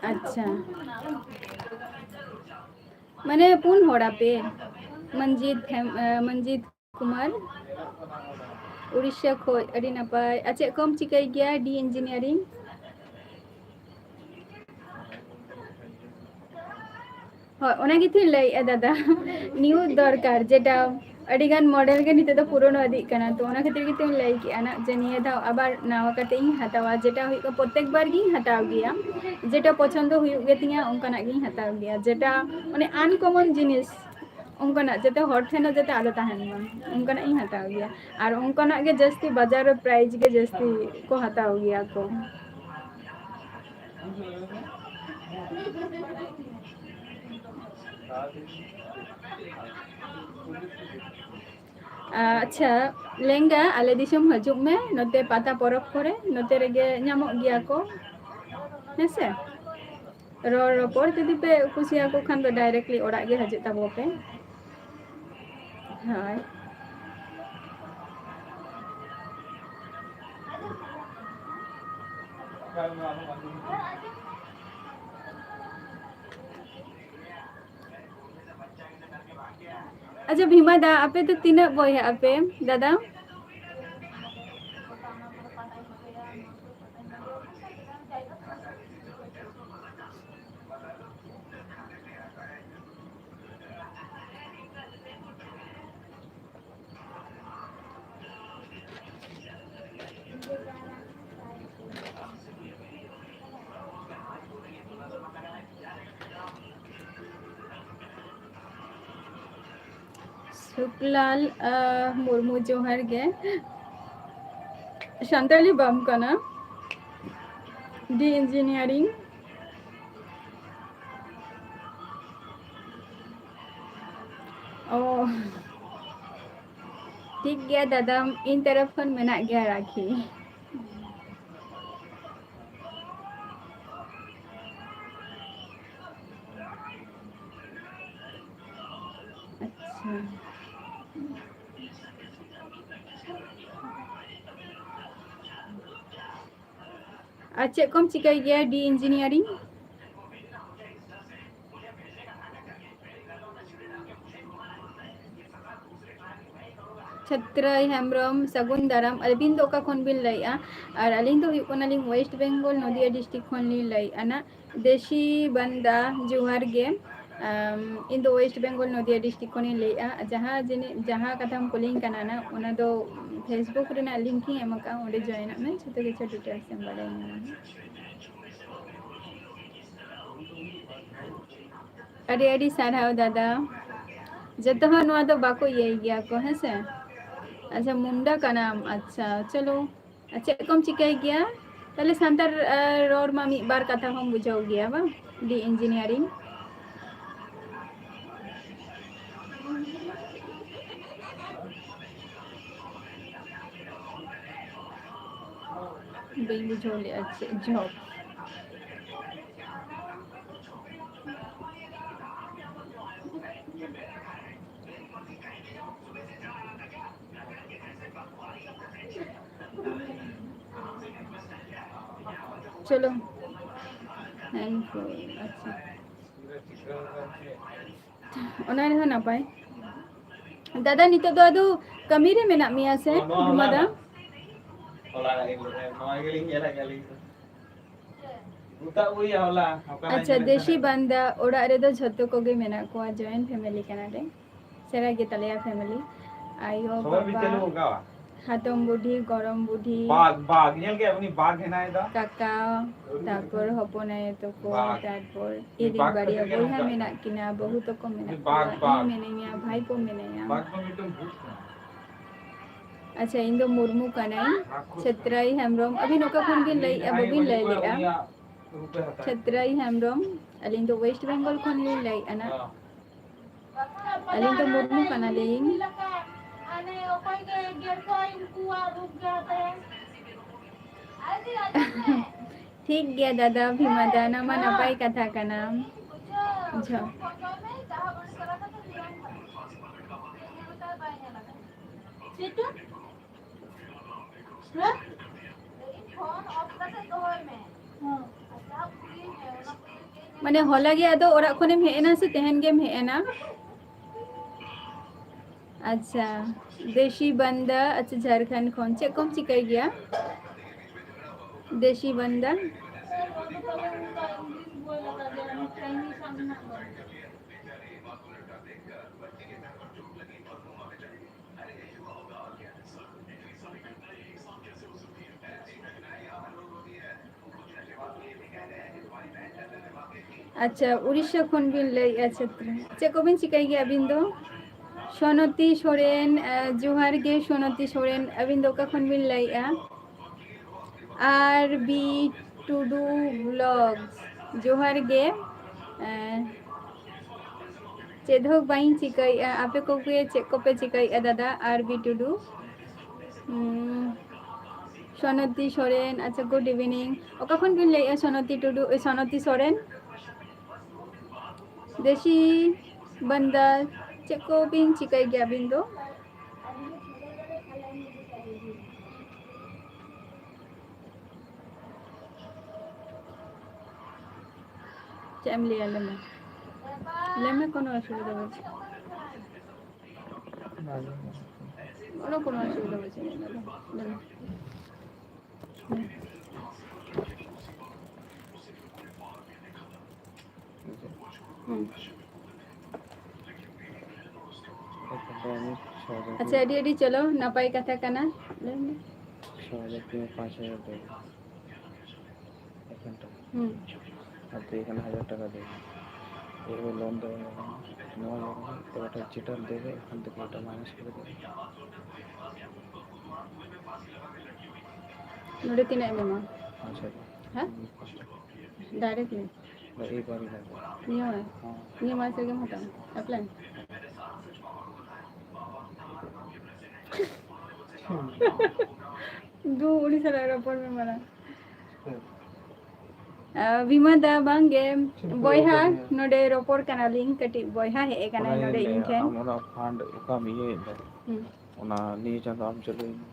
ᱟᱪᱪᱷᱟ, ᱢᱟᱱᱮ ᱯᱩᱱ ᱦᱚᱲ ᱟᱯᱮ? ᱢᱚᱱᱡᱤᱛ ᱦᱮᱢ-, ᱟᱸ, ᱢᱚᱱᱡᱤᱛ ᱠᱩᱢᱟᱨ, ᱩᱲᱤᱥᱥᱟ ᱠᱷᱚᱡ, ᱟᱹᱰᱤ ᱱᱟᱯᱟᱭ᱾ ᱟᱨ ᱪᱮᱫ ᱠᱚᱢ ᱪᱤᱠᱟᱹᱭ ᱜᱮᱭᱟ? ᱰᱤ ᱤᱧᱡᱤᱱᱤᱭᱟᱨᱤᱝ? ᱦᱳᱭ, ᱚᱱᱟ ᱜᱮᱛᱚᱧ ᱞᱟᱹᱭᱮᱫᱼᱟ ᱫᱟᱫᱟ, new ᱫᱚᱨᱠᱟᱨ, ᱡᱮᱴᱟ ᱟᱹᱰᱤ ᱜᱟᱱ model ᱜᱮ ᱱᱤᱛᱚᱜ ᱫᱚ ᱯᱩᱨᱚᱱᱚᱜ ᱤᱫᱤᱜ ᱠᱟᱱᱟ, ᱛᱚ ᱚᱱᱟ ᱠᱷᱟᱹᱛᱤᱨ ᱜᱮᱛᱚᱧ ᱞᱟᱹᱭ ᱠᱮᱜᱼᱟ ᱱᱟᱜ ᱡᱮ ᱱᱤᱭᱟᱹ ᱫᱷᱟᱣ ᱟᱵᱟᱨ ᱱᱟᱣᱟ ᱠᱟᱛᱮ ᱤᱧ ᱦᱟᱛᱟᱣᱟ, ᱡᱮᱴᱟ ᱦᱩᱭᱩᱜ ᱠᱟᱱᱟ ᱯᱨᱚᱛᱮᱠ ᱵᱟᱨ ᱜᱤᱧ ᱦᱟᱛᱟᱣ ᱜᱮᱭᱟ, ᱡᱮᱴᱟ ᱯᱚᱪᱷᱚᱱᱫᱚ ᱦᱩᱭᱩᱜ ᱜᱮ ᱛᱤᱧᱟ, ᱚᱱᱠᱟᱱᱟᱜ ᱜᱤᱧ ᱦᱟᱛᱟᱣ ᱜᱮᱭᱟ, ᱡᱮᱴᱟ ᱢᱟᱱᱮ uncommon ᱡᱤᱱᱤᱥ ᱚᱱᱠᱟᱱᱟᱜ ᱡᱟᱛᱮ ᱦᱚᱲ ᱴᱷᱮᱱ ᱦᱚᱸ ᱡᱟᱛᱮ ᱟᱞᱚ ᱛᱟᱦᱮᱱ ᱢᱟ, ᱚᱱᱠᱟᱱᱟᱜ ᱤᱧ ᱦᱟᱛᱟᱣ ᱜᱮᱭᱟ᱾ ᱟᱨ ᱚᱱᱠᱟᱱᱟᱜ ᱜᱮ ᱡᱟᱹᱥᱛᱤ ᱵᱟᱡᱟᱨ ᱨᱮ price ᱜᱮ ᱡᱟᱹᱥᱛᱤ ᱠᱚ ᱦᱟᱛᱟᱣ ᱜᱮᱭᱟ ᱠᱚ᱾ ᱟᱪᱪᱷᱟ, ᱞᱮᱸᱜᱟ, ᱟᱞᱮ ᱫᱤᱥᱚᱢ ᱦᱤᱡᱩᱜ ᱢᱮ, ᱱᱚᱛᱮ ᱯᱟᱛᱟ ᱯᱚᱨᱚᱵᱽ ᱠᱚᱨᱮ, ᱱᱚᱛᱮ ᱨᱮᱜᱮ ᱧᱟᱢᱚᱜ ᱜᱮᱭᱟ ᱠᱚ, ᱦᱮᱸ ᱥᱮ? ᱨᱚᱲ ᱨᱚᱯᱚᱲ ᱡᱩᱫᱤ ᱯᱮ ᱠᱩᱥᱤᱭᱟᱠᱚ ᱠᱷᱟᱱ ᱫᱚ directly ᱚᱲᱟᱜ ᱜᱮ ᱦᱤᱡᱩᱜ ᱛᱟᱵᱚ ᱯᱮ᱾ ᱦᱳᱭ᱾ ᱟᱪᱪᱷᱟ, ᱵᱷᱤᱢᱟ ᱫᱟ, ᱟᱯᱮ ᱫᱚ ᱛᱤᱱᱟᱹᱜ ᱵᱚᱭᱦᱟᱜ ᱟᱯᱮ, ᱫᱟᱫᱟ? ᱥᱩᱠᱞᱟᱞ, ᱟᱦ, ᱢᱩᱨᱢᱩ, ᱡᱚᱦᱟᱨ ᱜᱮ᱾ ᱥᱟᱱᱛᱟᱲᱤ ᱵᱟᱢ ᱠᱟᱱᱟ, D engineering᱾ ᱚ, ᱴᱷᱤᱠ ᱜᱮᱭᱟ ᱫᱟᱫᱟ, ᱤᱧ ᱛᱚᱨᱚᱯ ᱠᱷᱚᱱ ᱢᱮᱱᱟᱜ ᱜᱮᱭᱟ ᱨᱟᱠᱷᱤ᱾ ᱟᱪᱪᱷᱟ᱾ ᱟᱨ ᱪᱮᱫ ᱠᱚᱢ ᱪᱤᱠᱟᱹᱭ ᱜᱮᱭᱟ? D engineering᱾ ᱪᱷᱟᱛᱨᱟᱭ ᱦᱮᱢᱵᱨᱚᱢ, ᱥᱟᱹᱜᱩᱱ ᱫᱟᱨᱟᱢ᱾ ᱟᱹᱵᱤᱱ ᱫᱚ ᱚᱠᱟ ᱠᱷᱚᱱ ᱵᱤᱱ ᱞᱟᱹᱭᱮᱜᱼᱟ? ᱟᱨ ᱟᱹᱞᱤᱧ ᱫᱚ ᱦᱩᱭᱩᱜ ᱠᱟᱱᱟᱞᱤᱧ West Bengal, ᱱᱚᱫᱤᱭᱟ district ᱠᱷᱚᱱ ᱞᱤᱧ ᱞᱟᱹᱭᱮᱜᱼᱟ ᱱᱟᱜ᱾ ᱫᱮᱥᱤ ᱵᱟᱱᱫᱟ, ᱡᱚᱦᱟᱨ ᱜᱮ᱾ ᱟᱢ, ᱤᱧ ᱫᱚ ᱳᱭᱮᱥᱴ ᱵᱮᱝᱜᱚᱞ ᱱᱚᱫᱤᱭᱟ ᱰᱤᱥᱴᱨᱤᱠᱴ ᱠᱷᱚᱱᱤᱧ ᱞᱟᱹᱭᱮᱫᱼᱟ᱾ ᱡᱟᱦᱟᱸ ᱡᱤᱱᱤᱥ, ᱡᱟᱦᱟᱸ ᱠᱟᱛᱷᱟᱢ ᱠᱩᱞᱤᱧ ᱠᱟᱱᱟ ᱱᱟ, ᱚᱱᱟ ᱫᱚ Facebook ᱨᱮᱱᱟᱜ ᱞᱤᱝᱠ ᱤᱧ ᱮᱢ ᱟᱠᱟᱫᱼᱟ, ᱚᱸᱰᱮ ᱡᱚᱭᱮᱱᱚᱜ ᱢᱮ, ᱡᱷᱚᱛᱚ ᱠᱤᱪᱷᱩ ᱰᱤᱴᱮᱞᱥ ᱮᱢ ᱵᱟᱲᱟᱭ ᱧᱟᱢᱟ᱾ ᱟᱹᱰᱤ ᱟᱹᱰᱤ ᱥᱟᱨᱦᱟᱣ ᱫᱟᱫᱟ᱾ ᱡᱚᱛᱚ ᱦᱚᱲ ᱱᱚᱣᱟ ᱫᱚ ᱵᱟᱠᱚ ᱤᱭᱟᱹᱭ ᱜᱮᱭᱟ ᱠᱚ, ᱦᱮᱸ ᱥᱮ? ᱟᱪᱪᱷᱟ, ᱢᱩᱱᱰᱟ ᱠᱟᱱᱟᱢ, ᱟᱪᱪᱷᱟ, ᱪᱚᱞᱚ᱾ ᱟᱨ ᱪᱮᱫ ᱠᱚᱢ ᱪᱤᱠᱟᱹᱭ ᱜᱮᱭᱟ? ᱛᱟᱦᱞᱮ ᱥᱟᱱᱛᱟᱲ, ᱟᱨ, ᱨᱚᱲ ᱢᱟ ᱢᱤᱫ ᱵᱟᱨ ᱠᱟᱛᱷᱟ ᱦᱚᱸᱢ ᱵᱩᱡᱷᱟᱹᱣ ᱜᱮᱭᱟ ᱵᱟᱝ? ᱰᱤ ᱤᱧᱡᱤᱱᱤᱭᱟᱨᱤᱝ᱾ ᱵᱟᱹᱧ ᱵᱩᱡᱷᱟᱹᱣ ᱞᱮᱫᱼᱟ ᱪᱮᱫ ᱡᱚᱵ᱾ ᱪᱚᱞᱚ᱾ ᱦᱮᱸ, ᱟᱪᱪᱷᱟ᱾ ᱚᱱᱟ ᱨᱮᱦᱚᱸ ᱱᱟᱯᱟᱭ᱾ ᱫᱟᱫᱟ, ᱱᱤᱛᱚᱜ ᱫᱚ ᱟᱫᱚ ᱠᱟᱹᱢᱤ ᱨᱮ ᱢᱮᱱᱟᱜ ᱢᱮᱭᱟ ᱥᱮ? ᱱᱚᱣᱟ ᱦᱚᱞᱟ ᱫᱟ? ᱦᱚᱞᱟ ᱜᱮ, ᱱᱚᱣᱟ ᱜᱮᱞᱤᱧ ᱧᱮᱞᱮᱫ ᱜᱮᱭᱟᱞᱤᱧ᱾ ᱵᱩᱛᱟᱜ ᱵᱚᱭᱟ ᱦᱚᱞᱟ, ᱚᱠᱟ ᱨᱮ ᱟᱪᱪᱷᱟ, ᱧᱮᱞᱮᱫ ᱫᱮᱥᱤ ᱛᱟᱦᱮᱸᱫ? ᱵᱟᱱᱫᱟ ᱚᱲᱟᱜ ᱨᱮᱫᱚ ᱡᱷᱚᱛᱚ ᱠᱚᱜᱮ ᱢᱮᱱᱟᱜ ᱠᱚᱣᱟ, ᱡᱚᱭᱮᱱᱴ ᱯᱷᱮᱢᱮᱞᱤ ᱠᱟᱱᱟᱞᱮ᱾ ᱥᱮᱬᱟ ᱜᱮ ᱛᱟᱞᱮᱭᱟ ᱯᱷᱮᱢᱮᱞᱤ᱾ ᱟᱭᱳ, ᱵᱟᱵᱟ, ᱪᱟᱹᱞᱩ ᱟᱠᱟᱣᱟ? ᱦᱟᱛᱚᱢ ᱵᱩᱰᱷᱤ, ᱜᱚᱲᱚᱢ ᱵᱩᱰᱷᱤ, ᱵᱟᱜᱽ, ᱵᱟᱜᱽ, ᱧᱮᱞ ᱠᱮᱫ ᱩᱱᱤ ᱵᱟᱜᱽ ᱦᱮᱱᱟᱭ ᱫᱚ? ᱠᱟᱠᱟ, ᱛᱟᱨᱯᱚᱨ ᱦᱚᱯᱚᱱ ᱟᱭᱳ ᱛᱟᱠᱚ, ᱵᱟᱜᱽ᱾ ᱛᱟᱨᱯᱚᱨ ᱩᱱᱤ ᱤᱧ ᱵᱟᱜᱽ ᱵᱟᱨᱭᱟ ᱠᱷᱟᱹᱛᱤᱨ ᱜᱮ ᱵᱚᱭᱦᱟ ᱱᱚᱝᱠᱟ᱾ ᱢᱮᱱᱟᱜ ᱠᱤᱱᱟ, ᱵᱟᱹᱦᱩ ᱛᱟᱠᱚ ᱢᱮᱱᱟᱜ ᱩᱱᱤ ᱵᱟᱜᱽ, ᱠᱚᱣᱟ, ᱵᱟᱜᱽ᱾ ᱤᱧ ᱢᱤᱱᱟᱹᱧᱟ, ᱵᱷᱟᱭ ᱯᱚ ᱢᱮᱱᱟᱭᱟ᱾ ᱵᱟᱜᱽ ᱫᱚ ᱢᱤᱫᱴᱮᱱ ᱵᱷᱩᱛ ᱠᱟᱱᱟ᱾ ᱟᱪᱪᱷᱟ, ᱤᱧ ᱫᱚ ᱢᱩᱨᱢᱩ ᱠᱟᱱᱟᱹᱧ᱾ ᱪᱷᱮᱛᱨᱟᱭ ᱦᱮᱢᱵᱨᱚᱢ᱾ ᱟᱹᱵᱤᱱ ᱚᱠᱟ ᱠᱷᱚᱱ ᱵᱤᱱ ᱞᱟᱹᱭᱮᱫᱼᱟ? ᱵᱟᱹᱵᱤᱱ ᱞᱟᱹᱭ ᱞᱮᱫᱼᱟ᱾ ᱪᱷᱮᱛᱨᱟᱭ ᱦᱮᱢᱵᱨᱚᱢ᱾ ᱟᱹᱞᱤᱧ ᱫᱚ ᱳᱭᱮᱥᱴ ᱵᱮᱝᱜᱚᱞ ᱠᱷᱚᱱ ᱞᱤᱧ ᱞᱟᱹᱭᱮᱫᱼᱟ ᱱᱟ᱾ ᱦᱮᱸ᱾ ᱟᱹᱞᱤᱧ ᱫᱚ ᱢᱩᱨᱢᱩ ᱠᱟᱱᱟᱞᱤᱧ᱾ ᱴᱷᱤᱠ ᱜᱮᱭᱟ ᱫᱟᱫᱟ, ᱵᱷᱤᱢᱟ ᱫᱟ, ᱚᱱᱟ ᱢᱟ ᱱᱟᱯᱟᱭ ᱠᱟᱛᱷᱟ ᱠᱟᱱᱟ᱾ ᱡᱚ- ᱢᱟᱱᱮ ᱦᱚᱞᱟ ᱜᱮ ᱟᱫᱚ ᱚᱲᱟᱜ ᱠᱷᱚᱱᱮᱢ ᱦᱮᱡ ᱮᱱᱟ ᱥᱮ ᱛᱮᱦᱮᱧ ᱜᱮᱢ ᱦᱮᱡ ᱮᱱᱟ? ᱟᱪᱪᱷᱟ, ᱫᱮᱥᱤ ᱵᱟᱱᱫᱟ, ᱟᱪᱪᱷᱟ, ᱡᱷᱟᱲᱠᱷᱚᱸᱰ ᱠᱷᱚᱱ᱾ ᱪᱮᱫ ᱠᱚᱢ ᱪᱤᱠᱟᱹᱭ ᱜᱮᱭᱟ ᱫᱮᱥᱤ ᱵᱟᱱᱫᱟ? ᱟᱪᱪᱷᱟ, ᱩᱲᱤᱥᱥᱟ ᱠᱷᱚᱱ ᱵᱤᱱ ᱞᱟᱹᱭᱮᱜᱼᱟ ᱪᱷᱟᱛᱨᱤ᱾ ᱪᱮᱫ ᱠᱚᱵᱤᱱ ᱪᱤᱠᱟᱹᱭ ᱜᱮᱭᱟ ᱟᱹᱵᱤᱱ ᱫᱚ? ᱥᱚᱱᱚᱛᱤ ᱥᱚᱨᱮᱱ, ᱟᱸ, ᱡᱚᱦᱟᱨ ᱜᱮ ᱥᱚᱱᱚᱛᱤ ᱥᱚᱨᱮᱱ᱾ ᱟᱹᱵᱤᱱ ᱫᱚ ᱚᱠᱟ ᱠᱷᱚᱱ ᱵᱤᱱ ᱞᱟᱹᱭᱮᱜᱼᱟ? ᱟᱨ ᱵᱤ ᱴᱩᱰᱩ ᱵᱞᱚᱜᱥ, ᱡᱚᱦᱟᱨ ᱜᱮ᱾ ᱟᱸ, ᱪᱮᱫ ᱦᱚᱸ ᱵᱟᱹᱧ ᱪᱤᱠᱟᱹᱭᱮᱜᱼᱟ᱾ ᱟᱯᱮ ᱠᱚᱜᱮ ᱪᱮᱫ ᱠᱚᱯᱮ ᱪᱤᱠᱟᱹᱭᱮᱜᱼᱟ ᱫᱟᱫᱟ? ᱟᱨ ᱵᱤ ᱴᱩᱰᱩ᱾ ᱦᱩᱸ, ᱥᱚᱱᱚᱛᱤ ᱥᱚᱨᱮᱱ, ᱟᱪᱪᱷᱟ, good evening᱾ ᱚᱠᱟ ᱠᱷᱚᱱ ᱵᱤᱱ ᱞᱟᱹᱭᱮᱜᱼᱟ ᱥᱚᱱᱚᱛᱤ ᱴᱩᱰᱩ, ᱮ, ᱥᱚᱱᱚᱛᱤ ᱥᱚᱨᱮᱱ? ᱫᱮᱥᱤ ᱵᱟᱱᱫᱟᱨ, ᱪᱮᱫ ᱠᱚᱵᱤᱱ ᱪᱤᱠᱟᱹᱭ ᱜᱮᱭᱟ ᱟᱹᱵᱤᱱ ᱫᱚ? ᱪᱮᱫ ᱮᱢ ᱞᱟᱹᱭᱟ, ᱞᱟᱹᱭ ᱢᱮ᱾ ᱞᱟᱹᱭ ᱢᱮ, ᱠᱳᱱᱳ ᱚᱥᱩᱵᱤᱫᱷᱟ ᱵᱟᱹᱱᱩᱜᱼᱟ᱾ ᱵᱟᱝ᱾ ᱠᱳᱱᱳ, ᱠᱳᱱᱳ ᱚᱥᱩᱵᱤᱫᱷᱟ ᱵᱟᱹᱱᱩᱜᱼᱟ᱾ ᱞᱟᱹᱭ ᱢᱮ᱾ ᱦᱩᱸ᱾ ᱟᱪᱪᱷᱟ, ᱟᱹᱰᱤ ᱟᱹᱰᱤ ᱪᱚᱞᱚ, ᱱᱟᱯᱟᱭ ᱠᱟᱛᱷᱟ ᱠᱟᱱᱟ᱾ ᱞᱟᱹᱭ ᱢᱮ᱾ ᱪᱷᱚ ᱦᱟᱡᱟᱨ ᱛᱤᱱ ᱯᱟᱸᱪ ᱦᱟᱡᱟᱨ ᱫᱚ ᱮᱠᱷᱚᱱ ᱴᱟᱠᱟ᱾ ᱦᱩᱸ᱾ ᱟᱨ ᱫᱮ ᱠᱷᱟᱱ ᱦᱟᱡᱟᱨ ᱴᱟᱠᱟ ᱫᱮ᱾ ᱮ ᱳᱭ ᱞᱳᱱ ᱫᱚ ᱱᱚᱣᱟ ᱤᱭᱟᱹ ᱠᱟᱱᱟ, ᱛᱚ ᱮᱴᱟᱜ ᱪᱮᱴᱟᱨ ᱫᱮ ᱜᱮ, ᱮᱠᱷᱚᱱ ᱫᱮ ᱮᱴᱟᱜ ᱢᱟᱭᱱᱟᱥ ᱠᱚᱨᱮ ᱫᱮ᱾ ᱱᱚᱰᱮ ᱛᱤᱱᱟᱹᱜ ᱮᱢ ᱮᱢᱟ? ᱯᱟᱸᱪ ᱦᱟᱡᱟᱨ᱾ ᱦᱮᱸ? ᱯᱟᱸᱪ ᱦᱟᱡᱟᱨ᱾ ᱰᱟᱭᱨᱮᱠᱴ ᱜᱮ? ᱵᱟ, ᱮᱠ ᱵᱟᱨ ᱦᱤᱥᱟᱵ ᱛᱮ᱾ ᱱᱤᱭᱟᱹ ᱢᱟᱥ? ᱦᱮᱸ᱾ ᱱᱤᱭᱟᱹ ᱢᱟᱥ ᱨᱮᱜᱮᱢ ᱦᱟᱛᱟᱣᱟ? ᱮᱯᱞᱟᱭ? ᱦᱮᱸ᱾ ᱫᱩ ᱩᱲᱤᱥᱥᱟ ᱨᱮ ᱨᱚᱯᱚᱲ ᱢᱮ ᱢᱟᱨᱟᱝ᱾ ᱦᱮᱸ᱾ ᱟ, ᱵᱤᱢᱟ ᱫᱟ ᱵᱟᱝ ᱜᱮ, ᱪᱮᱫ ᱠᱚ ᱵᱚᱭᱦᱟ, ᱨᱚᱯᱚᱲ ᱢᱮ? ᱱᱚᱰᱮ ᱨᱚᱯᱚᱲ ᱠᱟᱱᱟᱞᱤᱧ, ᱠᱟᱹᱴᱤᱡ ᱵᱚᱭᱦᱟ ᱦᱮᱡ ᱟᱠᱟᱱᱟᱭ ᱚᱱᱟᱧ ᱱᱚᱰᱮ ᱤᱧ ᱞᱟᱹᱭᱟ, ᱴᱷᱮᱱ᱾ ᱟᱢ ᱚᱱᱟ fund ᱚᱠᱟᱢ ᱤᱭᱟᱹᱭᱮᱫ ᱫᱚ, ᱦᱩᱸ᱾ ᱚᱱᱟ ᱱᱤᱭᱟᱹ ᱪᱟᱸᱫᱳ ᱟᱢ ᱪᱟᱹᱞᱩᱭ ᱢᱮ᱾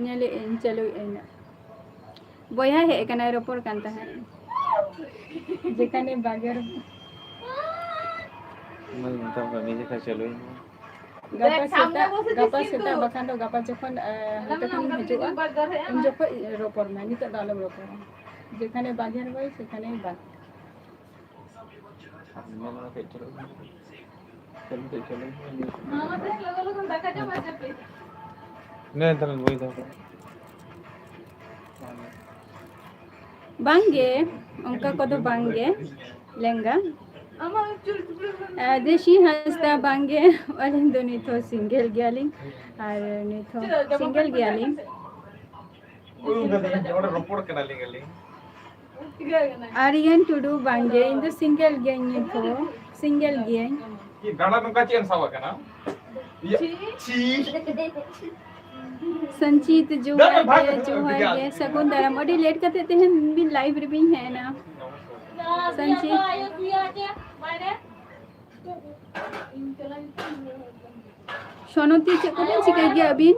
ᱧᱮᱞᱮᱫ ᱟᱹᱧ, ᱪᱟᱹᱞᱩᱭᱮᱫ ᱟᱹᱧ ᱱᱟᱜ᱾ ᱵᱚᱭᱦᱟ ᱦᱮᱡ ᱟᱠᱟᱱᱟᱭ, ᱨᱚᱯᱚᱲ ᱠᱟᱱ ᱛᱟᱦᱮᱸᱫ᱾ ᱡᱮᱠᱷᱟᱱᱮ ᱵᱟᱜᱮᱨ᱾ ᱚᱱᱟᱧ ᱢᱮᱛᱟᱢ ᱠᱟᱱᱟ, ᱱᱤᱡᱮ ᱠᱷᱟᱡ ᱪᱟᱹᱞᱩᱭ ᱢᱮ᱾ ᱜᱟᱯᱟ ᱥᱮᱛᱟᱜ, ᱜᱟᱯᱟ ᱥᱮᱛᱟᱜ ᱵᱟᱠᱷᱟᱱ ᱫᱚ ᱜᱟᱯᱟ ᱡᱚᱠᱷᱚᱱ, ᱮ, ᱦᱟᱱᱛᱮ ᱠᱷᱚᱱ ᱦᱤᱡᱩᱜᱼᱟ, ᱩᱱ ᱡᱚᱠᱷᱚᱡ ᱨᱚᱯᱚᱲ ᱢᱮ, ᱱᱤᱛᱚᱜ ᱫᱚ ᱟᱞᱚᱢ ᱨᱚᱯᱚᱲᱟ᱾ ᱡᱮᱠᱷᱟᱱᱮ ᱵᱟᱜᱮᱨ ᱵᱟᱭ, ᱥᱮᱠᱷᱟᱱᱮ ᱵᱟᱜ᱾ ᱟᱨ ᱧᱮᱞ ᱢᱮ ᱠᱟᱹᱡ ᱪᱟᱹᱞᱩᱭ ᱢᱮ᱾ ᱱᱮ ᱛᱟᱦᱞᱮ ᱵᱳᱭ ᱫᱚ᱾ ᱵᱟᱝᱜᱮ, ᱚᱱᱠᱟ ᱠᱚᱫᱚ ᱵᱟᱝᱜᱮ, ᱞᱮᱸᱜᱟ᱾ ᱟᱨ ᱫᱮᱥᱤ ᱦᱟᱸᱥᱫᱟ, ᱵᱟᱝᱜᱮ, ᱟᱹᱞᱤᱧ ᱫᱚ ᱱᱤᱛ ᱦᱚᱸ ᱥᱤᱝᱜᱮᱞ ᱜᱮᱭᱟᱞᱤᱧ, ᱟᱨ ᱱᱤᱛ ᱦᱚᱸ ᱥᱤᱝᱜᱮᱞ ᱜᱮᱭᱟᱞᱤᱧ᱾ ᱩᱭᱩᱝ ᱠᱟᱹᱫᱟᱹᱧ, ᱚᱸᱰᱮ ᱨᱚᱯᱚᱲ ᱠᱟᱱᱟᱞᱤᱧ ᱟᱹᱞᱤᱧ᱾ ᱟᱨᱭᱟᱱ ᱴᱩᱰᱩ, ᱵᱟᱝᱜᱮ, ᱤᱧ ᱫᱚ ᱥᱤᱝᱜᱮᱞ ᱜᱤᱭᱟᱹᱧ ᱱᱤᱛ ᱦᱚᱸ, ᱥᱤᱝᱜᱮᱞ ᱜᱤᱭᱟᱹᱧ᱾ ᱤᱭᱟᱹ, ᱜᱟᱰᱟ ᱱᱚᱝᱠᱟ ᱪᱮᱫ ᱮᱢ ᱥᱟᱵ ᱟᱠᱟᱱᱟ? ᱤᱭᱟᱹ, ᱪᱷᱤ᱾ ᱥᱚᱧᱪᱤᱛ, ᱡᱚᱦᱟᱨ ᱜᱮ, ᱡᱚᱦᱟᱨ ᱜᱮ, ᱥᱟᱹᱜᱩᱱ ᱫᱟᱨᱟᱢ᱾ ᱟᱹᱰᱤ ᱞᱮᱴ ᱠᱟᱛᱮ ᱛᱮᱦᱮᱧ ᱵᱤᱱ ᱞᱟᱭᱤᱵᱷ ᱨᱮᱵᱤᱱ ᱦᱮᱡ ᱮᱱᱟ᱾ ᱥᱚᱧᱪᱤᱛ᱾ ᱥᱚᱱᱚᱛᱤ, ᱪᱮᱫ ᱠᱚᱵᱤᱱ ᱪᱤᱠᱟᱹᱭ ᱜᱮᱭᱟ ᱟᱹᱵᱤᱱ?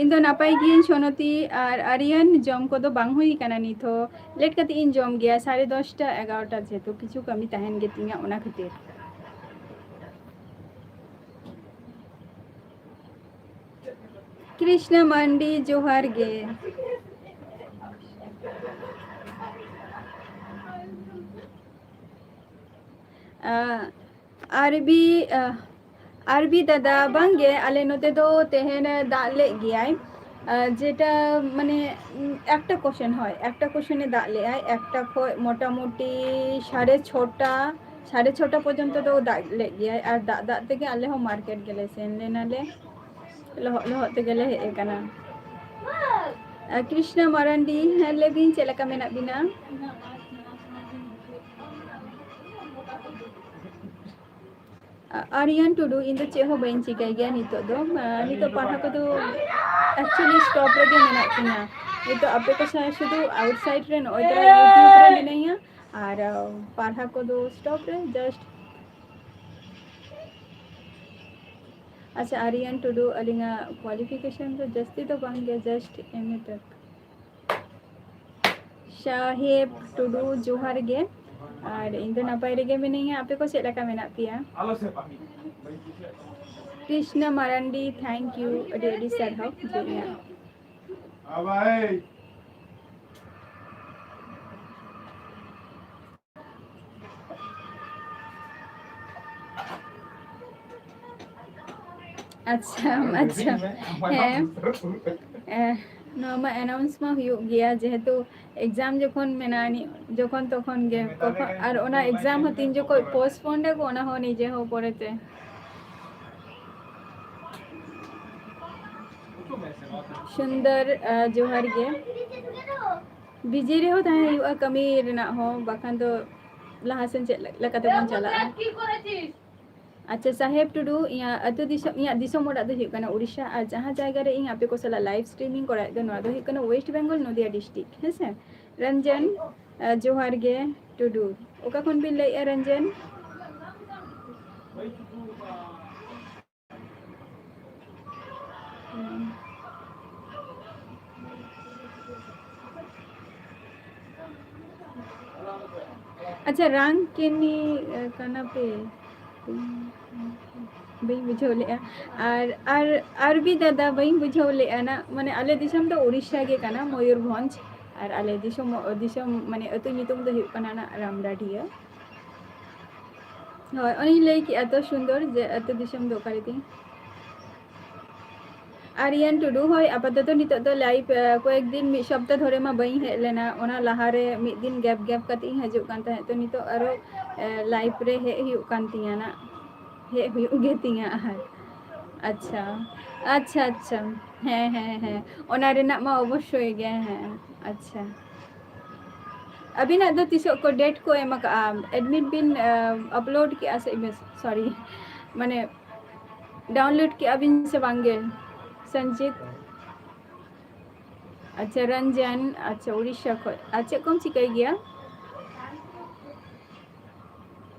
ᱤᱧ ᱫᱚ ᱱᱟᱯᱟᱭ ᱜᱤᱭᱟᱹᱧ ᱥᱚᱱᱚᱛᱤ᱾ ᱟᱨ ᱟᱨᱭᱟᱱ, ᱡᱚᱢ ᱠᱚᱫᱚ ᱵᱟᱝ ᱦᱩᱭ ᱠᱟᱱᱟ ᱱᱤᱛ ᱦᱚᱸ, ᱞᱮᱴ ᱠᱟᱛᱮ ᱤᱧ ᱡᱚᱢ ᱜᱮᱭᱟ, ᱥᱟᱲᱮ ᱫᱚᱥᱴᱟ ᱮᱜᱟᱨᱚᱴᱟ, ᱡᱮᱦᱮᱛᱩ ᱠᱤᱪᱷᱩ ᱠᱟᱹᱢᱤ ᱛᱟᱦᱮᱱ ᱜᱮᱛᱤᱧᱟ, ᱚᱱᱟ ᱠᱷᱟᱹᱛᱤᱨ᱾ ᱠᱨᱤᱥᱱᱟ ᱢᱟᱱᱰᱤ, ᱡᱚᱦᱟᱨ ᱜᱮ᱾ ᱟᱸ, ᱟᱨᱵᱤ, ᱟᱸ, ᱟᱨᱵᱤ ᱫᱟᱫᱟ, ᱵᱟᱝᱜᱮ, ᱟᱞᱮ ᱱᱚᱛᱮ ᱫᱚ ᱛᱮᱦᱮᱧ ᱫᱟᱜ ᱞᱮᱫ ᱜᱮᱭᱟᱭ᱾ ᱟᱸ, ᱡᱮᱴᱟ ᱢᱟᱱᱮ, ᱩᱸ, ᱮᱠᱴᱟ ᱠᱚᱥᱮᱱ, ᱦᱳᱭ, ᱮᱠᱴᱟ ᱠᱚᱥᱮᱱᱮ ᱫᱟᱜ ᱞᱮᱫᱟᱭ, ᱮᱠᱴᱟ ᱠᱷᱚᱡ ᱢᱚᱴᱟᱢᱩᱴᱤ ᱥᱟᱲᱮ ᱪᱷᱚᱴᱟ, ᱥᱟᱲᱮ ᱪᱷᱚᱴᱟ ᱯᱚᱨᱡᱚᱱᱛᱚ ᱫᱚ ᱫᱟᱜ ᱞᱮᱫ ᱜᱮᱭᱟᱭ, ᱟᱨ ᱫᱟᱜ ᱫᱟᱜ ᱛᱮᱜᱮ ᱟᱞᱮ ᱦᱚᱸ ᱢᱟᱨᱠᱮᱴ ᱜᱮᱞᱮ ᱥᱮᱱ ᱞᱮᱱᱟᱞᱮ, ᱞᱚᱦᱚᱫ ᱞᱚᱦᱚᱫ ᱛᱮᱜᱮᱞᱮ ᱦᱮᱡ ᱟᱠᱟᱱᱟ᱾ ᱟᱨ ᱠᱨᱤᱥᱱᱟ ᱢᱟᱨᱟᱱᱰᱤ, ᱦᱮᱸ, ᱞᱟᱹᱭ ᱵᱤᱱ, ᱪᱮᱫ ᱞᱮᱠᱟ ᱢᱮᱱᱟᱜ ᱵᱤᱱᱟ? ᱟ-, ᱟᱨᱭᱟᱱ ᱴᱩᱰᱩ, ᱤᱧ ᱫᱚ ᱪᱮᱫ ᱦᱚᱸ ᱵᱟᱹᱧ ᱪᱤᱠᱟᱹᱭ ᱜᱮᱭᱟ ᱱᱤᱛᱚᱜ ᱫᱚ᱾ ᱟ, ᱱᱤᱛᱚᱜ ᱯᱟᱲᱦᱟᱣ ᱠᱚᱫᱚ actually stop ᱨᱮᱜᱮ ᱢᱮᱱᱟᱜ ᱛᱤᱧᱟ᱾ ᱱᱤᱛᱚᱜ ᱟᱯᱮ ᱠᱚ ᱥᱟᱶ ᱥᱩᱫᱷᱩ outside ᱨᱮ ᱱᱚᱜᱼᱚᱭ ᱛᱚᱨᱟ YouTube ᱨᱮ ᱢᱤᱱᱟᱹᱧᱟ, ᱟᱨ, ᱟ, ᱯᱟᱲᱦᱟᱣ ᱠᱚᱫᱚ stop ᱨᱮ, just᱾ ᱟᱪᱪᱷᱟ, ᱟᱨᱭᱟᱱ ᱴᱩᱰᱩ, ᱟᱹᱞᱤᱧᱟᱜ qualification ᱫᱚ ᱡᱟᱹᱥᱛᱤ ᱫᱚ ᱵᱟᱝ ᱜᱮ, just M A ᱛᱚᱠ᱾ ᱥᱟᱦᱮᱵ ᱴᱩᱰᱩ, ᱡᱚᱦᱟᱨ ᱜᱮ᱾ ᱟᱨ ᱤᱧ ᱫᱚ ᱱᱟᱯᱟᱭ ᱨᱮᱜᱮ ᱢᱤᱱᱟᱹᱧᱟ, ᱟᱯᱮ ᱠᱚ ᱪᱮᱫ ᱞᱮᱠᱟ ᱢᱮᱱᱟᱜ ᱯᱮᱭᱟ? ᱠᱨᱤᱥᱱᱟ ᱢᱟᱨᱟᱱᱰᱤ, thank you, ᱟᱹᱰᱤ ᱟᱹᱰᱤ ᱥᱟᱨᱦᱟᱣ᱾ ᱟᱪᱪᱷᱟ, ᱟᱪᱪᱷᱟ᱾ ᱦᱮᱸ᱾ ᱮ, ᱱᱚᱣᱟ ᱢᱟ announce ᱢᱟ ᱦᱩᱭᱩᱜ ᱜᱮᱭᱟ, ᱡᱮᱦᱮᱛᱩ exam ᱡᱚᱠᱷᱚᱱ ᱢᱮᱱᱟᱜᱼᱟ, ᱱᱤ-, ᱡᱚᱠᱷᱚᱱ ᱛᱚᱠᱷᱚᱱ ᱜᱮ, ᱛᱚᱠᱷᱚᱱ, ᱟᱨ ᱚᱱᱟ exam ᱦᱚᱸ ᱛᱤᱱ ᱡᱚᱠᱷᱚᱱ postpone ᱟᱠᱚ, ᱚᱱᱟ ᱦᱚᱸ ᱱᱤᱡᱮ ᱦᱚᱸ ᱯᱚᱨᱮᱛᱮ᱾ ᱥᱩᱱᱫᱚᱨ, ᱟ, ᱡᱚᱦᱟᱨ ᱜᱮ᱾ busy ᱨᱮᱦᱚᱸ ᱛᱟᱦᱮᱸ ᱦᱩᱭᱩᱜᱼᱟ, ᱠᱟᱹᱢᱤ ᱨᱮᱱᱟᱜ ᱦᱚᱸ, ᱵᱟᱠᱷᱟᱱ ᱫᱚ ᱞᱟᱦᱟ ᱥᱮᱱ ᱪᱮᱫ ᱞᱮᱠᱟ ᱛᱮᱵᱚᱱ ᱪᱟᱞᱟᱜᱼᱟ? ᱟᱪᱪᱷᱟ, ᱥᱟᱦᱮᱵ ᱴᱩᱰᱩ, ᱤᱧᱟᱹᱜ ᱟᱹᱛᱩ ᱫᱤᱥᱚᱢ, ᱤᱧᱟᱹᱜ ᱫᱤᱥᱚᱢ ᱚᱲᱟᱜ ᱫᱚ ᱦᱩᱭᱩᱜ ᱠᱟᱱᱟ ᱩᱲᱤᱥᱥᱟ, ᱟᱨ ᱡᱟᱦᱟᱸ ᱡᱟᱭᱜᱟ ᱨᱮ ᱤᱧ ᱟᱯᱮ ᱠᱚ ᱥᱟᱞᱟᱜ live streaming ᱠᱚᱨᱟᱣᱮᱫ ᱫᱚ, ᱱᱚᱣᱟ ᱫᱚ ᱦᱩᱭᱩᱜ ᱠᱟᱱᱟ West Bengal, ᱱᱚᱫᱤᱭᱟ district, ᱦᱮᱸ ᱥᱮ? ᱨᱚᱧᱡᱚᱱ, ᱟ, ᱡᱚᱦᱟᱨ ᱜᱮ ᱴᱩᱰᱩ᱾ ᱚᱠᱟ ᱠᱷᱚᱱ ᱵᱤᱱ ᱞᱟᱹᱭᱮᱫᱼᱟ, ᱨᱚᱧᱡᱚᱱ? ᱟᱪᱪᱷᱟ, ᱨᱟᱝᱠᱤᱱᱤ, ᱮ, ᱠᱟᱱᱟ ᱯᱮ? ᱵᱟᱹᱧ ᱵᱩᱡᱷᱟᱹᱣ ᱞᱮᱫᱼᱟ᱾ ᱟᱨ, ᱟᱨ, ᱟᱨᱵᱤ ᱫᱟᱫᱟ, ᱵᱟᱹᱧ ᱵᱩᱡᱷᱟᱹᱣ ᱞᱮᱫᱼᱟ ᱱᱟᱜ, ᱢᱟᱱᱮ, ᱟᱞᱮ ᱫᱤᱥᱚᱢ ᱫᱚ ᱩᱲᱤᱥᱥᱟ ᱜᱮ ᱠᱟᱱᱟ, ᱢᱚᱭᱩᱨᱵᱷᱚᱸᱡᱽ᱾ ᱟᱨ ᱟᱞᱮ ᱫᱤᱥᱚᱢ, ᱫᱤᱥᱚᱢ, ᱢᱟᱱᱮ, ᱟᱹᱛᱩ ᱧᱩᱛᱩᱢ ᱫᱚ ᱦᱩᱭᱩᱜ ᱠᱟᱱᱟ ᱱᱟᱜ ᱨᱟᱢᱰᱟᱰᱷᱤᱭᱟᱹ᱾ ᱦᱳᱭ, ᱚᱱᱮᱧ ᱞᱟᱹᱭ ᱠᱮᱜᱼᱟ ᱛᱚ, ᱥᱩᱱᱫᱚᱨ, ᱡᱮ ᱟᱹᱛᱩ ᱫᱤᱥᱚᱢ ᱫᱚ ᱚᱠᱟ ᱨᱮᱛᱤᱧ᱾ ᱟᱨᱭᱟᱱ ᱴᱩᱰᱩ, ᱦᱳᱭ, ᱟᱯᱟᱛᱚᱛᱚ ᱱᱤᱛᱚᱜ ᱫᱚ live, ᱮ, ᱠᱚᱭᱮᱠ ᱫᱤᱱ, ᱢᱤᱫ ᱥᱚᱯᱛᱟ ᱫᱷᱚᱨᱮ ᱢᱟ ᱵᱟᱹᱧ ᱦᱮᱡ ᱞᱮᱱᱟ᱾ ᱚᱱᱟ ᱞᱟᱦᱟᱨᱮ ᱢᱤᱫ ᱫᱤᱱ gap, gap ᱠᱟᱛᱮ ᱤᱧ ᱦᱤᱡᱩᱜ ᱠᱟᱱ ᱛᱟᱦᱮᱸᱫ᱾ ᱛᱚ, ᱱᱤᱛᱚᱜ ᱟᱨᱚ, ᱮ, live ᱨᱮ ᱦᱮᱡ ᱦᱩᱭᱩᱜ ᱠᱟᱱ ᱛᱤᱧᱟ ᱱᱟᱜ᱾ ᱦᱮᱡ ᱦᱩᱭᱩᱜ ᱜᱮ ᱛᱤᱧᱟ᱾ ᱟᱨ ᱟᱪᱪᱷᱟ, ᱟᱪᱪᱷᱟ, ᱟᱪᱪᱷᱟ᱾ ᱦᱮᱸ, ᱦᱮᱸ, ᱦᱮᱸ, ᱚᱱᱟ ᱨᱮᱱᱟᱜ ᱢᱟ ᱚᱵᱚᱥᱥᱳᱭ ᱜᱮ᱾ ᱦᱮᱸ, ᱟᱪᱪᱷᱟ᱾ ᱟᱹᱵᱤᱱᱟᱜ ᱫᱚ ᱛᱤᱥᱚᱜ ᱠᱚ date ᱠᱚ ᱮᱢ ᱟᱠᱟᱜᱼᱟ? Admit ᱵᱤᱱ, ᱟ, upload ᱠᱮᱜᱼᱟ ᱥᱮ, sorry, ᱢᱟᱱᱮ, download ᱠᱮᱜᱼᱟ ᱵᱤᱱ ᱥᱮ ᱵᱟᱝ ᱜᱮ, ᱥᱚᱧᱡᱤᱛ? ᱟᱪᱪᱷᱟ, ᱨᱚᱧᱡᱚᱱ, ᱟᱪᱪᱷᱟ, ᱩᱲᱤᱥᱥᱟ ᱠᱷᱚᱡ᱾ ᱟᱨ ᱪᱮᱫ ᱠᱚᱢ ᱪᱤᱠᱟᱹᱭ ᱜᱮᱭᱟ?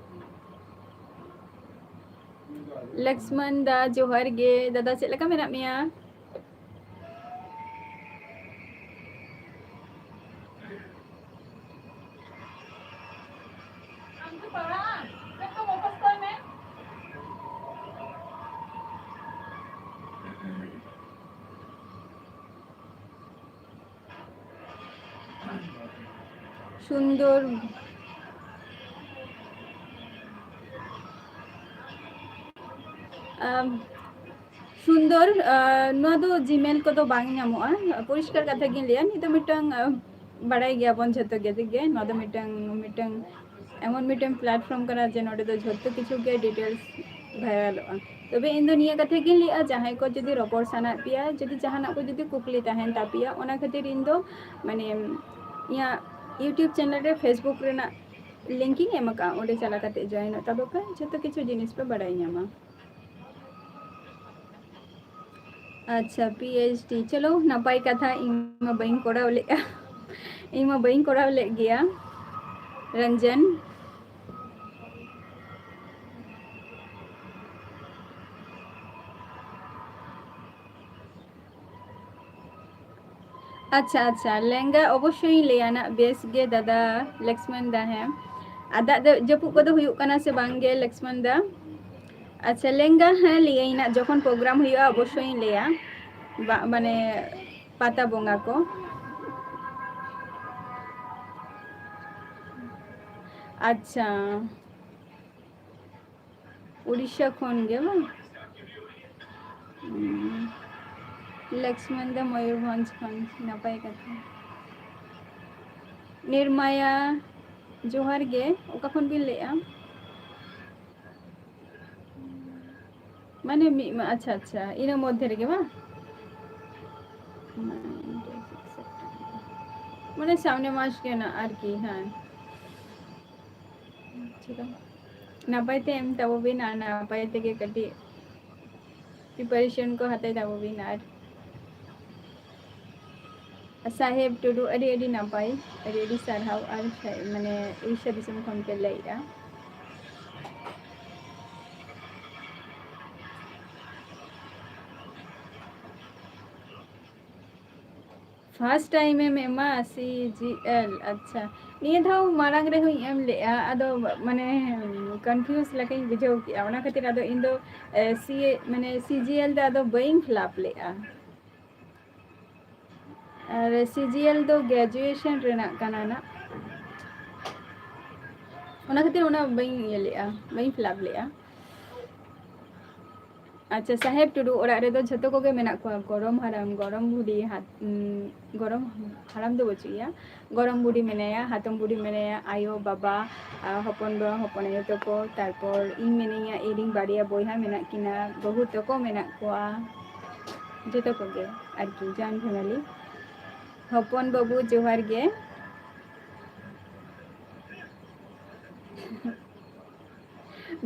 ᱞᱚᱠᱥᱢᱚᱱ ᱫᱟ, ᱡᱚᱦᱟᱨ ᱜᱮ᱾ ᱫᱟᱫᱟ, ᱪᱮᱫ ᱞᱮᱠᱟ ᱢᱮᱱᱟᱜ ᱢᱮᱭᱟ? ᱥᱩᱱᱫᱚᱨ, ᱟᱢ, ᱥᱩᱱᱫᱚᱨ, ᱟᱸ, ᱱᱚᱣᱟ ᱫᱚ Gmail ᱠᱚᱫᱚ ᱵᱟᱝ ᱧᱟᱢᱚᱜᱼᱟ᱾ ᱯᱚᱨᱤᱥᱠᱟᱨ ᱠᱟᱛᱷᱟ ᱜᱤᱧ ᱞᱟᱹᱭᱟ, ᱱᱤᱭᱟᱹ ᱫᱚ ᱢᱤᱫᱴᱟᱝ, ᱟᱸ, ᱵᱟᱲᱟᱭ ᱜᱮᱭᱟᱵᱚᱱ ᱡᱷᱚᱛᱚ ᱜᱮ, ᱴᱷᱤᱠ ᱜᱮ? ᱱᱚᱣᱟ ᱫᱚ ᱢᱤᱫᱴᱟᱝ, ᱢᱤᱫᱴᱟᱝ ᱮᱢᱚᱱ ᱢᱤᱫᱴᱟᱝ platform ᱠᱟᱱᱟ ᱡᱮ ᱱᱚᱰᱮ ᱫᱚ ᱡᱷᱚᱛᱚ ᱠᱤᱪᱷᱩ ᱜᱮ details ᱵᱷᱟᱭᱨᱟᱞᱚᱜᱼᱟ᱾ ᱛᱚᱵᱮ ᱤᱧ ᱫᱚ ᱱᱤᱭᱟᱹ ᱠᱟᱛᱷᱟ ᱜᱤᱧ ᱞᱟᱹᱭᱟ, ᱡᱟᱦᱟᱸᱭ ᱠᱚ ᱡᱩᱫᱤ ᱨᱚᱯᱚᱲ ᱥᱟᱱᱟᱭᱮᱫ ᱯᱮᱭᱟ, ᱡᱩᱫᱤ ᱡᱟᱦᱟᱱᱟᱜ ᱠᱚ ᱡᱩᱫᱤ ᱠᱩᱠᱞᱤ ᱛᱟᱦᱮᱱ ᱛᱟᱯᱮᱭᱟ, ᱚᱱᱟ ᱠᱷᱟᱹᱛᱤᱨ ᱤᱧ ᱫᱚ ᱢᱟᱱᱮ ᱤᱧᱟᱹᱜ YouTube channel ᱨᱮ Facebook ᱨᱮᱱᱟᱜ link ᱤᱧ ᱮᱢ ᱟᱠᱟᱫᱼᱟ, ᱚᱸᱰᱮ ᱪᱟᱞᱟᱣ ᱠᱟᱛᱮ joinᱚᱜ ᱛᱟᱵᱚ ᱯᱮ, ᱡᱷᱚᱛᱚ ᱠᱤᱪᱷᱩ ᱡᱤᱱᱤᱥ ᱯᱮ ᱵᱟᱲᱟᱭ ᱧᱟᱢᱟ᱾ ᱟᱪᱪᱷᱟ, PhD, ᱪᱚᱞᱚ, ᱱᱟᱯᱟᱭ ᱠᱟᱛᱷᱟ, ᱤᱧ ᱢᱟ ᱵᱟᱹᱧ ᱠᱚᱨᱟᱣ ᱞᱮᱫᱼᱟ᱾ ᱤᱧ ᱢᱟ ᱵᱟᱹᱧ ᱠᱚᱨᱟᱣ ᱞᱮᱫ ᱜᱮᱭᱟ, ᱨᱚᱧᱡᱚᱱ᱾ ᱟᱪᱪᱷᱟ, ᱟᱪᱪᱷᱟ, ᱞᱮᱸᱜᱟ ᱚᱵᱚᱥᱥᱳᱭ ᱤᱧ ᱞᱟᱹᱭᱟ ᱱᱟᱜ, ᱵᱮᱥ ᱜᱮ ᱫᱟᱫᱟ, ᱞᱚᱠᱥᱢᱚᱱ ᱫᱟ, ᱦᱮᱸ᱾ ᱟᱨ ᱫᱟᱜ ᱫᱚ, ᱡᱟᱹᱯᱩᱫ ᱠᱚᱫᱚ ᱦᱩᱭᱩᱜ ᱠᱟᱱᱟ ᱥᱮ ᱵᱟᱝ ᱜᱮ, ᱞᱚᱠᱥᱢᱚᱱ ᱫᱟ? ᱟᱪᱪᱷᱟ, ᱞᱮᱸᱜᱟ, ᱦᱮᱸ, ᱞᱟᱹᱭᱟᱹᱧ ᱱᱟᱜ, ᱡᱚᱠᱷᱚᱱ program ᱦᱩᱭᱩᱜᱼᱟ, ᱚᱵᱚᱥᱥᱳᱭ ᱤᱧ ᱞᱟᱹᱭᱟ᱾ ᱵᱟ-, ᱢᱟᱱᱮ, ᱯᱟᱛᱟ ᱵᱚᱸᱜᱟ ᱠᱚ᱾ ᱟᱪᱪᱷᱟ, ᱩᱲᱤᱥᱥᱟ ᱠᱷᱚᱱ ᱜᱮ ᱵᱟᱝ? ᱦᱩᱸ᱾ ᱞᱚᱠᱥᱢᱚᱱ ᱫᱟ ᱢᱚᱭᱩᱨᱵᱷᱚᱸᱡᱽ ᱠᱷᱚᱱ, ᱱᱟᱯᱟᱭ ᱠᱟᱛᱷᱟ᱾ ᱱᱤᱨᱢᱟᱭᱟ, ᱡᱚᱦᱟᱨ ᱜᱮ, ᱚᱠᱟ ᱠᱷᱚᱱ ᱵᱤᱱ ᱞᱟᱹᱭᱮᱜᱼᱟ? ᱢᱟᱱᱮ ᱢᱤᱫ ᱢᱟ, ᱟᱪᱪᱷᱟ, ᱟᱪᱪᱷᱟ, ᱤᱱᱟᱹ ᱢᱚᱫᱽᱫᱷᱮ ᱨᱮᱜᱮ ᱵᱟᱝ? ᱢᱟᱱᱮ ᱥᱟᱢᱱᱮ ᱢᱟᱥ ᱜᱮ ᱱᱟᱜ ᱟᱨᱠᱤ, ᱦᱮᱸ᱾ ᱪᱚᱞᱚ, ᱱᱟᱯᱟᱭ ᱛᱮ ᱮᱢ ᱛᱟᱵᱚ ᱵᱤᱱ ᱟᱨ ᱱᱟᱯᱟᱭ ᱛᱮᱜᱮ ᱠᱟᱹᱴᱤᱡ preparation ᱠᱚ ᱦᱟᱛᱟᱣ ᱛᱟᱵᱚ ᱵᱤᱱ᱾ ᱟᱨ ᱥᱟᱦᱮᱵᱽ ᱴᱩᱰᱩ, ᱟᱹᱰᱤ ᱟᱹᱰᱤ ᱱᱟᱯᱟᱭ, ᱟᱹᱰᱤ ᱟᱹᱰᱤ ᱥᱟᱨᱦᱟᱣ᱾ ᱟᱨ ᱥᱟ-, ᱢᱟᱱᱮ ᱩᱲᱤᱥᱥᱟ ᱫᱤᱥᱚᱢ ᱠᱷᱚᱱ ᱯᱮ ᱞᱟᱹᱭᱮᱜᱼᱟ᱾ First time ᱮᱢ ᱮᱢᱟ CGL? ᱟᱪᱪᱷᱟ, ᱱᱤᱭᱟᱹ ᱫᱷᱟᱣ ᱢᱟᱲᱟᱝ ᱨᱮᱦᱚᱸᱧ ᱮᱢ ᱞᱮᱜᱼᱟ, ᱟᱫᱚ ᱢᱟᱱᱮ confuse ᱞᱮᱠᱟᱧ ᱵᱩᱡᱷᱟᱹᱣ ᱠᱮᱜᱼᱟ, ᱚᱱᱟ ᱠᱷᱟᱹᱛᱤᱨ ᱟᱫᱚ ᱤᱧ ᱫᱚ, ᱮ, CA, ᱢᱟᱱᱮ CGL ᱫᱚ ᱟᱫᱚ ᱵᱟᱹᱧ fill up ᱞᱮᱜᱼᱟ᱾ ᱟᱨ CGL ᱫᱚ graduation ᱨᱮᱱᱟᱜ ᱠᱟᱱᱟ ᱱᱟᱜ, ᱚᱱᱟ ᱠᱷᱟᱹᱛᱤᱨ ᱚᱱᱟ ᱵᱟᱹᱧ ᱤᱭᱟᱹ ᱞᱮᱜᱼᱟ, ᱵᱟᱹᱧ fill up ᱞᱮᱜᱼᱟ᱾ ᱟᱪᱪᱷᱟ, ᱥᱟᱦᱮᱵᱽ ᱴᱩᱰᱩ ᱚᱲᱟᱜ ᱨᱮᱫᱚ ᱡᱷᱚᱛᱚ ᱠᱚᱜᱮ ᱢᱮᱱᱟᱜ ᱠᱚᱣᱟ, ᱜᱚᱲᱚᱢ ᱦᱟᱲᱟᱢ, ᱜᱚᱲᱚᱢ ᱵᱩᱰᱷᱤ, ᱦᱟᱛ-, ᱩᱸ, ᱜᱚᱲᱚᱢ ᱦᱟᱲᱟᱢ ᱫᱚ ᱵᱟᱹᱪᱩᱜ ᱮᱭᱟ, ᱜᱚᱲᱚᱢ ᱵᱩᱰᱷᱤ ᱢᱮᱱᱟᱭᱟ, ᱦᱟᱛᱚᱢ ᱵᱩᱰᱷᱤ ᱢᱮᱱᱟᱭᱟ, ᱟᱭᱳ, ᱵᱟᱵᱟ, ᱟᱨ ᱦᱚᱯᱚᱱ ᱵᱟ, ᱦᱚᱯᱚᱱ ᱟᱭᱳ ᱛᱟᱠᱚ, ᱛᱟᱨᱯᱚᱨ ᱤᱧ ᱢᱤᱱᱟᱹᱧᱟ, ᱤᱧ ᱨᱮᱱ ᱵᱟᱨᱭᱟ ᱵᱚᱭᱦᱟ ᱢᱮᱱᱟᱜ ᱠᱤᱱᱟ, ᱵᱟᱹᱦᱩ ᱛᱟᱠᱚ ᱢᱮᱱᱟᱜ ᱠᱚᱣᱟ, ᱡᱚᱛᱚ ᱠᱚᱜᱮ ᱟᱨᱠᱤ, joint family᱾ ᱦᱚᱯᱚᱱ ᱵᱟᱹᱵᱩ ᱡᱚᱦᱟᱨ ᱜᱮ᱾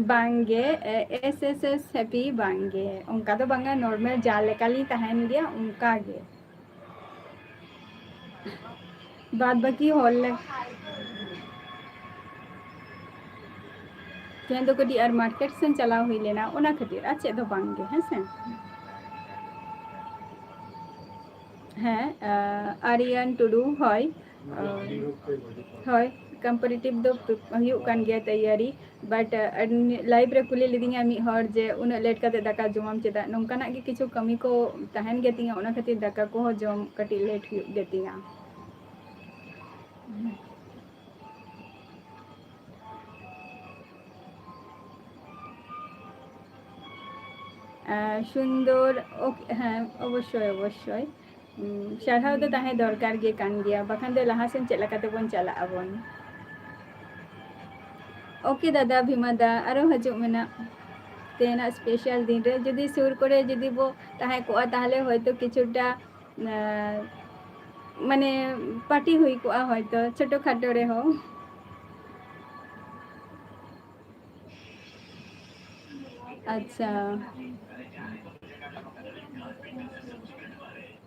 ᱵᱟᱝᱜᱮ, ᱮ, S S S happy ᱵᱟᱝᱜᱮ, ᱚᱱᱠᱟ ᱫᱚ ᱵᱟᱝᱟ, normal ᱡᱟ ᱞᱮᱠᱟᱞᱤᱧ ᱛᱟᱦᱮᱱ ᱜᱮᱭᱟ ᱚᱱᱠᱟ ᱜᱮ᱾ ᱵᱟᱫ ᱵᱟᱹᱠᱤ ᱦᱚᱲ ᱞᱮ-, ᱛᱮᱦᱮᱧ ᱫᱚ ᱠᱟᱹᱴᱤᱡ ᱟᱨ market ᱥᱮᱱ ᱪᱟᱞᱟᱣ ᱦᱩᱭ ᱞᱮᱱᱟ, ᱚᱱᱟ ᱠᱷᱟᱹᱛᱤᱨ, ᱟᱨ ᱪᱮᱫ ᱦᱚᱸ ᱵᱟᱝᱜᱮ, ᱦᱮᱸ ᱥᱮ᱾ ᱦᱮᱸ, ᱟᱨᱭᱟᱱ ᱴᱩᱰᱩ, ᱦᱳᱭ᱾ ᱦᱳᱭ, competitive ᱫᱚ ᱦᱩᱭᱩᱜ ᱠᱟᱱ ᱜᱮᱭᱟ ᱛᱮᱭᱟᱨᱤ, but live ᱨᱮ ᱠᱩᱞᱤ ᱞᱤᱫᱤᱧᱟ ᱢᱤᱫ ᱦᱚᱲ ᱡᱮ ᱩᱱᱟᱹᱜ late ᱠᱟᱛᱮ ᱫᱟᱠᱟ ᱡᱚᱢᱟᱢ ᱪᱮᱫᱟᱜ? ᱱᱚᱝᱠᱟᱱᱟᱜ ᱜᱮ ᱠᱤᱪᱷᱩ ᱠᱟᱹᱢᱤ ᱠᱚ ᱛᱟᱦᱮᱱ ᱜᱮᱛᱤᱧᱟ, ᱚᱱᱟ ᱠᱷᱟᱹᱛᱤᱨ ᱫᱟᱠᱟ ᱠᱚᱦᱚᱸ ᱡᱚᱢ ᱠᱟᱹᱴᱤᱡ late ᱦᱩᱭᱩᱜ ᱜᱮᱛᱤᱧᱟ᱾ ᱟᱨ ᱥᱩᱱᱫᱚᱨ, OK, ᱦᱮᱸ, ᱚᱵᱚᱥᱥᱳᱭ, ᱚᱵᱚᱥᱥᱳᱭ᱾ ᱩᱸ, ᱥᱟᱨᱦᱟᱣ ᱫᱚ ᱛᱟᱦᱮᱸ ᱫᱚᱨᱠᱟᱨ ᱜᱮ ᱠᱟᱱ ᱜᱮᱭᱟ, ᱵᱟᱠᱷᱟᱱ ᱫᱚ ᱞᱟᱦᱟ ᱥᱮᱱ ᱪᱮᱫ ᱞᱮᱠᱟ ᱛᱮᱵᱚᱱ ᱪᱟᱞᱟᱜ ᱟᱵᱚᱱ? OK ᱫᱟᱫᱟ, ᱵᱷᱤᱢᱟ ᱫᱟ, ᱟᱨᱚ ᱦᱤᱡᱩᱜ ᱢᱮ ᱱᱟᱜ ᱛᱮᱦᱮᱧᱟᱜ special ᱫᱤᱱ ᱨᱮ᱾ ᱡᱩᱫᱤ ᱥᱩᱨ ᱠᱚᱨᱮ ᱡᱩᱫᱤ ᱵᱚ ᱛᱟᱦᱮᱸ ᱠᱚᱜᱼᱟ, ᱛᱟᱦᱚᱞᱮ ᱦᱚᱭᱛᱳ ᱠᱤᱪᱷᱩᱴᱟ, ᱟᱸ, ᱢᱟᱱᱮ, party ᱦᱩᱭ ᱠᱚᱜᱼᱟ ᱦᱚᱭᱛᱳ, ᱪᱷᱳᱴᱳ ᱠᱷᱟᱴᱳ ᱨᱮᱦᱚᱸ᱾ ᱟᱪᱪᱷᱟ᱾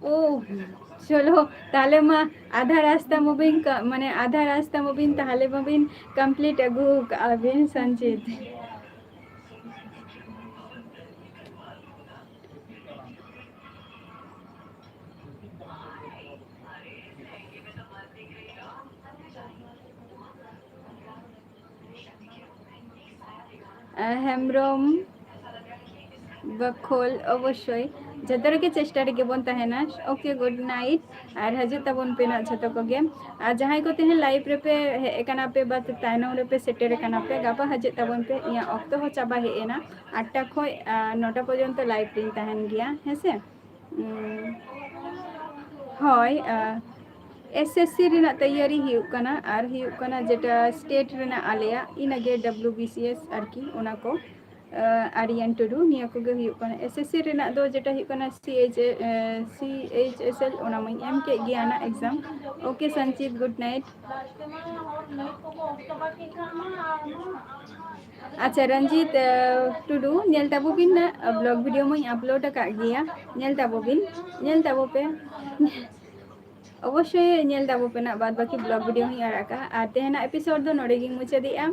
ᱳ, ᱪᱚᱞᱚ, ᱛᱟᱦᱞᱮ ᱢᱟ ᱟᱫᱷᱟ ᱨᱟᱥᱛᱟ ᱢᱟᱵᱤᱱ ᱠᱟ-, ᱢᱟᱱᱮ ᱟᱫᱷᱟ ᱨᱟᱥᱛᱟ ᱢᱟᱵᱤᱱ ᱛᱟᱦᱞᱮ ᱢᱟᱵᱤᱱ complete ᱟᱹᱜᱩ ᱠᱟᱜᱼᱟ ᱵᱤᱱ, ᱥᱚᱧᱡᱤᱛ᱾ ᱟᱨ ᱦᱮᱢᱵᱨᱚᱢ, ᱵᱟᱠᱷᱳᱞ ᱚᱵᱚᱥᱥᱳᱭ ᱡᱚᱛᱚ ᱨᱮᱜᱮ ᱪᱮᱥᱴᱟ ᱨᱮᱜᱮ ᱵᱚᱱ ᱛᱟᱦᱮᱱᱟ᱾ Okay, good night. ᱟᱨ ᱦᱤᱡᱩᱜ ᱛᱟᱵᱚᱱ ᱯᱮ ᱱᱟᱜ ᱡᱷᱚᱛᱚ ᱠᱚᱜᱮ᱾ ᱟᱨ ᱡᱟᱦᱟᱸᱭ ᱠᱚ ᱛᱮᱦᱮᱧ live ᱨᱮᱯᱮ ᱦᱮᱡ ᱟᱠᱟᱱᱟ ᱯᱮ ᱵᱟ ᱛᱟᱭᱱᱚᱢ ᱨᱮᱯᱮ ᱥᱮᱴᱮᱨ ᱟᱠᱟᱱᱟ ᱯᱮ, ᱜᱟᱯᱟ ᱦᱤᱡᱩᱜ ᱛᱟᱵᱚᱱ ᱯᱮ᱾ ᱤᱧᱟᱹᱜ ᱚᱠᱛᱚ ᱦᱚᱸ ᱪᱟᱵᱟ ᱦᱮᱡ ᱮᱱᱟ, ᱟᱴᱴᱟ ᱠᱷᱚᱱ ᱟᱨ, ᱱᱚᱴᱟ ᱯᱚᱨᱡᱚᱱᱛᱚ live ᱨᱤᱧ ᱛᱟᱦᱮᱱ ᱜᱮᱭᱟ, ᱦᱮᱸ ᱥᱮ? ᱩᱸ, ᱦᱳᱭ, ᱟᱨ, SSC ᱨᱮᱱᱟᱜ ᱛᱮᱭᱟᱨᱤ ᱦᱩᱭᱩᱜ ᱠᱟᱱᱟ, ᱟᱨ ᱦᱩᱭᱩᱜ ᱠᱟᱱᱟ ᱡᱮᱴᱟ state ᱨᱮᱱᱟᱜ ᱟᱞᱮᱭᱟᱜ, ᱤᱱᱟᱹᱜᱮ WBCS ᱟᱨᱠᱤ, ᱚᱱᱟ ᱠᱚ᱾ ᱟᱨᱭᱟᱱ ᱴᱩᱰᱩ, ᱱᱤᱭᱟᱹ ᱠᱚᱜᱮ ᱦᱩᱭᱩᱜ ᱠᱟᱱᱟ᱾ SSC ᱨᱮᱱᱟᱜ ᱫᱚ ᱡᱮᱴᱟ ᱦᱩᱭᱩᱜ ᱠᱟᱱᱟ CH, CHSL, ᱚᱱᱟ ᱢᱟᱧ ᱮᱢ ᱠᱮᱫ ᱜᱮᱭᱟ ᱱᱟᱜ exam᱾ Okay ᱥᱚᱧᱪᱤᱛ, good night. ᱟᱪᱪᱷᱟ ᱨᱚᱧᱡᱤᱛ ᱴᱩᱰᱩ, ᱧᱮᱞ ᱛᱟᱵᱚ ᱵᱤᱱ ᱱᱟᱜ, vlog video ᱢᱟᱧ upload ᱟᱠᱟᱫ ᱜᱮᱭᱟ, ᱧᱮᱞ ᱛᱟᱵᱚ ᱵᱤᱱ, ᱧᱮᱞ ᱛᱟᱵᱚ ᱯᱮ᱾ ᱚᱵᱚᱥᱥᱳᱭ ᱧᱮᱞ ᱛᱟᱵᱚ ᱯᱮ ᱱᱟᱜ, ᱵᱟᱫ ᱵᱟᱹᱠᱤ vlog video ᱦᱚᱸᱧ ᱟᱲᱟᱜ ᱠᱟᱜᱼᱟ᱾ ᱟᱨ ᱛᱮᱦᱮᱧᱟᱜ episode ᱫᱚ ᱱᱚᱰᱮ ᱜᱤᱧ ᱢᱩᱪᱟᱹᱫᱮᱜᱼᱟ᱾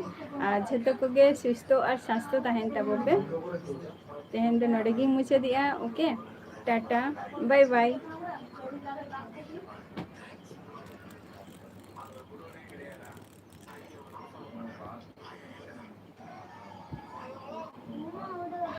ᱟᱨ ᱡᱷᱚᱛᱚ ᱠᱚᱜᱮ ᱥᱩᱥᱛᱷᱚ ᱟᱨ ᱥᱟᱥᱛᱷᱚ ᱛᱟᱦᱮᱱ ᱛᱟᱵᱚ ᱯᱮ᱾ ᱛᱮᱦᱮᱧ ᱫᱚ ᱱᱚᱰᱮ ᱜᱤᱧ ᱢᱩᱪᱟᱹᱫᱮᱜᱼᱟ᱾ Okay, Tata, bye bye.